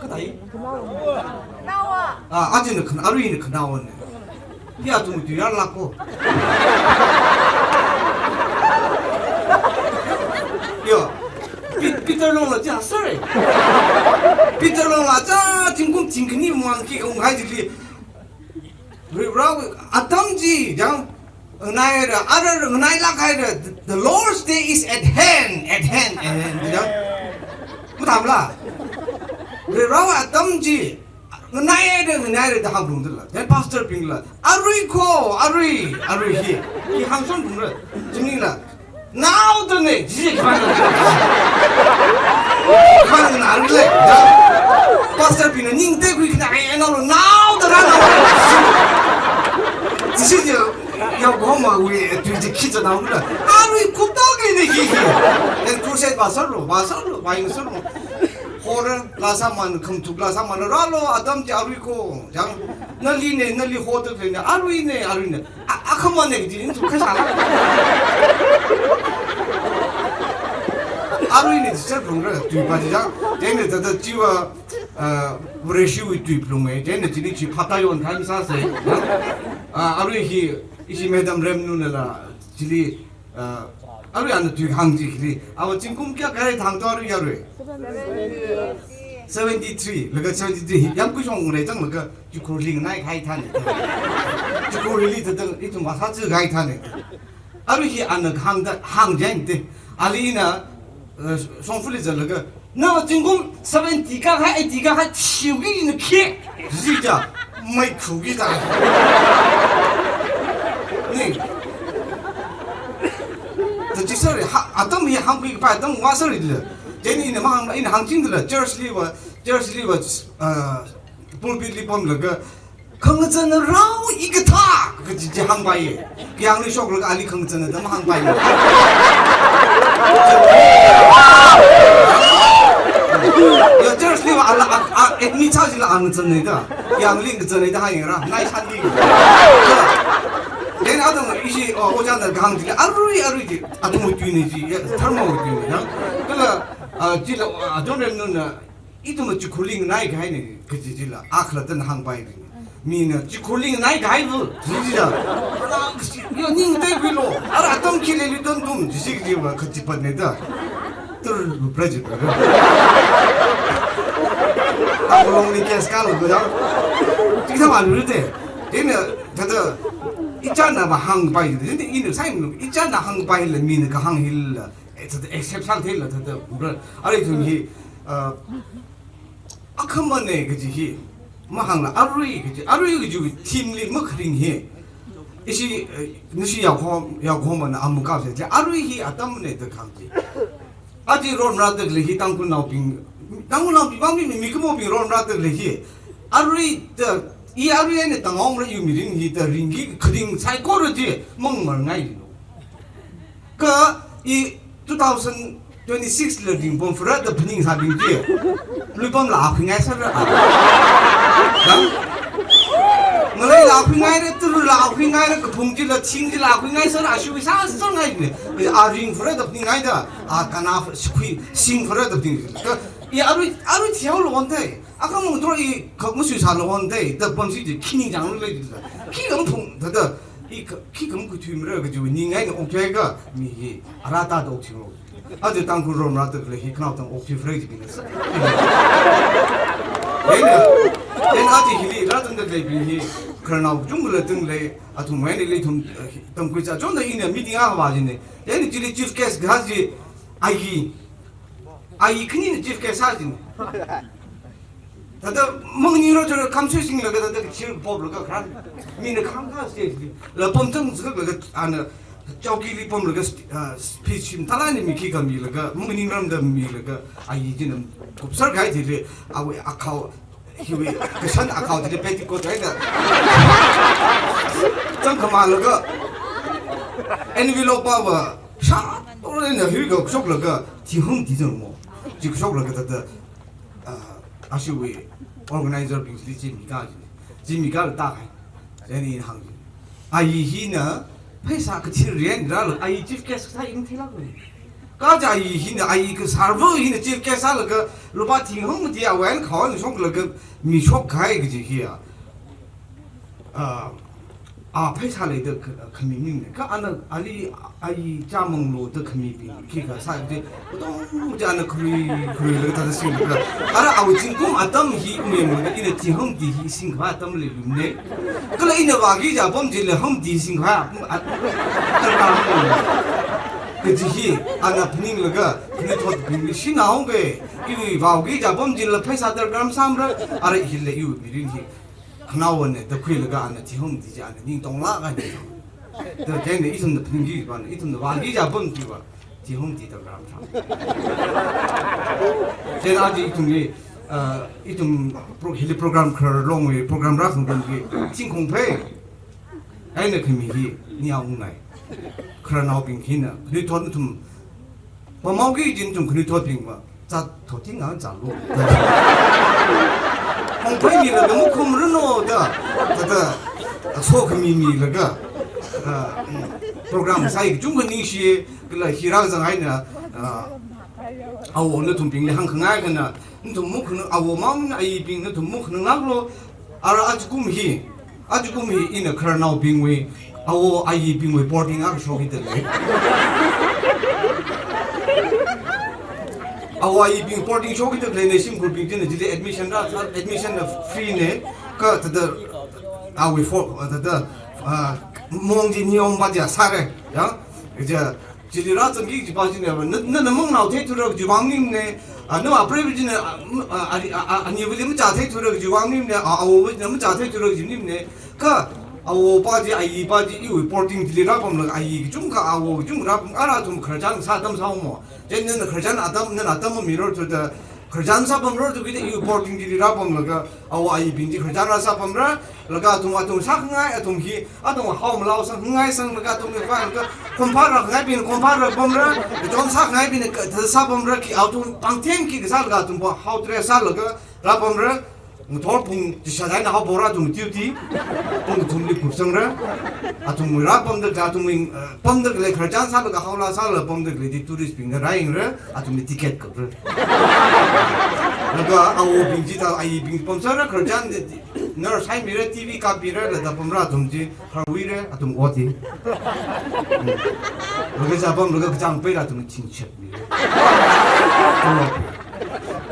Kathā hi? Ah, ajina khan, aruina khanaowana. Ya tu tu ya lako. Yo. Pi-, Peter Long la ja, sorry. Peter Long la ja, tingkum tingkani muang ki kong hai jili. Ri-, ra-, atam ji, jang. Nganaira, ara nganailāk haira, the Lord's day is at hand, at hand, at hand, you know? Mathāmala? Varivarā atam chi, nganaira, nganaira da hāngphalungdala. Then pastor bingla, arui ko, arui, arui hi. Hi hāngshonphalungra, chimnila. Naodane, ji, ji, ji. Khangna aruile, da. Pastor bingna ning tekhui khina, ai, ai, naolo, naodara, naodara. Ji, ji, ji. Yaohomawui tui chi khichanao kula. Arui kutak eina hi hi. And crusade vāserlo, vāserlo, vāyangserlo. Horror la sāman, khamthuk la sāman, rālo, atam chi arui ko. Chang, naline, nali hotak lene, aruine, aruine. A, akhamane kaji, ina thuk kasāla. Aruine chi serphalungra, tui pa chi chang. Chieina thāda chiva, ah, Vareshiwui tui phalunge. Chieina chili chi phaptā yonkahai masāsei. Ah, arui hi, ishi Madam Remnunala chili, ah, arui ana tui hāng chi khili. Ava zingkum kayākha kahai thang to arui yarui? Seventy-three, laga seventy-three. Yāmgui shong lei chang laga chikhurli nganai kahai thāne. Chikhurli thāda ithum vāsā chi kahai thāne. Arui hi ana hāngda, hāng jang te. Alina, eh, shongfali zatlaga, na zingkum seventy kayākha, eighty kayākha thiuki na khi. Ji ja, mai khuki ta. Ni. Ta chi sāri, ha, atam hi hāngkhui kapai atam vāsārila. Chieina ina mahāng, ina hāngchingdala, church liva, church liva, ah, pulpit li pamlaga, khangachān rao hikathā, kaji chi hāngpaiye. Kayāngli shoklaga ali khangachān da mahāngpaiye. Ya church liva ala, a, a, admit sā jila angachān da. Kayāngli ngachān da hāngra, nai shanli. Then atam ishi, oh, ojāna kahāng jila, arui, arui ji, atam tuine ji, ya, tharmawui tuine, ya. Kala, ah, jila, ah, John Remnunna, ithum chikhurli nganai kahaine, kaji jila, akhalattana hāngpai. Mina chikhurli nganai kahai bu, ji jila. Yo, ning tekhuilo, ara atam khi leili tontum, ji ji jiva kachipatne da. Tur praji pra. Akulongli case kalo da. Chithāva lurite. Ina, thāda, ichāna vāhāngpai, ina, ina sai mlu, ichāna hāngpaila, mina kahāng hila. Eh, thāda accept sātheila, thāda, bra, arui ithum hi, ah, akhamane kaji hi, mahāngla arui kaji, arui kaji theme li makharing hi. Ishi, eh, nashi yaohom, yaohomana amukap se, arui hi atamne da kahāng chi. Aja ron rāda khalei hi Tangkhulnaobing, Tangkhulnaobing bang mi, mi, mikumobing ron rāda khalei hi. Arui da, i arui eina tangong ra yu mirin hi da ringki kharing saikora chi, mangmar ngai lo. Kha i two thousand twenty-six la ringpam phara da phaningsābing chi. Luipamla akhui ngai sāra. Dang. Ngaleila akhui ngaira, turula akhui ngaira, kaphung chila, thing chila akhui ngai sāra, ashiwui sāsā ngaine. A ring phara da phaning ngaida, a kana shui, sing phara da phaning. Kha i arui, arui thihaolo wante. Akhamang tro i kha masuisālo wante, da pamsi chi, khi ningchānglo lei chi. Khikha maphung, thāda, i kha, khikha makhuithuimara kaji ning eina okthuiakha, mi hi, ara tāda okthuilo. Aja Tangkhul ron rāda khalei hi khanao tang okthui phara jibing sa. Eina, eina aja hili rātangda khaleibing hi, khararnao kachungkhala tang lei, athum eina lei ithum, eh, tamkhui sā. Chonda ina meeting akha vā jine. Eina chili chief guest kahai chi, ayi, ayi khanina chief guest sā jine. Thāda manganinglo chora khamsui singlaga thāda kachir poplaga kharan. Mina khangkha stage li. La pamtang zikhaklaga ana chowki li pamlaga st-, ah, speech shim thalani mi khikha milaga, manganingramda milaga, ayi china kupsar kahai thili, awui akhao, hiwui, kashan akhao thili petticoat haida. Chang khamalaga, envelope va, sha, tore na hirga shoklaga, thihung thizang mo. Chi shoklaga thāda, ah, ashiwui organizer bingli chi mika chi. Chi mikala tāhai. Chieina hāng chi. Ayi hina pheisā kathir rian rālo, ayi chief guest sā ing thilak le. Kaja ayi hina, ayi kasārva hina chief guest sālaga lupā thing hung mati awui eina khao eina shoklaga mi shokkahai kaji hiya. Ah, a pheisā leida kha-, khami maningmana. Kha ana ali ai chāmanglu da khamibing khikha sāda, kutong chi ana kharui, kharuilaga thāda singlaga. Ara awui zingkum atam hi mayanglaga ina thihomti hi singkhavai atam leilumana. Kala ina vāki kaji apam chili homti singkhavai, a, a, kaji hi ana phaninglaga, khanuithotbingli shinaoke, iwui vāki kaji apam chila pheisā darkar masāmara, ara hila iwui mirin hi khanaowana da khuilaga ana thihomti chi ana ning tonglāk eina. Da chieina ithumna phaningki kajiva, ithumna vāki kaji apam chiva, thihomti darkar masā. Chieina aja ithumli, ah, ithum pro-, hili program khararlongwui program rākhangarum hi, zingkum phei eina khami hi ningyāng ungngai. Khararnaobing hina, khanuithot nathum pamhaoki kaji nathum khanuithotbingva, zat thotting ang zalo. Hongphai milaga makhumranu da, thāda, sokhami milaga, ah, program sāi kachungkha ningshi, kala hi rāzang eina, ah, awo nathumbingli hāngkhangai khana, nathum makhunu awo mamna ayibing nathum makhanunglāklu, ara ajakum hi, ajakum hi ina khararnaobingwui, awo ayibingwui boarding akha shokkida lei. Awo ayibing boarding shokkida leina shimkhurbing china chili admission rā, admission na free na, kha thāda awui for, thāda, ah, mong chi niyom pa chi sāra, ya, kaja, chili rāzangki kajipa china, na, na, na mangnao theithura kajiwui vang maningmana, a, na apreiva china, a, m-, a, a, a, a, aniwuili machā theithura kajiwui vang maningmana, a, awowa china machā theithura kaji maningmana, kha awopa chi, ayipa chi, iwui boarding chili rāpamlaga, ayi kachungkha, awo kachungkha rāpam, ara athum khararchan sā atam sāhaomo. Chieina nana khararchan atam, nana atam mamirarthuda, khararchan sāpamrarthu kida iwui boarding chili rāpamlaga, awo ayibing chi khararchan rāsāpamra, laga athum, athum sākhangai, athum hi, athum hao malao sangkhangai sanglaga athum hi kha, kha, khompha rākhangaibingna khompha rāpamra, kachon sākhangaibingna ka, thāda sāpamra, khi athum pāngthem khikha sālaga athum pa hao tre sālaga rāpamra, ngathor pung chishat eina haophokra athum duty, pung kathumli kupsangra, athum rāpamda, athum, eh, pamda khalei khararchan sālaga haola sāla pamda khalei chi tourist bingna rāyangra, athumli ticket kapra. Laga awobing chithā ayibing pamsāra, khararchan nurse haimira, T V kapmira, laga pamra athum chi kharwuira, athum ot hi. Hmm. Laga chapamlaga kachāng peila athum thingchat mira.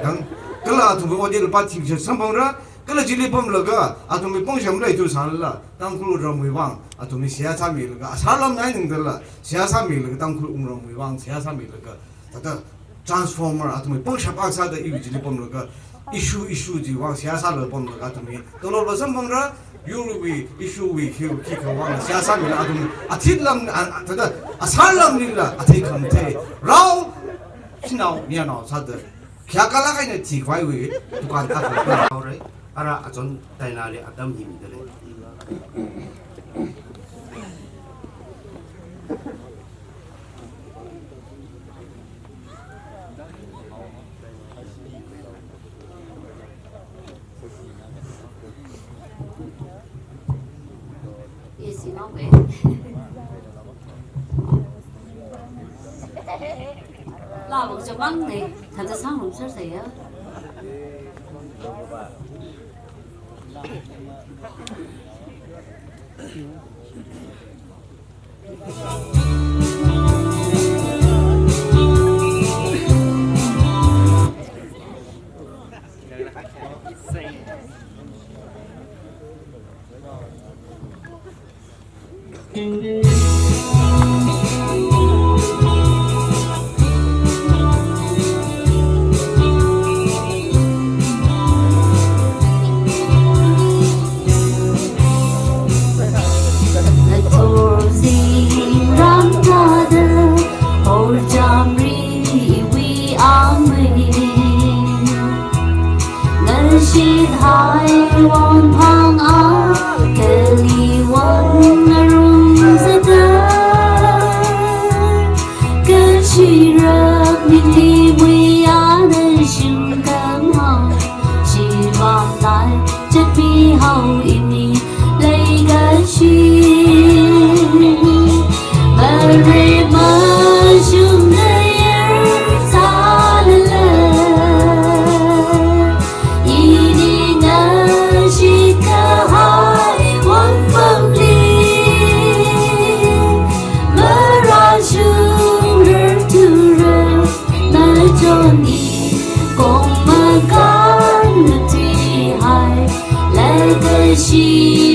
Yang, kala athum ot hi lupā thingchat samphangra, kala chili pamlaga, athumwui pangshap maleithu sālala, Tangkhul ramwui vang, athumli seihā sāmilaga, asārlamna ningdala, seihā sāmilaga, Tangkhul wungramwui vang, seihā sāmilaga, thāda transformer, athumwui pangshap akha sāda iwui chili pamlaga, issue, issue chiwui vang seihā sālaga pamlaga, athumwui tolopla samphangra, yurwui, issue wui, khi, khikha vang, seihā sāmila, athum, athitlam, a, a, thāda, asārlamlila, athei khamathei, rao, shanao, mayarnao sāda, khayākalāk eina thikhavaiwui dukan akha haora, ara achon tainali atam hi mida lei. Yes, you know, babe. Lāvang chabang ne, thāda sāngarumser sāya.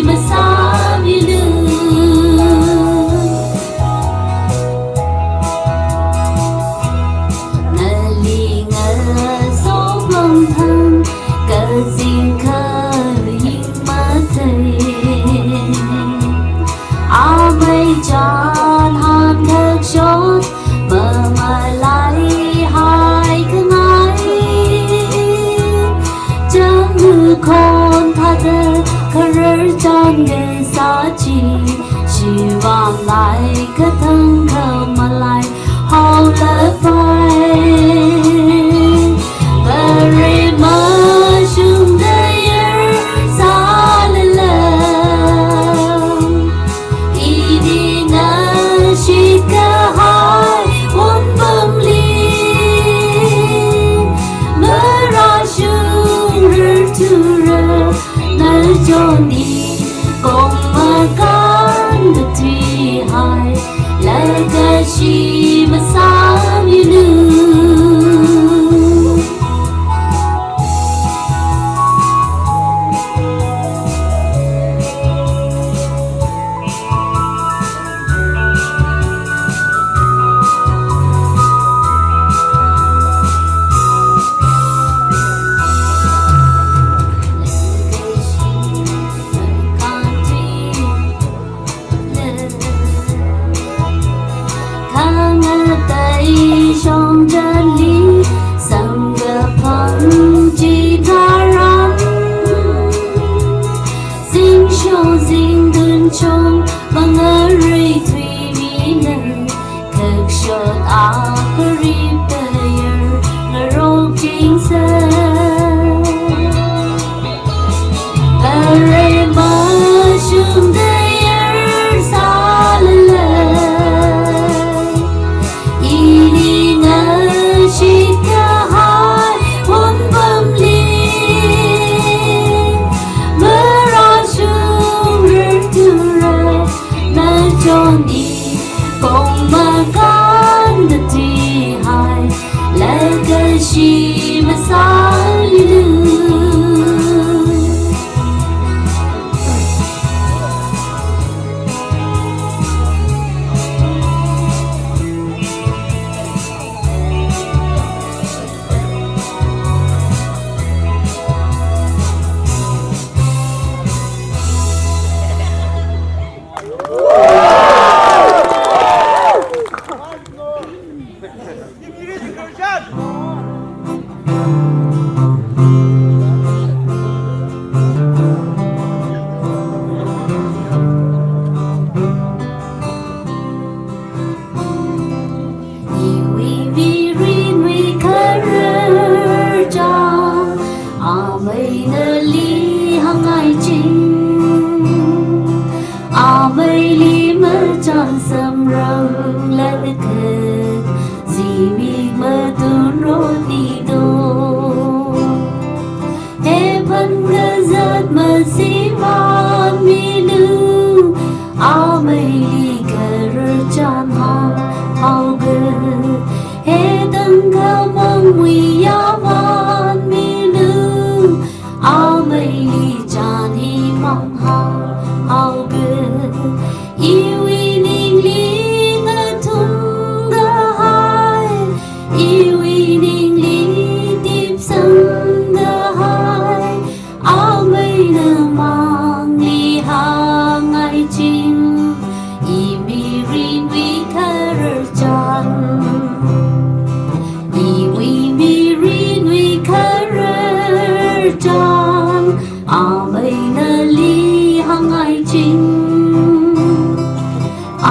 masāmilu. Nali ngasoklong thang kazing kharing matei. Amei chān han kakshot mamalaihai khangai. Chānglu khon thāda kharar chān kasā chi, shivāmlai kathang khamalai haolapai. Vare mashungda yarsālala, ini ngashit kahai wonpamli, marāshung rarthura nachonli, kong makānda thuihailaga shi masāmilu. Khangatei shongzanli samkaphang chitharan, zingsho zingtun chong mangarei thuimina, kakshot akha ripayar ngarok chingsa. Vare mashungda yarsālala, ini ngashit kahai wonpamli, marāshung rarthura nachonli, kong makānda thuihailaga shi masāmilu. Iwui mirinwui khararchan, amei nali hāngngai ching. Ameili machān samranglakha, zimik matunrot nito. Hephan kazat masiman milu, ameili khararchan hānghaoga. He tangkhamangwui yaman milu, ameili chān himang hānghaoga. Iwui ningli ngathumkahai, iwui ningli tipsangkahai, ameina mangli hāngngai ching. Imirinwui khararchan, iwui mirinwui khararchan, amei nali hāngngai ching.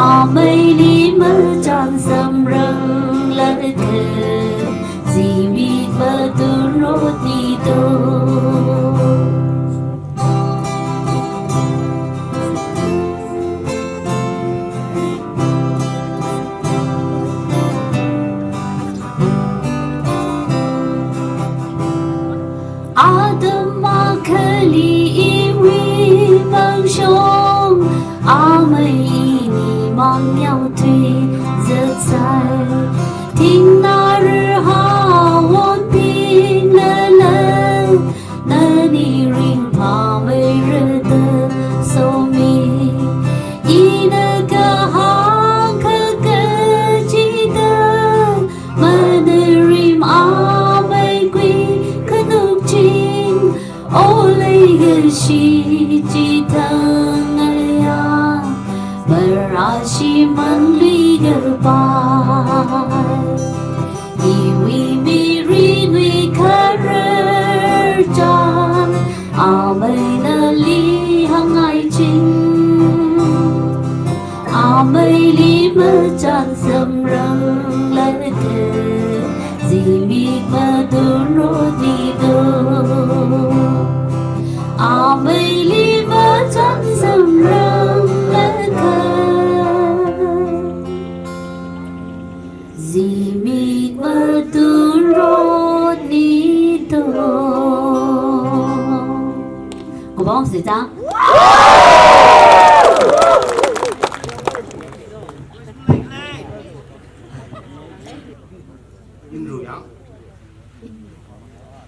Ameili machān samranglakha, zimik matunrot nito. Atam akhali iwui pangshong, amei ini mangyao thuizatsai. Thingna rarha wonpinglala, nani ringphāmeirada Rāshimānli khavai, iwui mirinwui kharar chān, amei nali hāngngai ching, ameili machān samphanglaga, zimik matungrot nido. Ameili machān samphanglaga, zimik matungrot nido. Kupvang sija. Inru yang.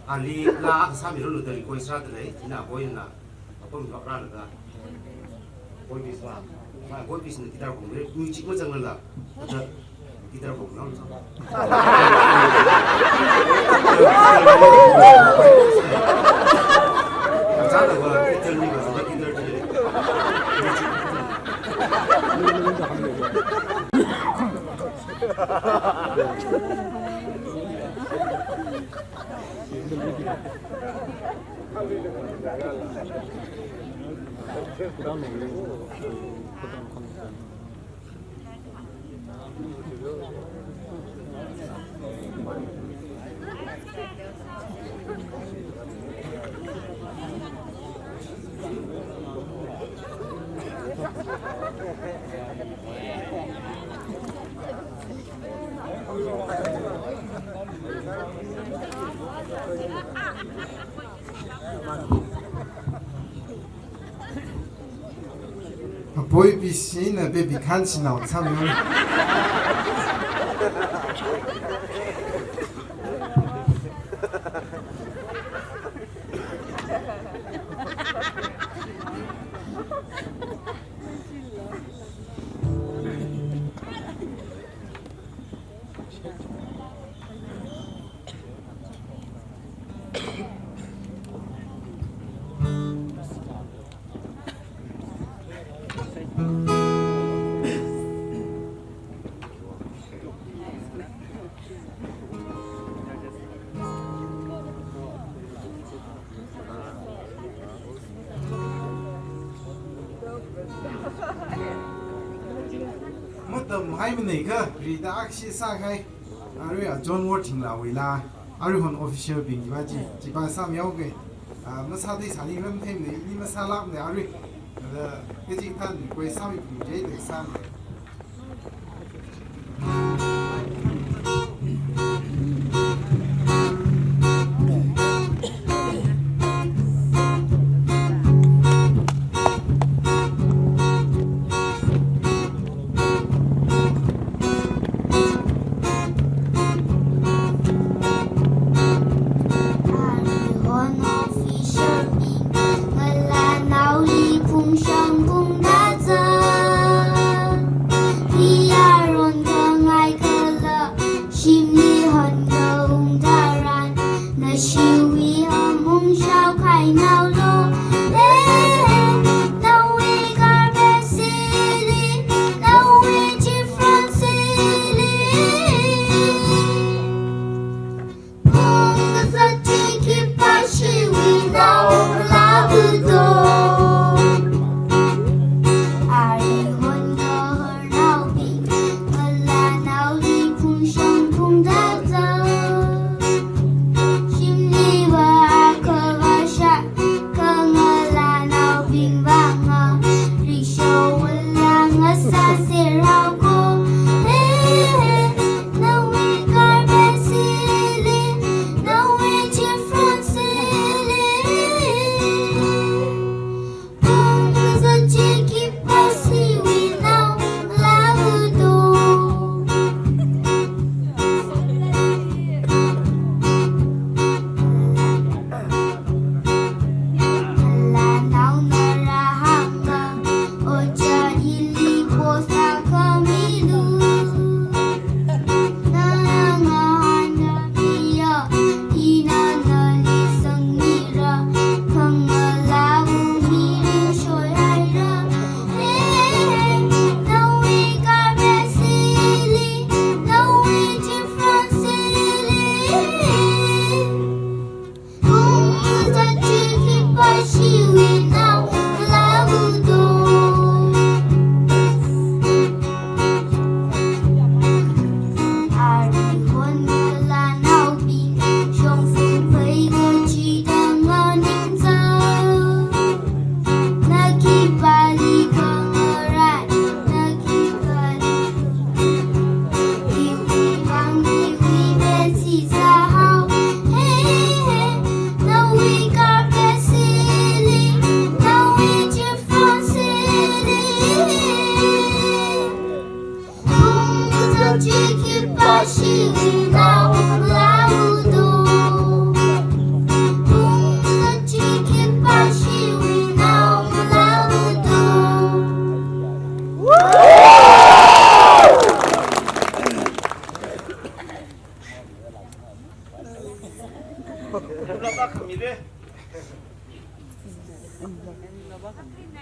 Ali la akha sāmilu da request rādalei, ina boina, apam rālaga. Boy bis ba. Ma boy bis na guitar kong, music mazanglala. Ada guitar kong na. Achana ba guitar ni ba, guitar ni. Apoi pisina baby khan sinao samyo. Matamhai manei kha, rida akshi sākahai. Arui a John Ward Thinglawui la, arui hon official bing jiva chi, jiva sāmihaoke. Ah, masāda sāni lam themne, ni masālākne arui. Ada, kachikathān koi sāmi pung jai da sāmi. Arihon official bing, ngalānaoli phungshang phungda zang.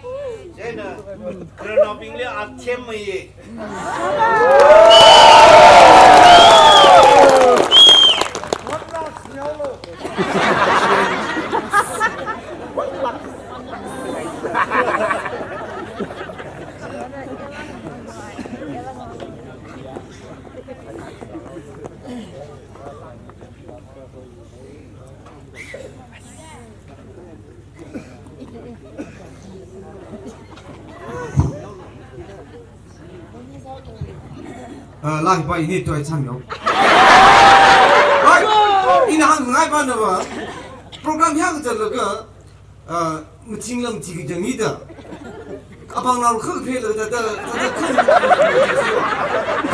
Chieina, khararnaobingli athemmaye. Ah, lahi pa ini tuai chang yo. Hai, ina hāngngai pa na ba. Program yang jaga, ah, meeting lam chi kajang ni da. Apāng nao khak phe la da, da, da, da, khak.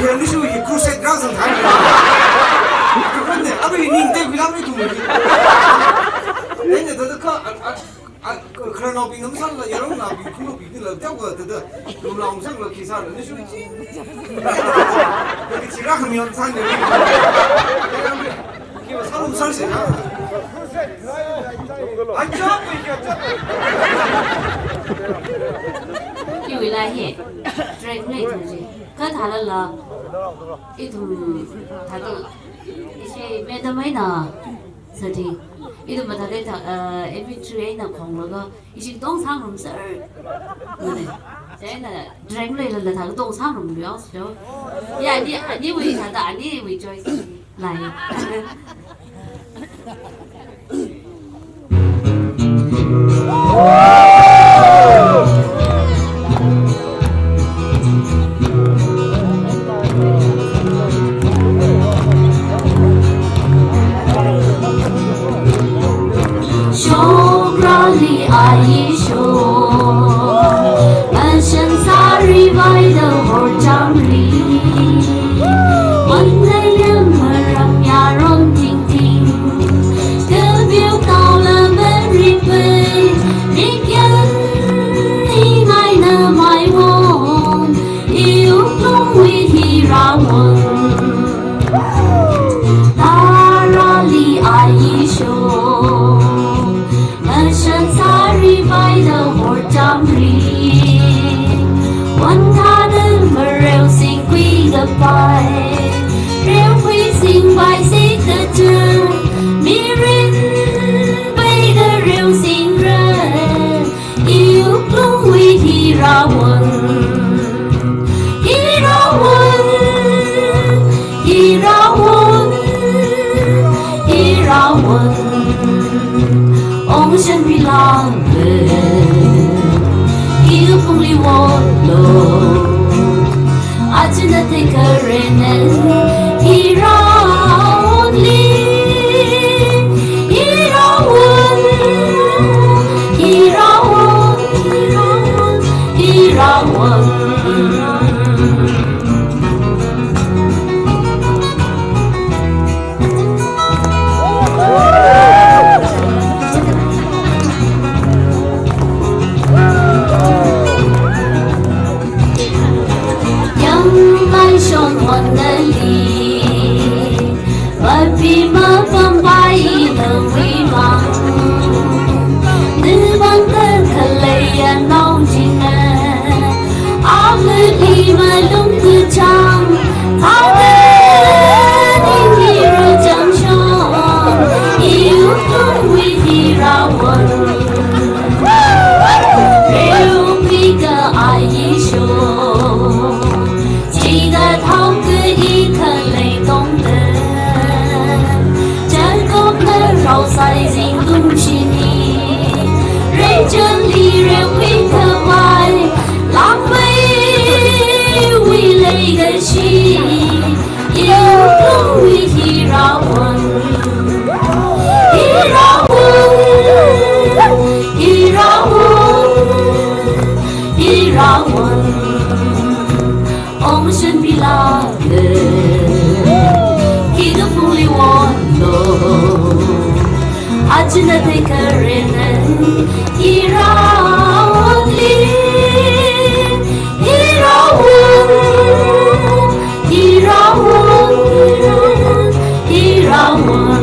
Phe ni shu hi crusade ground sang thai. Khak ne, abi ning te bilang ni tum ni. Ene da, da, kha, a, a, a, khararnaobing nam san la, yarong naobing, khunobing ni la, da, da, da, da, lum la ung sang la, khi sa la, ni shu chi. Khi chi ra kham yon san ni. Khi wa sa lum san se na. Iwui lei hi, track lei thaji. Kathālala, ithum thāda, ishi madam eina sāda, ithum mathāda thā, eh, M P three eina khonglaga, ishi tong sangrumser. Mane, chieina track leilala thāda tong sangrum liao sio. Ya, ani, aniwui thāda, aniwui choice. Lai. Shokrali aisho, mashan sari vaida horchamri. Manai yamaram yaron tingting, kabiu kaula meripai, mikyan ingaina maiwon, iuklung wui hirawon. Tarali aisho, mashan sari vaida horchamri. Wanthada mareu singkhui kapai, reukhui singpai sikacha, mirin paida reu singra. Iuklung wui hirawon, hirawon, hirawon, hirawon. Ong shan bilang le, iuklung li won lo. Achina te karenen, hirawon li, hirawon, hirawon, hirawon. Yangmai shon hon nali, mapi mapampai nawui mang. Nawui mang kakhalei ya nao china, amali malung kachang, thāda ning hiru chang shon, iuklung wui hirawon. Reukhui ka aisho, chida thao ka ikhalei tongda. Jakobna rao sai zingkum shini, Rachelli reukhui khavai, langmeiwui leikashi. Iuklung wui hirawon, hirawon, hirawon, hirawon. Ong shan bila le, khi kapungli won lo. Achina te karenen, hirawon li, hirawon, hirawon, hirawon.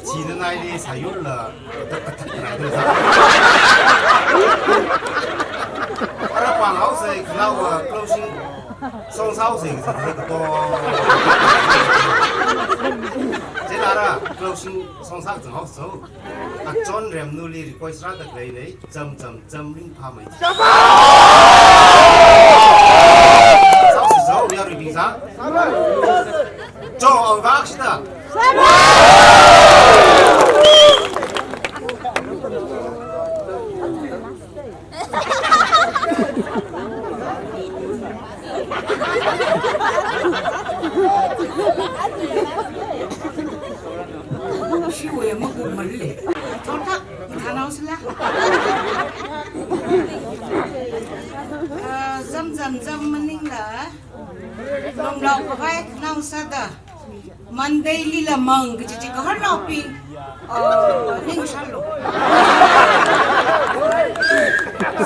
China naili sayurla, tak, tak, tak, tak, tak. Ara pānghaosa, khanao, closing song sāhaosa, sāhaosa kato. Chieina ara closing song sākazang haosa. Achon Remnuli request rāda khalei nei. Cham, cham, cham ringphāmei. Sāhaosa, yaruibing sā. Cho, awui vang shida. Shiwui maku malei. Thothat, mathānao sila. Ah, zam zam zam maningla. Lomlao khavai khanao sāda. Monday lila mang kaji chi kaharnaobing, ah, ningshālu.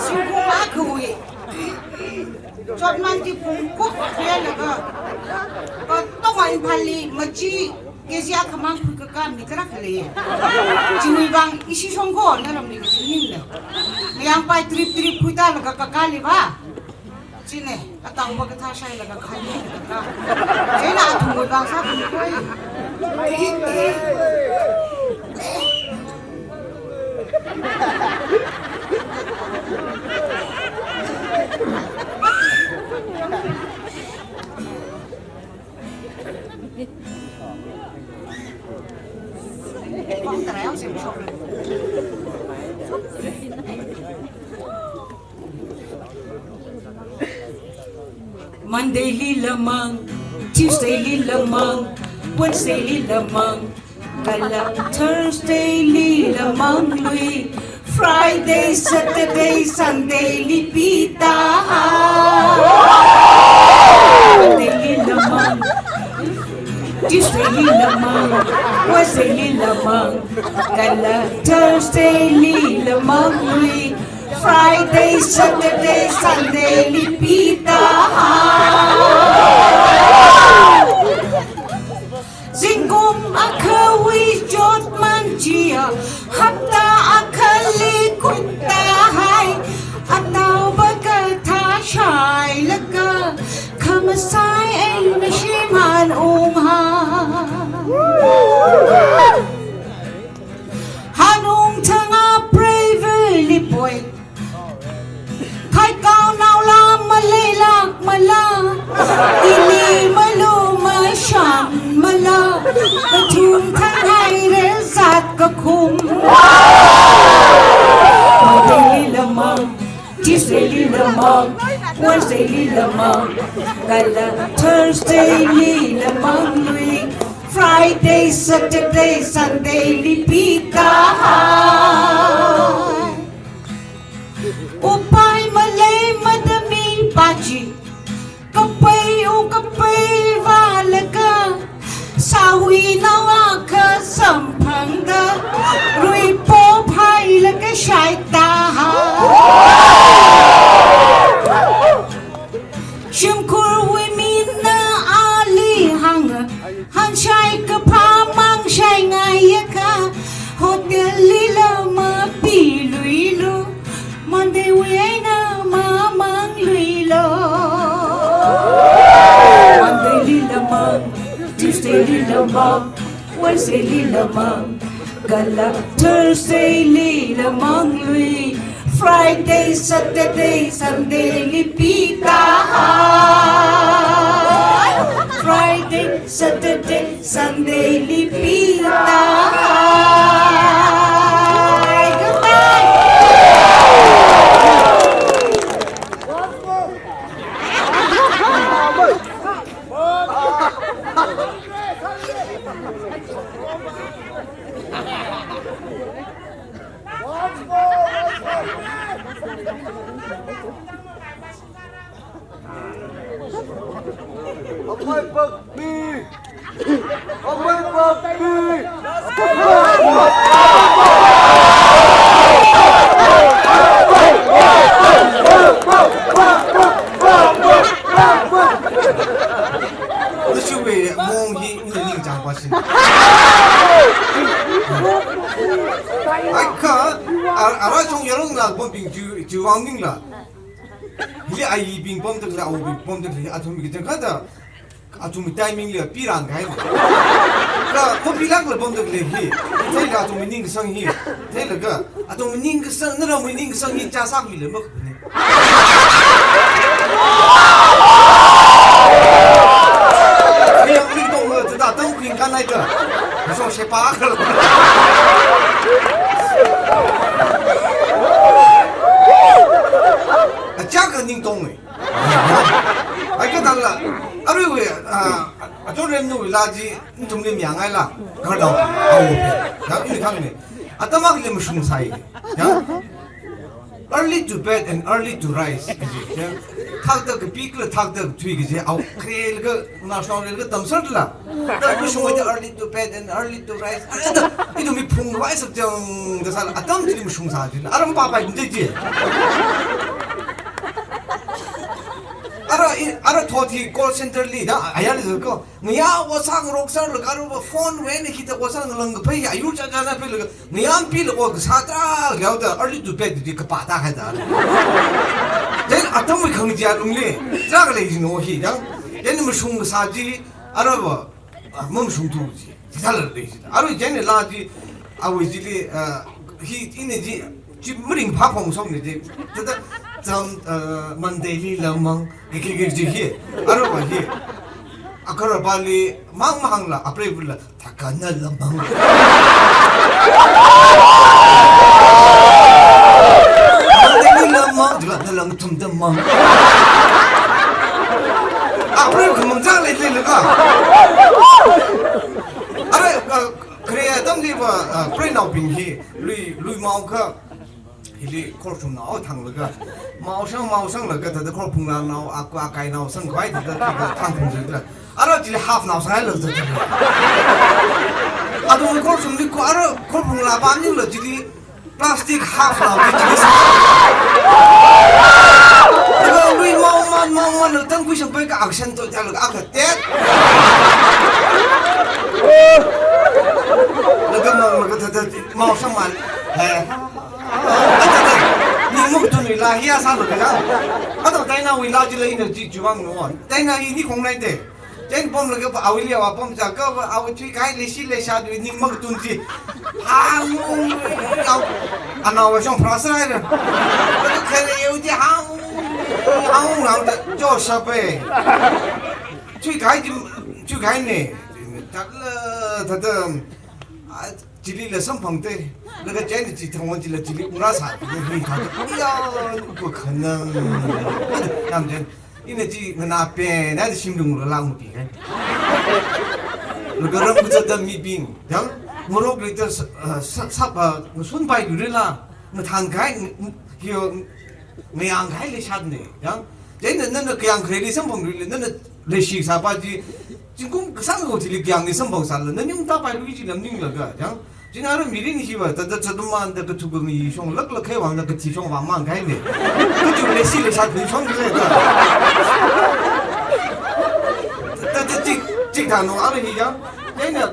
Singkung akhawui. Chotman chi phungkup khuilaga, katonga Imphalli machi kg akhamang khuikakā mi tarākha lei. Chiwui vang ishi shongko naramli kaji ningna. Mayangpai trip trip khuitālaga kakāli va. Chine, atangva kathā shailaga khani kakā. Chieina athumwui vang sākhuikhui. Monday lila mang, Tuesday lila mang, Wednesday lila mang, kala Thursday lila manglui, Friday, Saturday, Sunday li pita. Monday lila mang, Tuesday lila mang, Wednesday lila mang, kala Thursday lila manglui, Friday, Saturday, Sunday li pita. Zingkum akhawui chotman chiya, hapta akhali kuntahai. Atauva kathā shailaga, khamasai eina shimān unghai. Hanung thanga preiva̱li poi. Khaikaonaola maleilāk mala, ili malu mashan mala, kathum thang haira zat kakhum. Monday lila mang, Tuesday lila mang, Wednesday lila mang, kala Thursday lila manglui, Friday, Saturday, Sunday li pita. Upai malei madami pachi, kapai u kapai vālaga, sāhui nawa kasamphangda, ruipo phailaga shaita. Shimkhurwui mina ali hānga, hanshai kaphā mangshai ngaiakha, hotel lila mapiluilu, Monday wui eina mamangluilu. Monday lila mang, Tuesday lila mang, Wednesday lila mang, kala Thursday lila manglui, Friday, Saturday, Sunday li pita. Friday, Saturday, Sunday li pita. Goodbye. Nashiwui mong hi ina ningchāngpa sin. Ai kha, ar-, ara chong yarong la pom ping ju, ju wang ning la. Hili aibing pom tak la, awubing pom tak la, athum ki jang kha da, athum timing la piran kai. Ka, ko pilak la pom tak la hi. Thei la athum ning kasang hi. Thei la ka, athum ning kasang, na ra ning kasang hi cha sak mi le mak. Yang ringtong le, tata tang kuing kan ai ta. Masong shepa ka. Achak ka ningtong le. Ai ka dala. Arui we, ah, ato rem nu la ji, ntum le myang ai la. Kar dau. Au. Ya, ini kang ne. Atama le mashung sai. Ya. Early to bed and early to rise, kaji, ya. Thakda kapi kala thakda kathui kaji, au, kre laga, national laga tamsar la. Da mashung wai da early to bed and early to rise. Ai da, ito mi phung rise up jang, da sala, atam chili mashung sa chili. Aram pa pa inde ji. Ara, i, ara thot hi call center li, da, ayar li ko. Ngayā wasang rok sar laga ro phone wen hita wasang lang kapai, ayu cha cha na pai laga. Ngayāmpi lako kasā tra liao da early to bed di kapā ta hai da. Then atam wui khangachee alungli, tra khalei jino hi dang. Then mashung kasā chi, arava, ah, mamashung thu chi. Sāla lei chi. Arui then la chi, awui chili, ah, hi ina chi, chi maringphā khong som ni chi. Tada, cham, ah, Monday li lamang, ki, ki, ki, chi hi. Arava hi. Akarava li, mang mahāngla, apreivula, Thakana lamang. Mandali lamang, jila na lang thumda mang. Apreiva khamang chang lei lei laga. Are, ah, khare atam liva, ah, preinaobing hi, lui, lui mao kha. Hili khorchum nao thanglaga, mao shang, mao shanglaga, tada khorphung la nao, aku akai nao, sangkhavai tada, tada thang phung zui tada. Ara chili half nao sangai lo tada. Adu khorchum ni ko ara khorphung la bam ni lo chili plastic half nao chili sa. Tada lui mao man, mao man lo tang kui shang pai ka action to jalo ka tet. Laga mao laga tada mao shang man. He. Ningmuk tun wui la hiya sālu kajang. Ato China wui la chila energy chiwui vang no. China hi ni khong nai te. Chen pom laga pa awui liawa pom cha ka awui chui kai leishi leisha du ningmuk tun chi. Hang. Au. Anawa shong phrasa rai. Laga khare yau chi hang. Hang hang ta jo shape. Chui kai chi, chui kai ne. Tatla tata. Chili la samphang te, laga chai ni chi thangwan chila chili ungra sa, ni hi tha, iya, ko khanang. Nam jen, ina chi ngana pe, na chi shim dung la lang pi kai. Laga ram kucha da mibing, yang, ngorok li ta sa, sa, sa, ah, ngasun pai du la, ngathan kai, ng-, ng-, yo, ngayang kai le shat ne, yang. Chai na, na, na kayang kre li samphang du le, na, na, Leishi sāpa chi, zingkum kasang ko chili kayang ni samphang sāla, na ning ta pai lui chi lam ning laga, yang. China ram mirin hiva, ta, ta, ta, ta, man, ta, ka, tu, ka, ngi, shong, lak, lak, khai, wang, na, ka, ti, shong, wang, mang, khai, ne. Ka, tu, leishi, leisha, tu, shong, le, ta. Ta, ta, chik, chik, ta, no, ara, hi, yang. Chai na,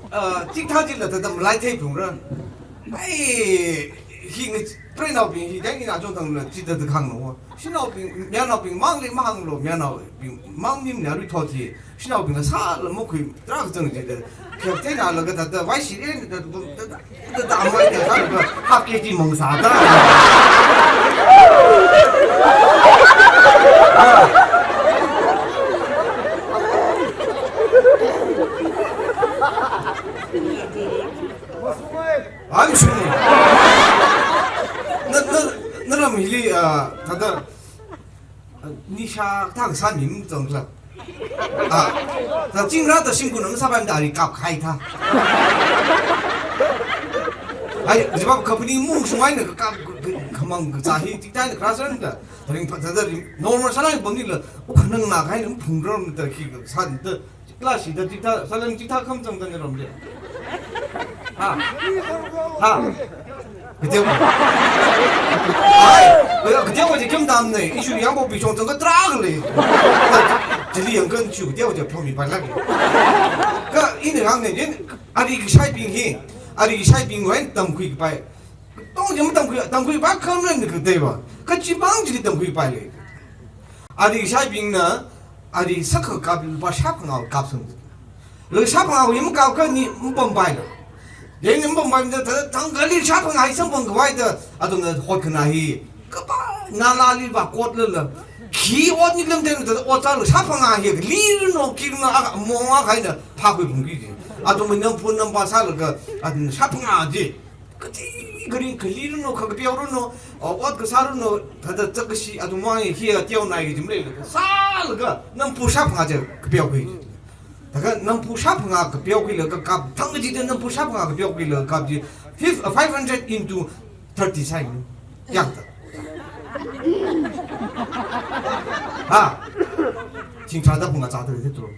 ah, chik, ta, chi, la, ta, ta, malai, thei, phung, ran. Ai, hi, ngi, preinaobing, hi, yang, ina, chong, tang, la, chi, ta, ta, khang, no. Shanaobing, mayarnaobing mangli mahānglu, mayarnaobing mang nim na ri thot hi. Shanaobing na sāla makhui, trak zang ji da. Khyap te na laga da da, vai shi ren da da, da da, da da, amai da da, da da, hap ke ji mang sa da. Am shung. Na, na, na ram hili, ah, thāda, ah, nisha thang sa nim zong la. Ah, ta ching ra ta shing kun am sa ban da ri kap khai tha. Ai, jibab company mu shung ai na kap khamang ka sa hi ti tai na kra san da. Ta ring pha thāda ring normal sa lai bang ni la. U khanang na khai na phung ram ta khi ka sa ta. Class shida chithā, salam chithā kham chang tani ramli. Ha? Ha? Kateowa. Ai, kateowa chi kham tamne, ishiwui yangpokpi shongzang katrā khalei. Chili yangkhan chu kateowa chi phomipailāke. Kha ina hāngne, yin, ari kashaibing hi, ari kashaibingwui eina tamkhuikapai. Tong chi matamkhui, tamkhuipai khamren kateiva. Kachipang chili tamkhuipaile. Ari kashaibingna, ari sākha kap lupā shāphangā kapsang. Lupā shāphangā hi makapkha ni mapampaila. Yangna mapampaimada, thāda thangkhali shāphangā hi samphangkhavai da, athumna hotkhanā hi. Kapa, nalāli vākotlala. Khi ot nilam ten thāda ot sāla shāphangā hi, lirno, kirno, a, mong akha eina phākhuiphungki ji. Athumna namphu nampa sālaga, athumna shāphangā ji. Kati kari khalirno, kha kapeorano, o, ot kasārano, thāda chakkashi athumwui hi ateonai kaji maleila. Sālaga, namphu shāphangā chi kapeokhui. Thākha namphu shāphangā kapeokhuilaga kap, thang kachida namphu shāphangā kapeokhuilaga kap chi, fif-, uh, five hundred into thirty sāi. Yang ta. Ha? Thingthāda phungā chāda lei tu.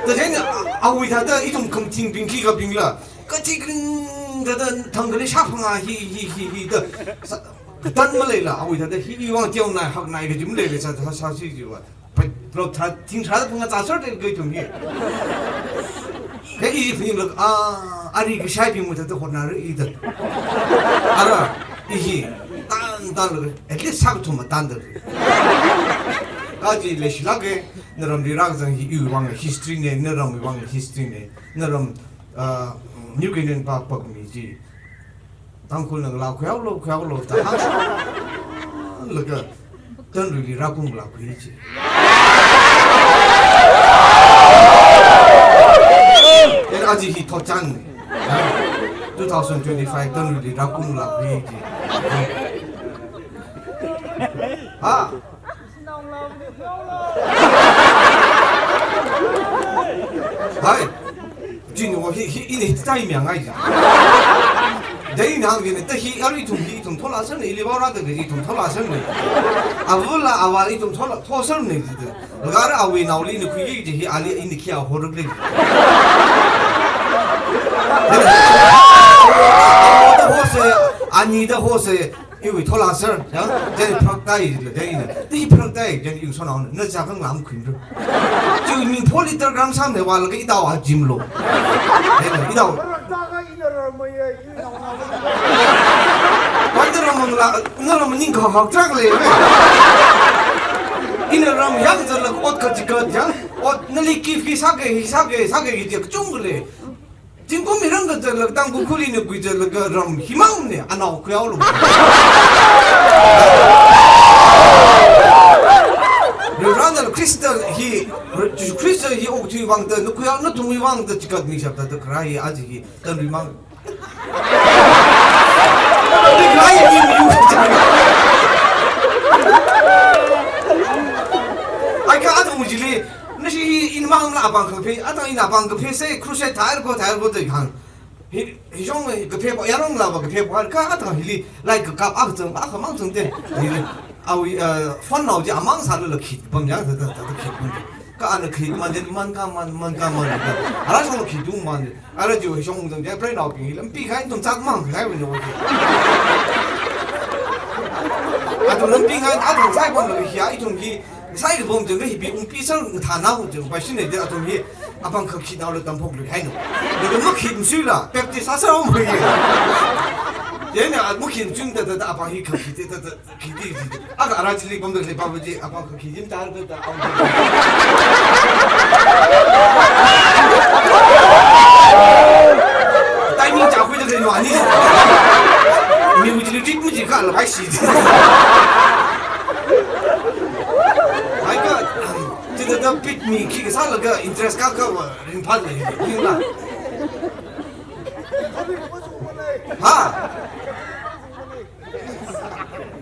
Thāda jen, a, awui thāda ithum khamathingbing khikhabingla. Kachikring thāda thangkhali shāphangā hi, hi, hi, hi da. Sā, katan maleila, awui thāda hi, iwui vang teonai, haknai kaji maleila, sā, sā, sāsi jiva. Pai, lo, thā, thingthāda phungā chāser da ithum hi. Kha i phaninglaga, a, ari kashaibingwui thāda hotnara i da. Ara, i hi, tan, tan, at least sākathum matan da. Kaji leishilāke, naramli rākazang hi iwui vang history ne, naramwui vang history ne, naram, ah, New Canaan pa pakmi chi. Tangkhulna ngalā khuihaolu, khuihaolu, da hāngsa. Laga, Tanruili rākung ngalā khui chi. Then aja hi thotchan ne. Ha? Two thousand twenty-five Tanruili rākung ngalā khui chi. Ha? Hai. Chieina hi, hi, ina thai miya ngai ja. Dai nang ina ta hi, ari ithum hi, ithum thola serne, ili baora ta ithum thola serne. Avula, ava ithum thola, tho serne ji ta. Laga ara awui naoli ina khuiki ji hi, ali ina khi a horak le. Ava ta hose, ani ta hose, iwui thola sir, ya, jen pharaktai le, jen ina. Ti pharaktai, jen iwui sonao, na ja kang lam khuinru. Chiwui ming pho liter gram sam ne walaga itao a jim lo. Jen itao. Pharakta ka ina ramai ya, ina ramai. Pharakta ramang la, ina ramang ning ka hak trak le. Ina ram yang jen la ot ka jikat yang, ot nali kif ki sake, hi sake, sake ki jek chung le. Zingkum hi rāngkazatlaga Tangkhul khuli na khuizatlaga ram himang ne, anao khuihaolu. Rānala Khrista hi, Jishu Khrista hi okathui vang ta, na khuihao, nathumwui vang ta chikat mishap ta, ta kharā hi aja hi, Tanrui mang. Ai kha athum chili, nashi hi ina mang la apāng kaphe, athang ina apāng kaphe se, crusade thāhaira ko, thāhaira ko da hāng. Hi, hi shong hi kaphe pa, yarong la pa kaphe pa, kha athang hili, like kakap akha zang, akha mang zang te. Hili, awui, uh, phone nao chi amang sālala khit pam ya, ta, ta, ta, ta khit pam. Kha ana khit man, man ka man, man ka man. Ara shong khit dung man. Ara jiva shong zang, ya, pray nao ping, lampi khai tum chak mang khai wui no. Athum lampi khai, athum sai pon la hi, ithum hi, sai ka bom zang hi pi ung pi sang thana hu zang, pa shin ne de athum hi, apāng kha khit nao la tam phok lu hai no. Ni ka mu khit sui la, Baptist sa sa hu mu hi. Ye ne, a mu khit sui ta, ta, ta, apāng hi kha khit ta, ta. Khiti, khiti. Akha ara chili pamda khalei papa chi, apāng kha khi yim tar kata, au. Timing cha khuida khalei no ani. Mi wuji li rit muji kha la bai shi. Ai kha, chida da pit mi khi kasālaga interest ka kha wa ringphā le, ringla. Ha?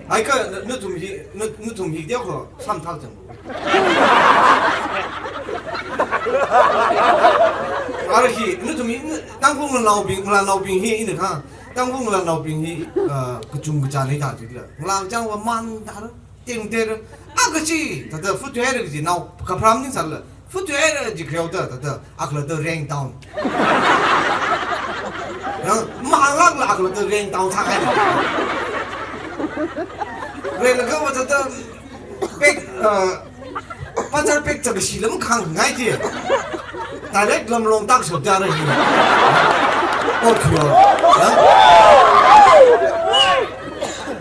Ai kha, na, nathum hi, na, nathum hi dia kho, samthak chang. Ara hi, nathum hi, na, Tangkhul ngalānaobing, ngalānaobing hi, ina kha, Tangkhul ngalānaobing hi, ah, kachung kacha nei ta chila. Ngalā chang wa man ta ra, ting te ra. Kachi, thāda food to air kaji nao, kapharam ningsāla. Food to air ji khayaoda, thāda, akhalatta rain down. Yang, mahanglakla akhalatta rain down sākahai. Rain laga va thāda, pek, uh, panchar pek chak shi lam khangngai ji. Direct lam long tak shok jara hi. Oh, kyo. Yang?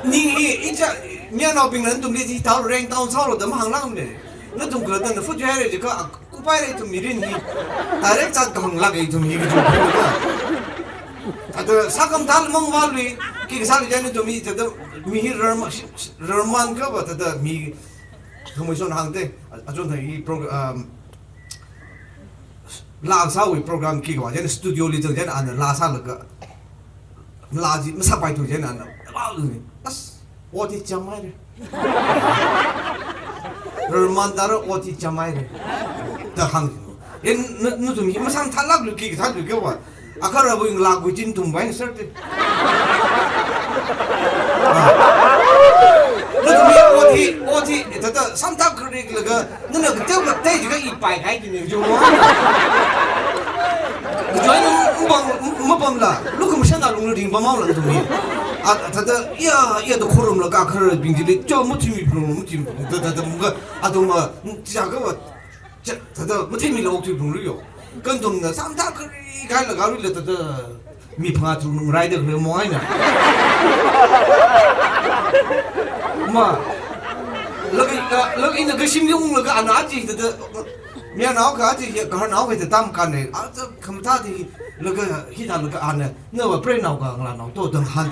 Ning hi, icha, mayarnaobingna nathumli hithāda rain down sālu da mahanglakmane. Nathum khalattana food to air jiakha, kupai lei ithum mirin hi. Direct zat kahāng lāka ithum hi kaji. Thāda sākhamatā lamang vālui, khi kasāli jai nathum hi thāda mi hi rarma-, rarman kava thāda mi khamui son hāngda, achon thāda hi prog-, um, laa sāwui program khikha va, chieina studio li zang chieina ana laa sālaga, laa chi masāpaithu chieina ana, laa lu ni, as, ot hi chāmhaira. Rarman tara ot hi chāmhaira. Da hāng. Ina, na, nathum hi masāmathālaklu khi kathālui kha va. Akhara bu ing laa gui chin thum vai sir te. Ah. Nathum hi ot hi, ot hi, thāda samtak kharik laga, nana kateokha tei jiakha i paikahai kine jo mo. Kajoi nung mapam, mapamla, lukhamashan alungli ringpamhaola nathum hi. A, thāda, iya, iya da khorumlaga khararbing chili, cho, mathimi phalung, mathimi phalung, thāda, thāda, mungka, athum va, chiakha va, cha, thāda, mathimila okthui phalung ri yo. Kha nathumna, samtak kharik kahai laga rila thāda, mi phangā tharuk nung raida khalei mo eina. Ma. Laga, laga ina kashimli unglaga ana achi thāda, mayarnao akha achi hi, gaharnao akha thāda tam kane. A, thāda khamathā thāda, laga hithālaga ana, nava preinao kha ngalānao to dang hān.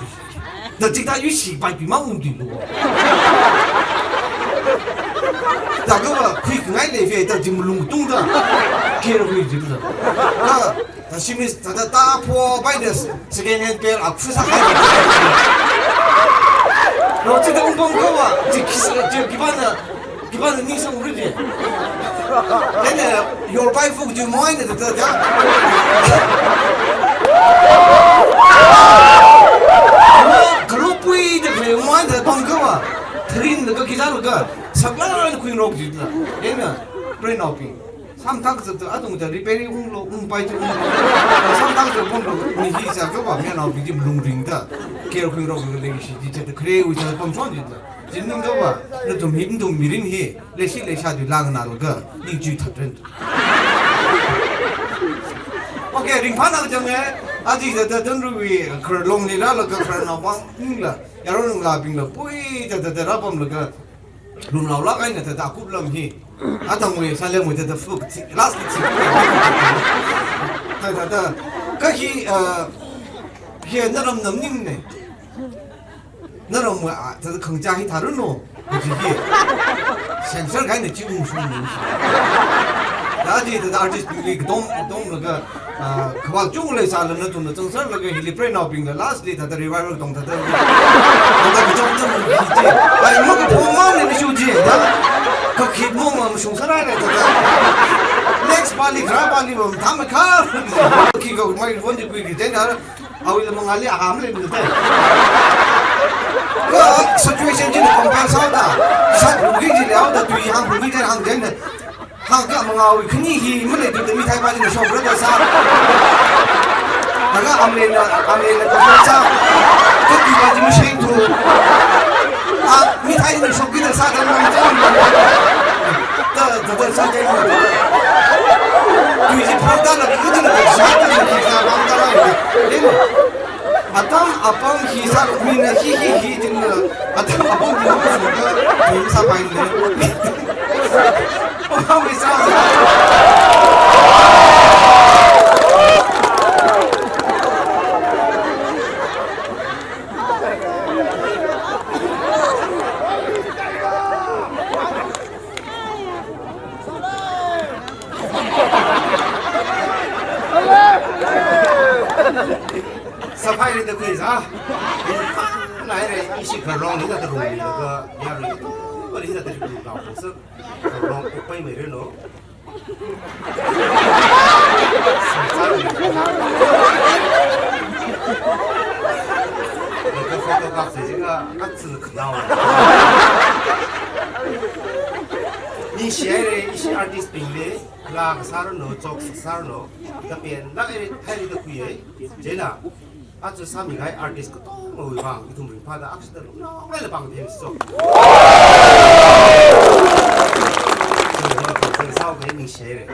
Da chithā yuishi paipimang ungdi lu. Da kha va khuikhangai lei ve, da jim lungtungda. Kher khui jim da. Da, da shimli, da, da, da phopaida second hand pair akha sākahai. Lo chithā ungpam kha va, chi khi, chi khipāna, khipāna ningsang ri de. Then, uh, your wife will do more than the, the, the. Kalo pui da khalei mo eina pam kha va. Tharinlaga khi sālaga, saklāk eina khuingarok jida. Eina, preinao bing. Samtak zat atung da repairing unglo, ungpai tu unglo. Samtak zat pamlo, mi hi sākha va, mayarnaobing chi malung ringda. Kher khuingarok lei shi chi da, kharewui sā pamshon jida. Chi ningkha va, nathum hi, nathum mirin hi, leishi leisha tui langnalaga, ningchui thatren. Okay, ringphāna kachang e, achi da da dan ruiwui, khararlongli rālaga khararnao bing ningla, yaron ngalābingla, pui da da da rāpamlaga, lumlaolāk eina da da kup lam hi, atangwui, sālengwui da da fuk, chi, last chi. Da da da, kha hi, uh, hi naram nam ning ne. Naram wa, a, thāda khangachā hi tharanu, kaji hi. Censor kahaina chi ungshung ni. Da chi thāda artist bingli kadom, domlaga, a, khavāt chung leisāla nathumna changserlaga hili preinaobingla lastli thāda revival tong thāda. Thāda kachom chom hi chi. Ai, makaphomang ni shu chi. Da. Kakhit mong mashung sārai thāda. Next pali, kharā pali bam tham kha. Khi ko microphone chi kui ki chen thāda. Awuila mangāli aham lei mute. Kha situation china compare sāda. Sat lungki chili haoda tui hang lungki chili hang jenda. Hangkha mangāwui khani hi maleithuda mithai pa china shokra da sā. Laga amlena, amlena kashok sā. Kha tui pa chi mashengthu. A, mithai china shokki da sā da mang chang. Da, da, da sā jeng. Tui chi phokda la, kha china kashok da, kashok da, bang da la. Atam apam hi sā, mina hi hi hi jingla. Atam apam hi sā, hi sāpaile. Apam hi sā. Sāpai ri da khuisa. Nai re, ishi khararlong ni da tarung ni da, ya ri, bali da tarung da, sa, khararlong upai mai re no. Sa, sa, ni. Laga photo kap se jinga, at sin khanao. Ningshi haira, ishi artist bingli, laa kasā ranu, jokes kasā ranu, kapen lāk haira, haira da khuiya, chieina, aja sāmikahai artist katongawui vang, ithum ringphāda akshida lungnaolaila pāng themsi so. Ningshi haira.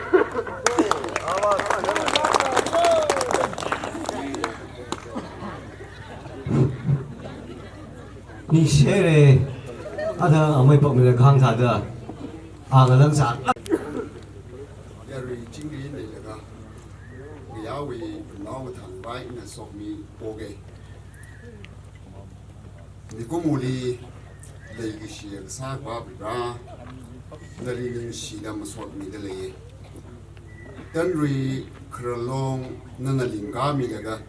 Ningshi haira, ada amei pakmila kahāng thāda, a ngalang sā. Yarui chingri leilaga, ngayāwui nao thangvai ina sokmi poga. Mikumoli leikashi kasā Avāva, nali ningshida masotmida lei. Tanrui khararlong nana lingkāmilaga,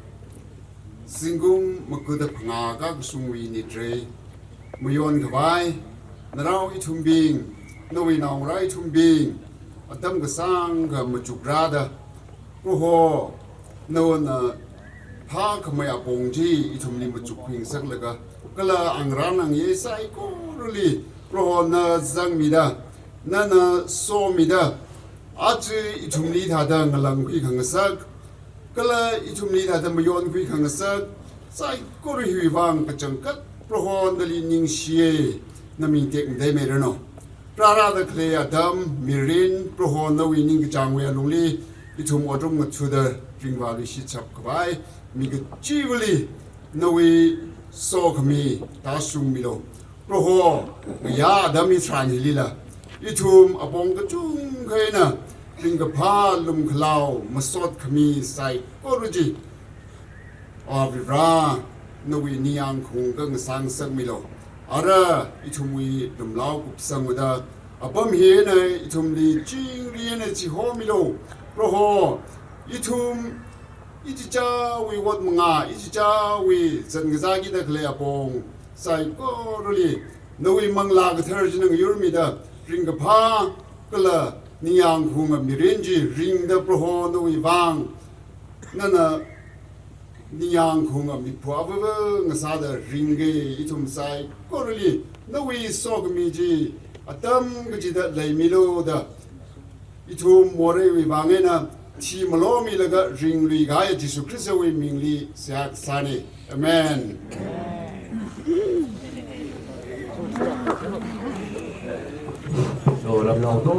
zingkum maga da phangā kakashungwui nitrei mayonkhavai, narao ithumbing, nawui naongarā ithumbing, atam kasāngkha machukrāda, Proho, nawui phākhamei apong chi ithumli machukkhuingasaklaga, kala angarān angayei saikorali, Proho na zangmida, nana somida, aja ithumli thāda ngalāngkhui khangasak, kala ithumli thāda mayonkhui khangasak, saikora hiwui vang kachangkhat Proho nali ningshiya, naming tekmatei meiranu. Rārada khalei atam, mirin, Proho nawui ningkachāngwui alungli, ithum otram ngathāda ringvāluishit chapkhavai, mi kachivali nawui sokhami tāshungmilu. Proho, ngayā atam hitharan hilila, ithum apong kachungkha eina ringkaphā lumkhalao masot khami saikora chi, Avāva, nawui ningyāng khaung akha ngasāngasakmilu. Ara ithumwui lumlao kupsangda, apam hi eina ithumli chingri eina chihomilu. Proho, ithum ichichāwui ot mangā, ichichāwui zangkazā kida khalei apong saikorali, nawui Manglā Kathara china ngayurmida, ringkaphā kala ningyāng khaunga mirin chi ringda Proho nawui vang, nana ningyāng khaunga mipā Avāva ngasāda ringga. Ithum saikorali nawui sokhami chi atam kachida leimilu da, ithum moreiwui vang eina thimalomilaga ringluikahai Jishu Khristawui mingli seihā kasāna. Amen. So, ramnao to